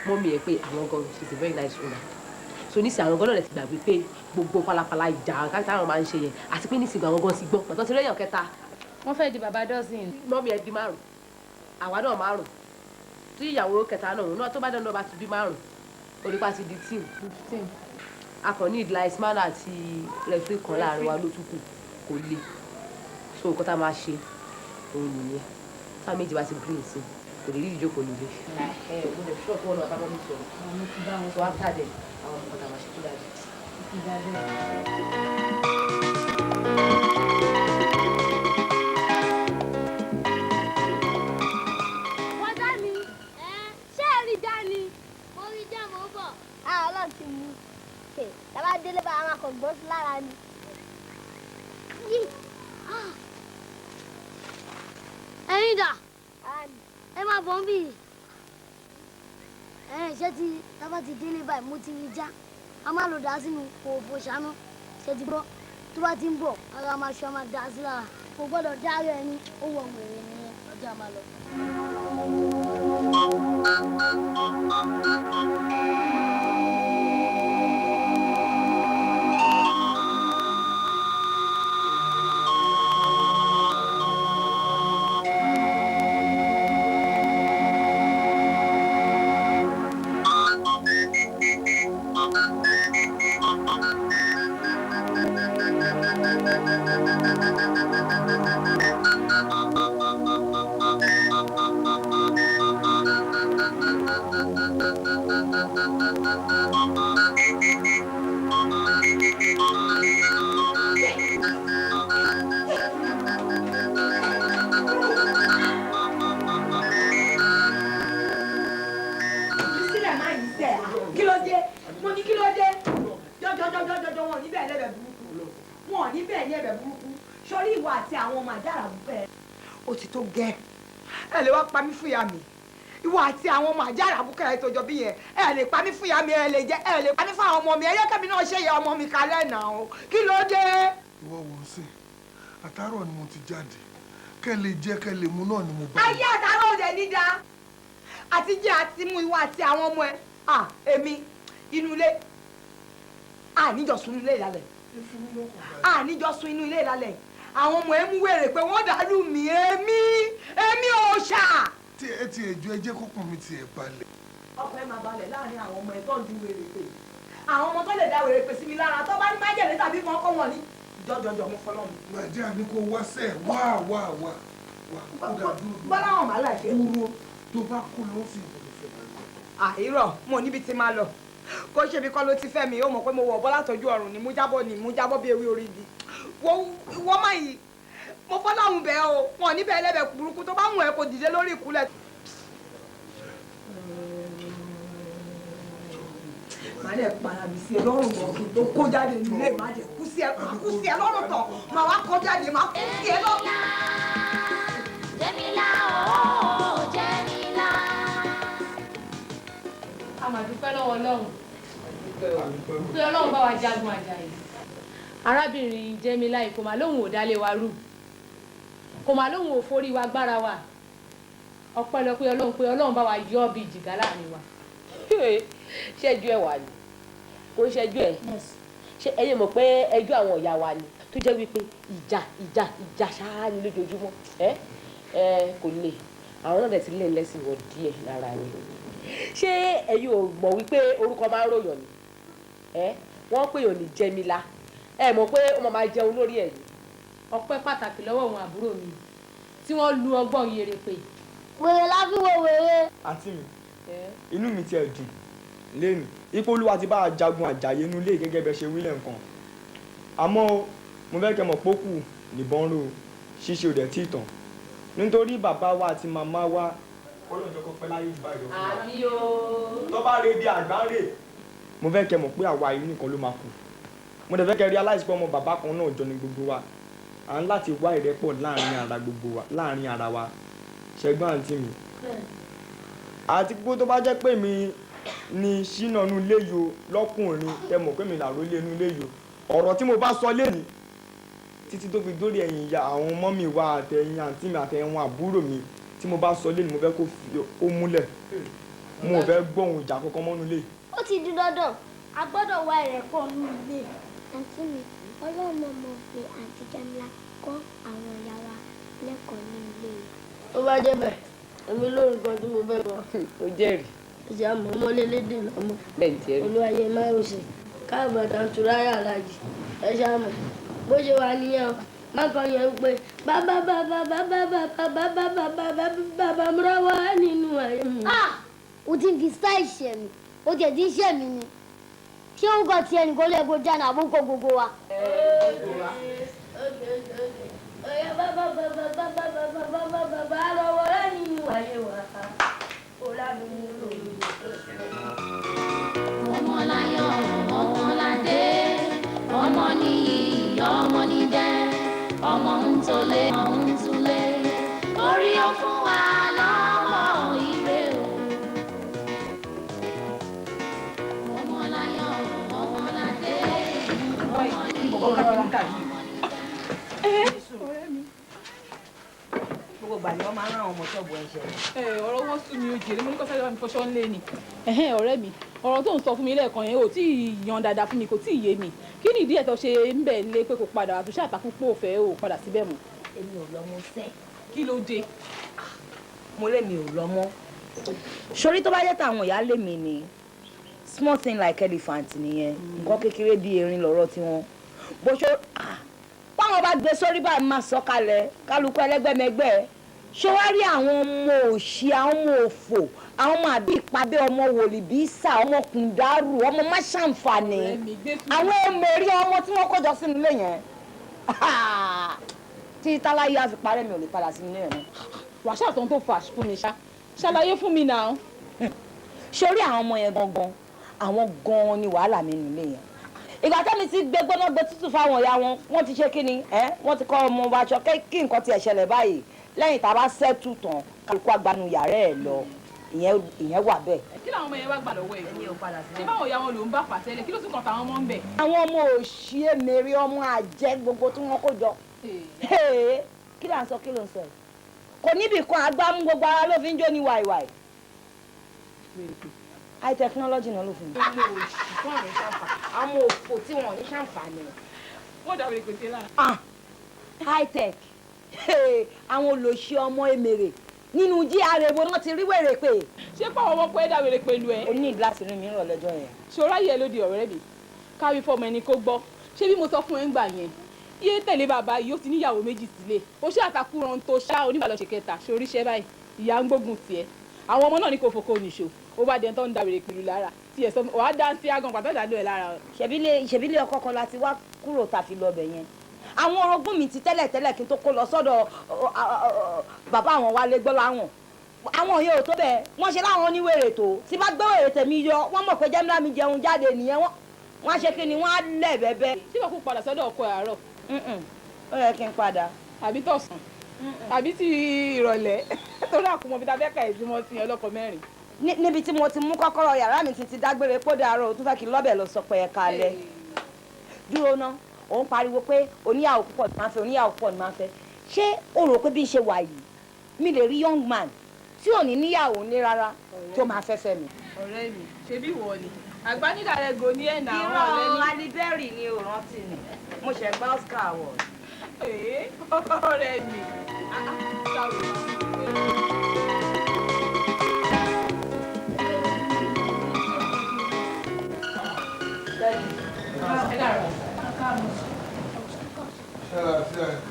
mọ́mì ẹ̀ pé àwọn gan, she is a very nice woman. So nísìnyí àwọn gan náà lè ti gbàgbé pé gbogbo pálapàla ìjà táwọn máa ń ṣe yẹn, àti pé nísìnyí àwọn gan ti gbọ́. Pàtó ti réyàn kẹta. Wọ́n fẹ́ di bàbá dọ́sìn. Mọ́mì ẹ di márùn-ún, àwa náà márùn-ún. Tí ìyàwó kẹta náà òun náà tó bá dáná bá ti bí márùn onípa ti di team. 15. A kàn ní linesman àti referee kan láàrin wa ló tún kù, kò le. So nǹkan tá a máa ṣe òun nìyẹn. Táwọn méjì bá ti green sí, kò lè rí ìjókòó nílé. Ẹ ẹ mo lè ṣọ́ọ̀kì wọn náà bá mọ́ mi sọ̀rọ̀. So after then, àwọn nǹkan tá a máa ṣe tó dájú. Bọ́dá mi, ṣé ẹ rí já ni? Mo rí já, mo ń bọ̀. Ah, Ọlọ́run ti mú. Tàbá délé bá àwọn akọ̀gbọ́n sí lára ni. Yí. Ah. Ẹ̀yin dà, ẹ máa bọ̀ ń bì. Ṣé ti tàbá ti délé báyìí mo ti rí já. A máa lò dá sínú òfò ṣáná. Ṣé ti gbọ́? Tó bá ti ń bọ̀, ara máa ṣe máa dá sí lára. Kò gbọ́dọ̀ dá ara ẹni, ó wọ wèrè nìyẹn, ọjọ́ máa lọ. Sílẹ̀ máa yìí sẹ̀, kí ló dé? Mo ní kí ló dé? Jọjọjọjọjọ wọn ò ní bẹ́ẹ̀ lẹ́bẹ̀ burúkú. Wọn ò ní bẹ́ẹ̀ ní ẹ̀bẹ̀ burúkú. Sórí ìwọ àti àwọn ọmọ àjàrà bẹ́ẹ̀. Ó ti tó gẹ́. Ẹ lè wá pa mí fún ìyá mi. Ìwọ àti àwọn ọmọ àjàrà búkẹ́ ẹ tó jọ bí yẹn. Ẹ lè pa mí fún ìyá mi, ẹ lè jẹ, ẹ lè pa mí fún àwọn ọmọ mi. Ẹ yẹ kẹ́mi náà ṣe ìyá ọmọ mi kalẹ̀ náà o. Kí ló dé? Ìwọ wò ó sìn, àtàárọ̀ ni mo ti jáde. Kẹ́ lè jẹ kẹ́ lè mu náà ni mo bá. Ayé àtàárọ̀ òde ní da. Àti jẹ àti mú ìwọ àti àwọn ọmọ ẹ. À èmi inú ilé. À níjọ sùn inú ilé ìlàlẹ̀. À níjọ sùn inú ilé ìlàlẹ̀. Àwọn ọmọ ẹ mú wèrè pé wọ́n dàlú mi èmi èmi ò ṣà. Tí ẹ ti ẹjọ́ ẹ jẹ́ kọ́kàn mi ti ẹ̀ balẹ̀. Ọkàn ẹ máa balẹ̀ láàrin àwọn ọmọ ẹ tó ń du wèrè pé. Àwọn ọmọ tó lè da wèrè pè sí mi lára tó bá ní májèlé tàbí kan kọ́ wọn ní. Jọjọjọ mo fọlọ́ mi. Nàìjíríà ní kó wá sẹ́ẹ̀ wá wá wá wá kó dà dúró. Bọ́lá wọn màá láìpẹ́. Dúró tó bá kó lọ sí ìbò fẹ́ máa lọ. Àìrọ̀ mo níbi tí máa lọ. Kó ṣe bí kọ́ ló ti fẹ́ mi, ó mọ̀ pé mo wọ̀ bọ́lá tọ́jú ọ̀run ni mo jábọ́ ni mo jábọ́ bí ewé orí igi. Wọ́n má yìí mo fọ́láhùn bẹ́ẹ̀ o, wọn ò ní bẹ́ẹ̀ lẹ́bẹ̀ẹ́ burúkú tó bá wù ẹ́ kó dìde lórí ìkúlẹ̀. Màá dẹ̀ para mi sí ẹ lọ́rùn gan kí n tó kó jáde nílé, màá dẹ̀ kú sí ẹ lọ́rùn tán, màá wá kó jáde, màá kú sí ẹ lọ́rùn. Jẹ́mílá ooo Jẹ́mílá. A máa dúpẹ́ lọ́wọ́ Ọlọ́run pé Ọlọ́run bá wa jagun Àjàyí. Arábìnrin Jẹ́mílá yìí kò máa lóhùn ò dálé wa rú, kò máa lóhùn ò forí wa gbára wa. Ọpẹ́lọpẹ́ Ọlọ́run pé Ọlọ́run bá wa yọ bí jìgá láàrin wa. Ṣẹ́jú ẹ̀ wà ní kò ń ṣẹ́jú ẹ̀. Ṣé ẹ̀yin mọ̀ pé ẹjọ́ àwọn ìyá wa ni tó jẹ́ wípé ìjà ìjà ìjà ṣáá ni lójoojúmọ́. Ẹ ẹ kò lè, àwọn náà dẹ̀ ti lé lẹ́sìn wọ díẹ̀ lára ni. Ṣé ẹ̀yin ò mọ̀ wípé orúkọ máa ń ròyàn ni? Ẹ wọ́n pè yàn ní Jẹ́mílá, ẹ mọ̀ pé ó máa jẹun lórí ẹ̀ ni. Ọpẹ́ pàtàkì lọ́wọ́ àwọn àbúrò mi tí wọ́n lu ọgbọ́n yèrè pé. Wèrè la fi wo wèrè. Àǹtí mi, inú mi tiẹ̀ dùn lẹ́nu ipò Olúwa ti bá a jagun Àjàyí inú ilé gẹ́gẹ́ bẹ́ ṣe wí lẹ́ǹkan. Àmọ́ mo fẹ́ kẹ́ mọ̀ pókù nìbọn ró ṣíṣe ò dẹ̀ tí ì tàn nítorí bàbá wa àti màmá wa. Ọlọ́run jẹ́ kó pẹ́ láyé jù báyìí lọ fún wa. Àmì o. Tó bá re bí àgbá ń rè. Mo fẹ́ kẹ́ mọ̀ pé àwa yìí nìkan ló máa kù. Mo dẹ̀ fẹ́ kẹ́ realize pé ọmọ bàbá kan náà jọ ni gbogbo wa. À ń láti wá ìrẹ́pọ̀ láàrin ara gbogbo wa, láàrin ara wa. Ṣẹ̀gbọ́n àǹtí mi. Àti pé tó bá jẹ́ pé mi ni ṣínà inú ilé yìí o lọ́kùnrin, ẹ mọ̀ pé mi làró lé inú ilé yìí o. Ọ̀rọ̀ tí mo bá sọ lénìí títí tó fi dórí ẹ̀yìn ìyá àwọn mọ́mì wa àtẹ̀yìn àǹtí mi àtẹ̀yìn àbúrò mi tí mo bá sọ lénìí mo fẹ́ kó múlẹ̀. Mo ò fẹ́ gbóhùn ìjà kankan mọ́nú ilé. Ó ti di dandan, a gbọ́dọ̀ wá ìrẹ́pọ̀ nínú ilé. Àǹtí mi, Ọlọ́run mọ̀ fi àǹtí Jẹ́mílá kọ́ àwọn ìyá wa lẹ́kọ̀ọ́ ní ilé yìí. Ó bá débẹ̀, Èmi lórí kan tí mo fẹ́ bọ̀. O jẹ́rìí. Ṣé àmọ́ ọmọlélédè lọ́mọ? Bẹ́ẹ̀ ni tiẹ̀ rí. Olúwayé Máyọ̀sẹ̀ káàbọ̀ tàǹtúráyà alájì. Ẹ ṣe àmọ́ bó ṣe wà nìyẹn o. Má kàn yẹn pé bàbá bàbá bàbá bàbá bàbá bàbá bàbá múra wá nínú ayé mi. O ti ń fi style ṣẹ̀ mi, o tiẹ̀ ti ń ṣẹ̀ mí ni. Ṣé orúkọ tiẹ̀ nìkan ló yẹ kó dáná àbúkọ gbogbo wa? Oya bàbá bàbá bàbá bàbá bàbá bàbá lọ́wọ́ nínú ayé wa. Ọmọláyọ̀ ọmọládé, ọmọ nìyí ọmọ nídẹ, ọmọ ń tolé ọmọ ń túlé, orí ó fún wa lọ́mọ ire o. Ọmọláyọ̀ ọmọládé, ọmọ nìyí ọmọ nídẹ. Gbogbo ìgbà ni wọ́n máa ń rán àwọn ọmọ ṣọ́ọ̀bù ẹ̀ ṣe. Ọ̀rọ̀ wọn sún mi ó jèrè, mo ní kó sáré bá mi fọṣọ ńlé ni. Ọ̀rẹ́ mi, ọ̀rọ̀ tó ń sọ fún mi lẹ́ẹ̀kan yẹn ò tí ì yan dáadáa fún mi, kò tí ì yé mi. Kí ni ìdí ẹ̀ tó ṣe ń bẹ̀ lé pé kò padà àtúnṣe àtàkùn pò fẹ́ ò padà síbẹ̀ mọ́? Èmi ò lọ mọ sẹ́. Kí ló dé? Mo lé mi ò lọ mọ́. Sori tó bá jẹ́ tàwọn ìyáálé mi ni, small thing like elephant nìyẹn, nǹkan kékeré bíi erin lọ̀rọ̀ tiwọn. Bó ṣe báwọn bá gbé sórí báyìí máa sọ kalẹ̀ kálukú ẹlẹ́gbẹ́mẹgbẹ́. Ṣé wàá rí àwọn ọmọ òṣì, àwọn ọmọ òfò, àwọn ọmọ àbí ìpàdé, ọmọ wòlíbísà, ọmọ kùndàrú, ọmọ máṣàǹfààní, àwọn èmèrè ọmọ tí wọ́n kójọ sínú ilé yẹn tí táláyé á fi parẹ́, mi ò lè padà sínú ilé yẹn mọ́. Wàá ṣàtọ̀ tó fà fún mi ṣá, ṣàlàyé fún mi náà. Sórí àwọn ọmọ yẹn gangan, àwọn gan-an ni wàhálà mi nínú ilé yẹn. Ìgbà tẹ́mi ti gbé gbóná gbé tútù fáwọn ìyá wọn, wọ́n ti ṣe kí ni ẹ́, wọ́n ti kọ́ ọmọ wa aṣọ kí nǹkan tiẹ̀ ṣẹlẹ̀ báyìí. Lẹ́yìn tá a bá ṣẹ́tù tán, kálukú agbanú yàrá ẹ̀ lọ, ìyẹn wà bẹ́ẹ̀. Kí làwọn ọmọ yẹn wá gbà lọ́wọ́ ẹ̀? Ṣé báwọn ìyá wọn ló ń bá fà tẹ́lẹ̀? Kí ló tún kàn táwọn ọmọ ń bẹ̀? Àwọn ọmọ òṣì èmèrè, ọmọ àjẹ́ gbogbo tí wọ́n kó jọ. Kí là ń sọ, kí ló ń sọ yìí? Kò níbì kan agbámú, gbogbo ara ló fi ń jó ní wàìwàì. High technology náà ló fún mi. Àwọn òṣì fún àwọn ṣàǹfà, àwọn òfò tí wọn ò ní ṣàǹfààní. Wọ́n dàbí ìpèsè lára. High tech, àwọn olòṣì ọmọ èmèrè nínú GRA wo náà ti rí wèrè pé. Ṣé pàwọn ọmọ pé dàwèrè pẹ̀lú ẹ? O ní ìgíláàsì rí mi ń rọ̀ lọ́jọ́ yẹn. Ṣòro ayé ẹ lóde ọ̀rẹ́ mi, káwí fọmọ ẹni kó gbọ́. Ṣé bí mo sọ fún ẹ ń gbà yẹn? Yé tẹ̀lé bàbá yìí, ó ti níyàwó méjì sílé. Ó ṣe àtàkùrọ̀ tó ṣá oníbàlọ̀ ṣe kẹta, ṣoríṣẹ́ báyìí, ìyá ń gbógun tiẹ̀. Àwọn ọmọ náà ní kò fòkó nìṣó, ó bá dẹni tó ń dàwèrè pẹ̀lú lára. Tí ẹ̀ sọ wàá dá sí àgàn pàtó ìdádó ẹ̀ lára. Ṣèbílẹ̀ ọkọ kan la ti wá kúrò tá a fi lọ bẹ̀ yẹn. Àwọn orogún mi ti tẹ́lẹ̀ tẹ́lẹ̀ kí n tó kó lọ sọ́dọ̀ bàbá àwọn wálé gbọ́ láwọn. Àwọn yẹn ò tó bẹ́ẹ̀, wọ́n ṣe láwọn oníwèrè tó. Tí bá gbé wèrè tèmi yọ, wọ́n mọ̀ pé Jẹ́mílá mi jẹun jáde nìyẹn, wọ́n á ṣe kí ni, wọ́n á lẹ̀ bẹ́bẹ́. Ṣé wọ́n kú padà sọ́dọ̀ ọkọ ẹ̀ àárọ̀? Ó yẹ kí n padà. Àbí tọ̀sán? Àbí ti ìrọ̀lẹ́? Torí àkùmọ̀ fi ta fẹ́ ka ìdímọ̀ sí ọlọ́kọ mẹ́rin. Níbi tí mo ti mú kọ́kọ́rọ́ yàrá mi ti dágbére pódà àárọ̀, ó tún fẹ́ kí n lọ́bẹ̀ lọ sọ pé ẹ kalẹ̀. Dúró ná, òun pariwo pé oníyàwó púpọ̀ ni máa ń fẹ́, oníyàwó púpọ̀ ni máa ń fẹ́. Ṣé o rò pé bí n ṣe wà yìí, mi lè rí young man tí ò ní níyàwó ní rárá tó máa fẹ́ fẹ́ mi? Ọ̀rẹ́ mi, ṣebí ìwọ ni àgbánídà rẹ gò ní ẹ̀nà àwọn ọ̀rẹ́ mi. Irọ́ Alibẹ́rì ni ò rántí ni, mo ṣẹ̀ gba Oscar award. Ọ̀rẹ́ mi.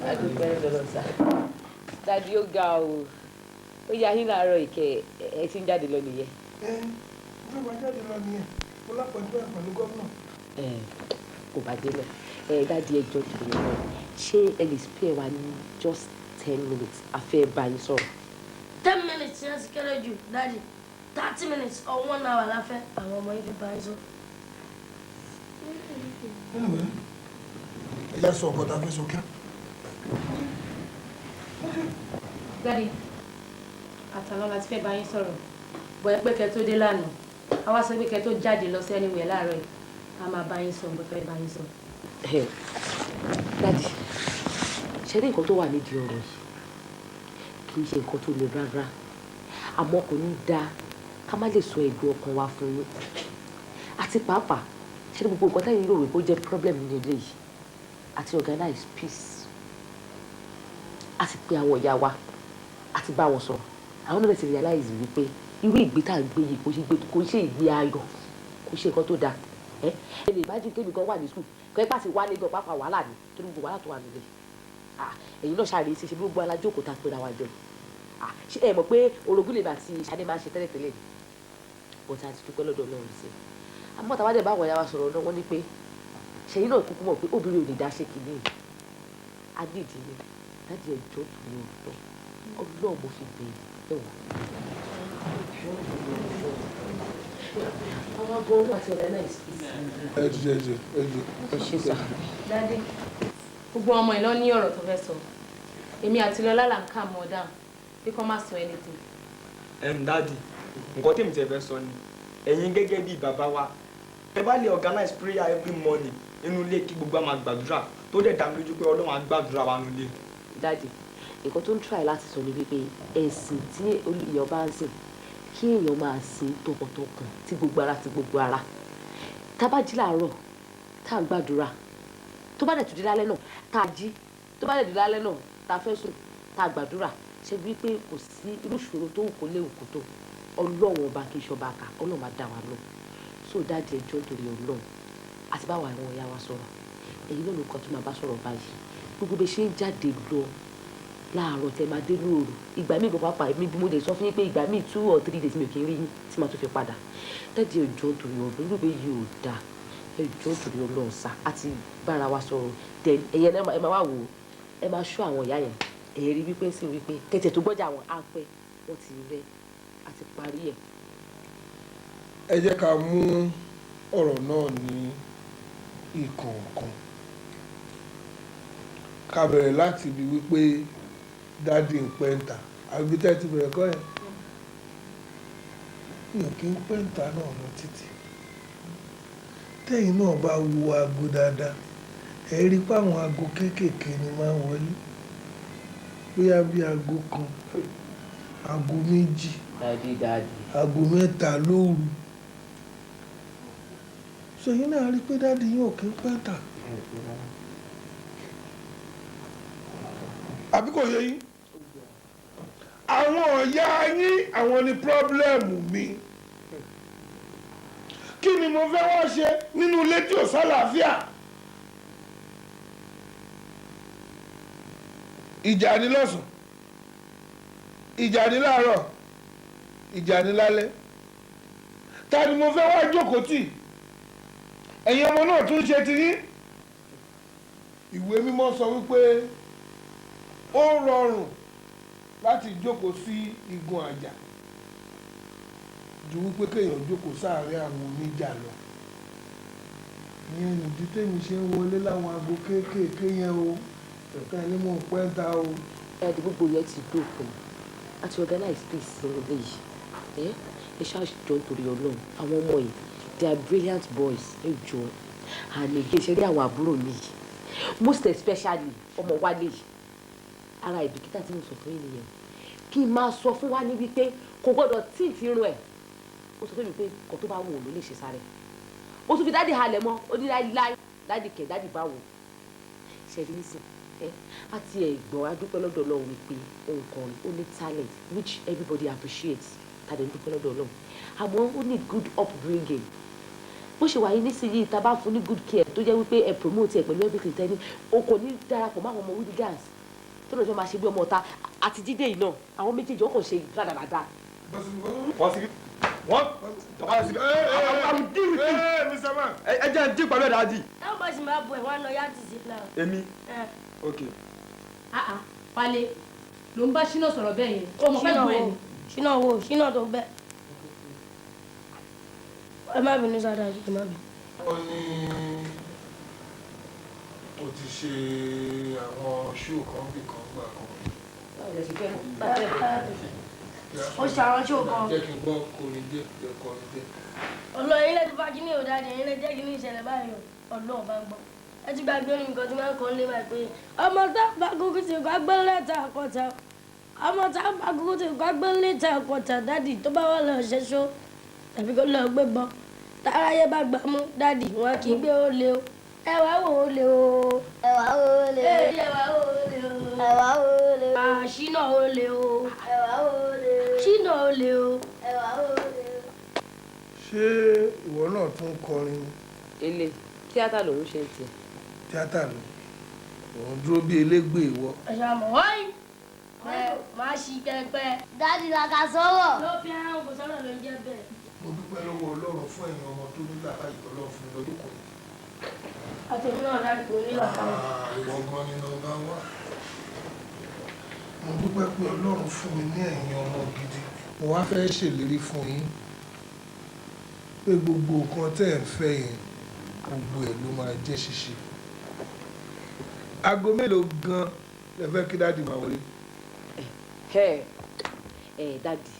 Adúpẹ́ lọ́dọ̀ sá. Dádì, ó ga o. Ó yá yín láàárọ̀ ìkẹ́ ẹ ti ń jáde lọ nìyẹn. Ẹ mo fẹ́ máa jáde lọ nìyẹn, mo lápọ̀jù pẹ̀lú gómìnà. Kò bá délẹ̀. Ẹ dádì, ẹ jọ̀ọ́ jù lọ. Ṣé ẹ lè spare wa ní just 10 minutes? A fẹ́ bá yín sọ̀rọ̀. 10 minutes yẹn ti kéré jù, daddy. 30 minutes or one hour la fẹ́, àwọn ọmọ yìí fi bá yín sọ. Anyway, ẹ já sọ ọkọ tá a fẹ́ sọ kí. Daddy, àtàná la ti fẹ́ bá yín sọ̀rọ̀. Bọ̀ ẹ pé kẹ́ tó dé lánàá. A wá sọ pé kẹ́ tó jáde lọ sí anywhere láàárọ̀ yìí. A máa bá yín sọ bó fẹ́ bá yín sọ. Daddy, ṣe ní nǹkan tó wà nídìí ọ̀rọ̀ yìí kì í ṣe nǹkan tó le rárá, àmọ́ kò ní dáa ká má lè sọ ẹ̀dùn ọkàn wa fún yín. Àti pàápàá, ṣe ní gbogbo nǹkan táyìn rò wípé ó jẹ́ problem nínú ilé yìí, àti organize peace, àti pé àwọn ìyá wa, àti bá wọn sọ̀rọ̀, Àwọn náà ti realize wípé irú ìgbé tá à ń gbé yìí kò ṣe gbé, kò ṣe ìgbé ayọ̀, kò ṣe nǹkan tó dáa. Ẹ ẹ lè imagine kémi gan wà ní school, kọ́ ẹ pàṣẹ wálé gan pápá wàhálà ni, torí gbogbo wàhálà tó wà nílé. Ẹ̀yin náà ṣàrèé ṣe gbogbo alájókòó tá a pera wa jọ. Ṣé ẹ mọ̀ pé orogún lèmi àti Ṣadé máa ń ṣe tẹ́lẹ̀tẹ́lẹ̀ ni? But a ti dúpẹ́ lọ́dọ̀ Ọlọ́run sí i. Àmọ́ tàwa dẹ̀ bá àwọn ìyá wa sọ̀rọ̀ náà, wọ́n ní pé ṣẹ̀yìn náà kúkú mọ̀ pé obìnrin ò lè dá ṣe kìíní. A ní ìdílé láti ẹjọ́ tó ní ọ̀dọ́ Ọlọ́run mo fi bẹ̀rẹ̀ ẹ̀wọ̀n. Àwọn gan-an àti ọ̀rẹ́ náà ìsìn. Ẹ jẹ́ ẹ jẹ́ ẹ jẹ́. Ẹ ṣé sà. Daddy, gbogbo ọmọ ìlọ ní ọ̀rọ̀ tó fẹ́ sọ. Èmi àti Lọlá là ń kà mọ́ dáhùn pé kọ́ má sọ anything. Daddy, nǹkan tèmi tẹ̀ fẹ́ sọ ni ẹ̀yin gẹ́gẹ́ bíi bàbá wa, ẹ bá lè organize prayer every morning nínú ilé kí gbogbo wa máa gbàdúrà, tó dẹ̀ dá mi lójú pé Ọlọ́run á gbàdúrà wa nínú ilé. Daddy, nǹkan tó ń try láti sọ ni wípé ẹ̀sìn tí èèyàn bá ń sìn, kí èèyàn máa sìn tọkàntọkàn, tí gbogbo ara ti gbogbo ara. Tá a bá jí láàárọ̀, tá a ń gbàdúrà, tó bá dẹ̀ tún di lálẹ́ náà, tá a jí, tó bá dẹ̀ di lálẹ́ náà, tá a fẹ́ sùn, tá a gbàdúrà, ṣe wípé kò sí irú ìṣòro tó wù kó léwu kó tó, Ọlọ́run ọba kì í ṣọba àkà, Ọlọ́run máa dá wa lọ. So Daddy, ẹjọ́ torí Ọlọ́run àti báwa àwọn ìyá wa sọ̀rọ̀, èyí náà ló kọ́ tó máa bá sọ̀rọ̀ báyìí. Gbogbo bẹ́ẹ̀ ṣe ń jáde lọ láàárọ̀ tẹ máa dé lóru, ìgbà míì kò pàápàá èmi bí mo lè sọ fún yín pé ìgbà míì 2 or 3 days mi ò kí ń rí yín tí màá tún fi padà. Daddy, ẹjọ́ torí Ọlọ́run, irú yìí ò dáa. Ẹjọ́ torí Ọlọ́run sá àti bára wa sọ̀rọ̀. Then ẹ̀yẹ ẹ máa wá wò ó, ẹ máa ṣọ́ àwọn ìyá yẹn. Ẹ̀yẹ rí wípé sí wípé kẹ̀tẹ̀ tó gbọ́jà wọn á pẹ́, wọ́n ti rẹ́ àti parí ẹ̀. Ẹ jẹ́ ká mú ọ̀rọ̀ náà ní ìkọ̀ọ̀kan. Ká bẹ̀rẹ̀ láti ibi wípé Daddy ń pẹ́ ń ta, àbí tẹ́ ti bẹ̀rẹ̀ kọ́ ẹ̀? Mi ò kí ń pẹ́ ń ta náà lọ títí. Tẹ́yìn náà bá wo aago dáadáa, ẹ rí pé àwọn aago kéékèèké ni máa ń wọlé, bóyá bí aago 1, aago 2, Daddy, Daddy, aago 3 lóru. So yín náà rí i pé Daddy yín ò kí ń pẹ́ ta, àbí kò yé yín? Àwọn ọ̀yá yín, àwọn ni problem mi. Kí ni mo fẹ́ wá ṣe nínú ilé tí ò sálàáfíà? Ìjà ní lọ́sàn, ìjà ní láàárọ̀, ìjà ní lálẹ́. Ta ni mo fẹ́ wá jókòó tì? Ẹ̀yin ọmọ náà tún ṣe ti yín. Ìwé Mímọ́ sọ wípé ó rọrùn láti jókòó sí igun àjà ju wípé kéèyàn jókòó sáàárín àwọn oníjà lọ. Ìyẹn nìdí tèmi ṣe ń wọlé láwọn aago kéékèèké yẹn o. Ẹ̀ka ẹni mò ń pẹ́ ń ta o. Daddy, gbogbo yẹn ti dópin, àti organize peace nínú ilé yìí. Ẹ ẹ ṣáà jọ nítorí Ọlọ́run, àwọn ọmọ yìí, they are brilliant boys. Ẹ jọ, and again, ṣe rí àwọn àbúrò mi yìí, most especially ọmọ Wálé yìí, ara ìbìkítà tí mo sọ fún yín nìyẹn. Kí n máa sọ fún wa ní wípé kò gbọ́dọ̀ tí ì fi irun ẹ̀, ó sọ fún mi pé kò tó bá wù ú ló lè ṣe sáré. Ó tún fi Daddy halẹ̀ mọ́, ó ní láíláí, Daddy kẹ̀, Daddy báwo ṣe rí nísìn. Ẹ àti ẹ̀gbọ́n, adúpẹ́ lọ́dọ̀ Ọlọ́run wípé òun kan ó ní talent which everybody appreciates, tàbí dúpẹ́ lọ́dọ̀ Ọlọ́run, àmọ́ ó ní good upbringing. Bó ṣe wà yìí nísìnyí, tá a bá fún ní good care, tó jẹ́ wípé ẹ promote ẹ pẹ̀lú everything tẹ́ni, o kò ní darapọ̀ mọ́ àwọn ọmọ hooligans tó lọ́jọ́ máa ṣe bí ọmọ ọ̀ta. Àti Jídé yìí náà, àwọn méjèèjì ó kàn ṣe rádaràda. Wọ́n síbi wọ́n tọ́ka síbi. I will deal with you. Mr. Man. Ẹ jẹ́ n dín pẹ̀lú ẹ̀, Daddy. Táwọn bá sì máa bọ̀ ẹ̀ wọ́n á lọ yá ti sí náà. Èmi? Ok. Ah ah, Wálé ló ń bá Ṣínà sọ̀rọ̀ bẹ́ẹ̀ yẹn, ó mọ̀ fẹ́ gbọ́n ẹ̀ ni. Ṣínà wo? Ṣínà tó bẹ́ẹ̀. Ẹ má bínú sáà, Daddy, ẹ má bínú. Ó ní o ti ṣe àwọn show kan bí kan gbà kan. Ó ṣe àwọn show kan. Jẹ́ kí n gbọ́ kọrin díẹ̀, jẹ́ kọrin díẹ̀. Ọlọ́ ilé ti bá kíní ò dáadé, ilé jẹ́ kíní ìṣẹ̀lẹ̀ báyìí o. Ọlọ́ọ̀ bá ń gbọ́. Ẹ ti gbàgbé orin nǹkan tí máa ń kọ́ lé báyìí pé ọmọ tá a bá kúkú ti kọ́ gbé lẹ́tà àkọ́tà, ọmọ tá a bá kúkú ti kọ́ gbé lẹ́tà àkọ́tà. Daddy, tó bá wà lọ ṣẹ́ṣó tàbí kó lọ gbé bọ́, táráyé bá gbà mú, Daddy, wọn kì í gbé ó lé o. Ẹ wá wò ó lé o. Ẹ wá wò ó lé o. Ẹ wá wò ó lé o. Ẹ wá wò ó lé o. Àṣínà ó lé o. Ẹ wá wò ó lé o. olè o. Ẹwà olè o. Ṣé ìwọ náà tún kọrin ni? Ele tíátà lòún ṣe ń tiẹ̀. Tíátà ló òun dúró bí elégbè ìwọ. Ẹ̀ṣọ́ àmọ̀ wáyé. Máa ṣí kẹpẹ. Dádì làkà sọ́wọ́. Ló fi ẹran kò sọ́rọ̀ ló ń jẹ́ bẹ́ẹ̀. Mo dúpẹ́ lọ́wọ́ Ọlọ́run fún ẹ̀yin ọmọ tó ní làkà ìtọ́lọ́ fún mi lọ́dún kan. Àtẹ̀mí náà dáàdì kò ní làkà. Ìwọ gan ni nọ́mbà wá. Mo dúpẹ́ pé Ọlọ́run fún mi ní ẹ̀yin ọmọ gidi. Mo wá fẹ́ ṣèlérí fún yín pé gbogbo nǹkan tẹ́ ẹ̀ ń fẹ́ yẹn gbogbo ẹ̀ ló máa jẹ́ ṣíṣe. Aago mélòó gan lẹ fẹ́ kí dáàdì máa wọlé? Ẹ ẹ dáàdì,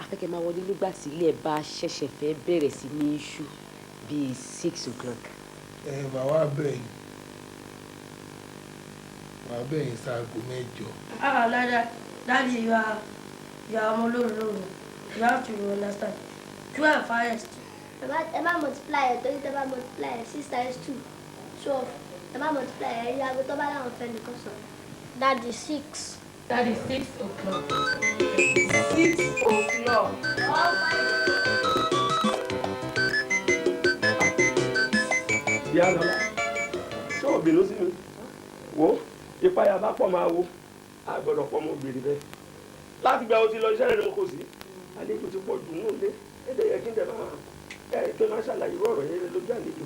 afẹ́kẹ́ máa wọlé nígbà tí ilé ẹ̀ bá ṣẹ̀ṣẹ̀ fẹ́ bẹ̀rẹ̀ sí ní iṣu bíi 6 o'clock. Ẹ bàbá bẹ̀yìn, bàbá bẹ̀yìn sáago 8. Ah, Dada, Daddy, you are ọmọ lóru lóru. You have to understand. 12 highest. Ẹ má multiply ẹ̀ torí tẹ bá multiply ẹ̀ 6 times 2, 12. Ẹ má multiply ẹ̀ rí aago tó bá láwọn fẹ́ nìkan sọ. Daddy, 6. Daddy, 6 o'clock. 6 o'clock. Ìyá lọ́la, ṣé ò bínú sí mi? Wo ìpayà bá pọ̀ máa wo, a gbọ́dọ̀ pọ̀ mọ́ obìnrin bẹ́ẹ̀. Láti gba o ti lọ iṣẹ́ rẹ̀ ló kò sí. Àlejò ti pọ̀ jù ní ilé. Èdè yẹ kí n dẹ̀ máa ẹ tó máa ṣàlàyé irú ọ̀rọ̀ yẹn lójú àlejò.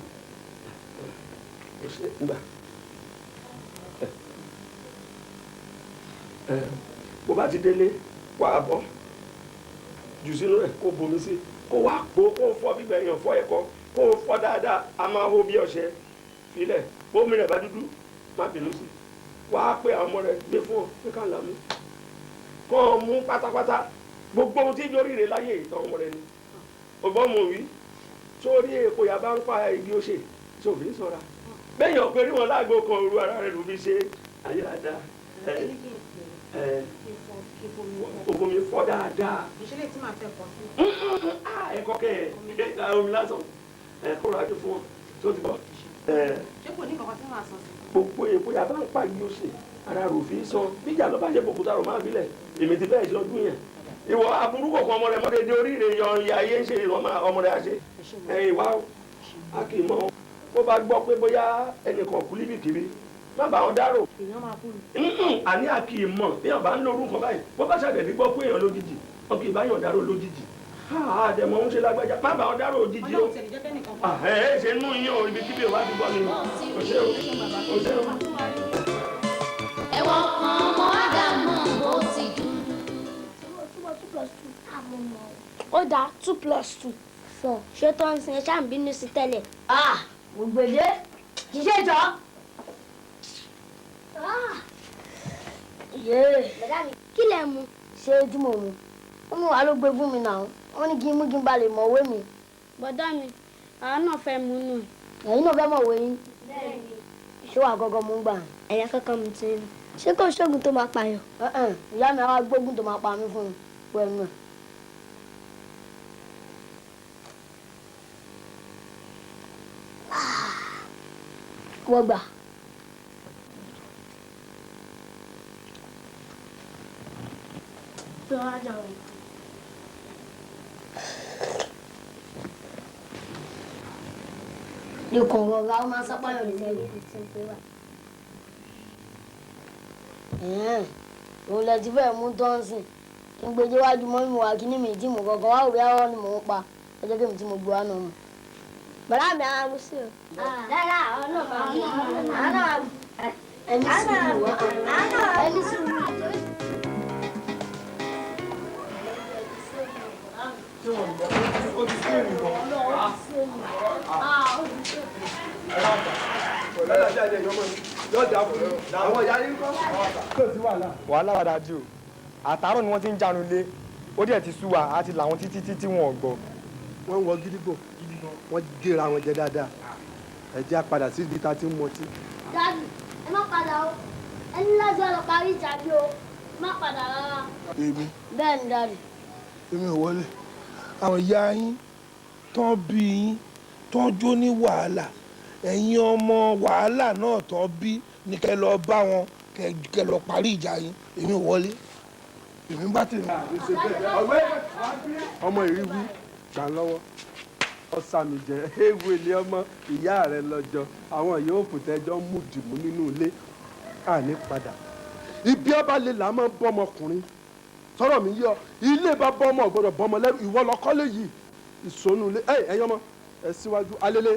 Kò ṣe gbà. Bó bá ti délé, wà á bọ́. Jù sínú rẹ̀ kó bomi sí. Kó wá pò kó fọ́ bíbẹ̀ yàn fọ́ ẹ̀kọ́. Kó fọ́ dáadáa, a máa hó bí ọṣẹ. Filẹ̀, bómi rẹ̀ bá dúdú, má bínú sí. Wà á pé àwọn ọmọ rẹ̀ gbé fún ọ pé ká là mú. Kọ́ ọ mú pátápátá. Gbogbo ohun tí jórí rẹ̀ láyé ìtàn ọmọ rẹ̀ ni. Ọgbọ́n mo wí. Sórí èkó yà bá ń pa igi ó ṣe, sòfin sọ̀ra. Bẹ́ẹ̀yàn pé rí wọn láago kan òru ara rẹ̀ ló fi ṣe ayé àdá. Omi fọ́ dáadáa. Ìṣẹ̀lẹ̀ tí màá fẹ́ kọ sí. Ẹ̀kọ́ kẹ̀ ẹ̀ omi lásán. Ẹ̀ kó ra jù fún ọ tó ti bọ̀. Ṣé kò ní kankan tí màá sọ sí? Gbogbo èkó yà bá ń pa igi ó ṣe, ara rò fi sọ. Bíjà ló bá ṣe bòkúta rò máa filẹ̀. Èmi ti bẹ́ẹ̀ ṣe ọdún yẹn. Ìwọ aburú kọ̀ọ̀kan ọmọ rẹ̀ mọ́tẹ́dẹ́ oríire yan ìyá ayé ń ṣe ọmọ rẹ̀ àṣẹ. Ẹ̀yin wá a kì í mọ. Bó bá gbọ́ pé bóyá ẹnìkan kú líbìkíbi, má bá wọn dárò. Èèyàn máa kú ni. Àní a kì í mọ̀ bí wọn bá ń lo orúkọ báyìí. Bó bá ṣàdẹ̀dẹ̀ gbọ́ pé èèyàn lójijì, wọn kì í bá yàn dárò lójijì. Àdẹ̀mọ̀ ń ṣe lágbájá, má bá wọn dárò òjijì o. Ọlọ́run tẹ̀lé jẹ́ kẹ́nìkan kú. Ẹ ẹ ṣe nú yín o, ibi kíbi ò bá ti gbọ́ mi. O ṣé o, o ṣé o. Ẹ̀wọ̀n kan ọmọ Ádámù ó ti dúdú. 2 + 2. Ó dáa, 2 + 2, 4. Ṣé tó ń sin ẹ ṣáà ń bínú sí tẹ́lẹ̀? Ah, gbogbo èdè kì í ṣe ìjọ. Bàdá mi, kí lẹ mu? Ṣé tí mo mu? Ó mú wa ló gbé fún mi náà. Wọ́n ní kí n mú kí n ba lè mọ̀wé mi. Bọ̀dá mi, àwa náà fẹ́ mú nù. Ẹ̀yin náà fẹ́ mọ̀wé yín. Bẹ́ẹ̀ni. Ṣé wàá gọ́gọ́ mú gbà? Ẹ̀yà kankan mi ti ń. Ṣé kò ṣoògùn tó máa pààyàn? Ìyá mi á wá gbógun tó máa pa mí fún mi pẹ̀lú ẹ̀. Wọ́n gbà. Ikùn rọra ó máa ń sápáyọ̀ lẹ́yìn. Òun lẹ ti fẹ́ mú tọ́ǹsìn kí n gbèjé wájú mọ́ mi wá kíní mi tí mo kankan wá òbí àwọn ni mò ń pa ẹ jẹ́ kí mi tí mo gbé wá náà mọ̀. Bàdá mi á mú sí o. Rárá, àwọn náà máa mú. Àwọn náà ẹni sùúrù wá ẹni sùúrù. Ó ti sí èrè wọn. Wàhálà wà dájú o, àtàárọ̀ ni wọ́n ti ń jánu lé, ó dẹ̀ ti sú wa, á ti làwọn títí títí wọn ò gbọ́. Wọ́n ń wọ gídígbò, wọ́n géra wọn jẹ dáadáa. Ẹ jẹ́ á padà sí ibi tá a ti ń mọtí. Daddy, ẹ má padà o. Ẹ ní láti wá lọ parí ìjà bí o. Má padà rárá. Èmi? Bẹ́ẹ̀ ni, Daddy. Èmi ò wọlé. Àwọn ìyá yín tán bí yín tán jó ní wàhálà, ẹ̀yin ọmọ wàhálà náà tán bí ní kẹ́ lọ bá wọn, kẹ́ lọ parí ìjà yín. Èmi ò wọlé. Èmi ń bá tèmi. Ọmọ ìríwí gbà lọ́wọ́ ọ̀sàmì jẹ́ ewu ilé ọmọ ìyá rẹ lọ́jọ́ àwọn yóò fòtẹ́jọ́ mú dìmú nínú ilé àní padà. Ibi ọba lè là máa ń bọ́ ọmọkùnrin sọ̀rọ̀ mi yọ ilé bá bọ́ ọmọ gbọ́dọ̀ bọ́ ọmọ lẹ́rù ìwọ lọ́kọ́lé yìí ìsọnù ilé ẹ ẹ̀yin ọmọ ẹ síwájú alẹ́lẹ́.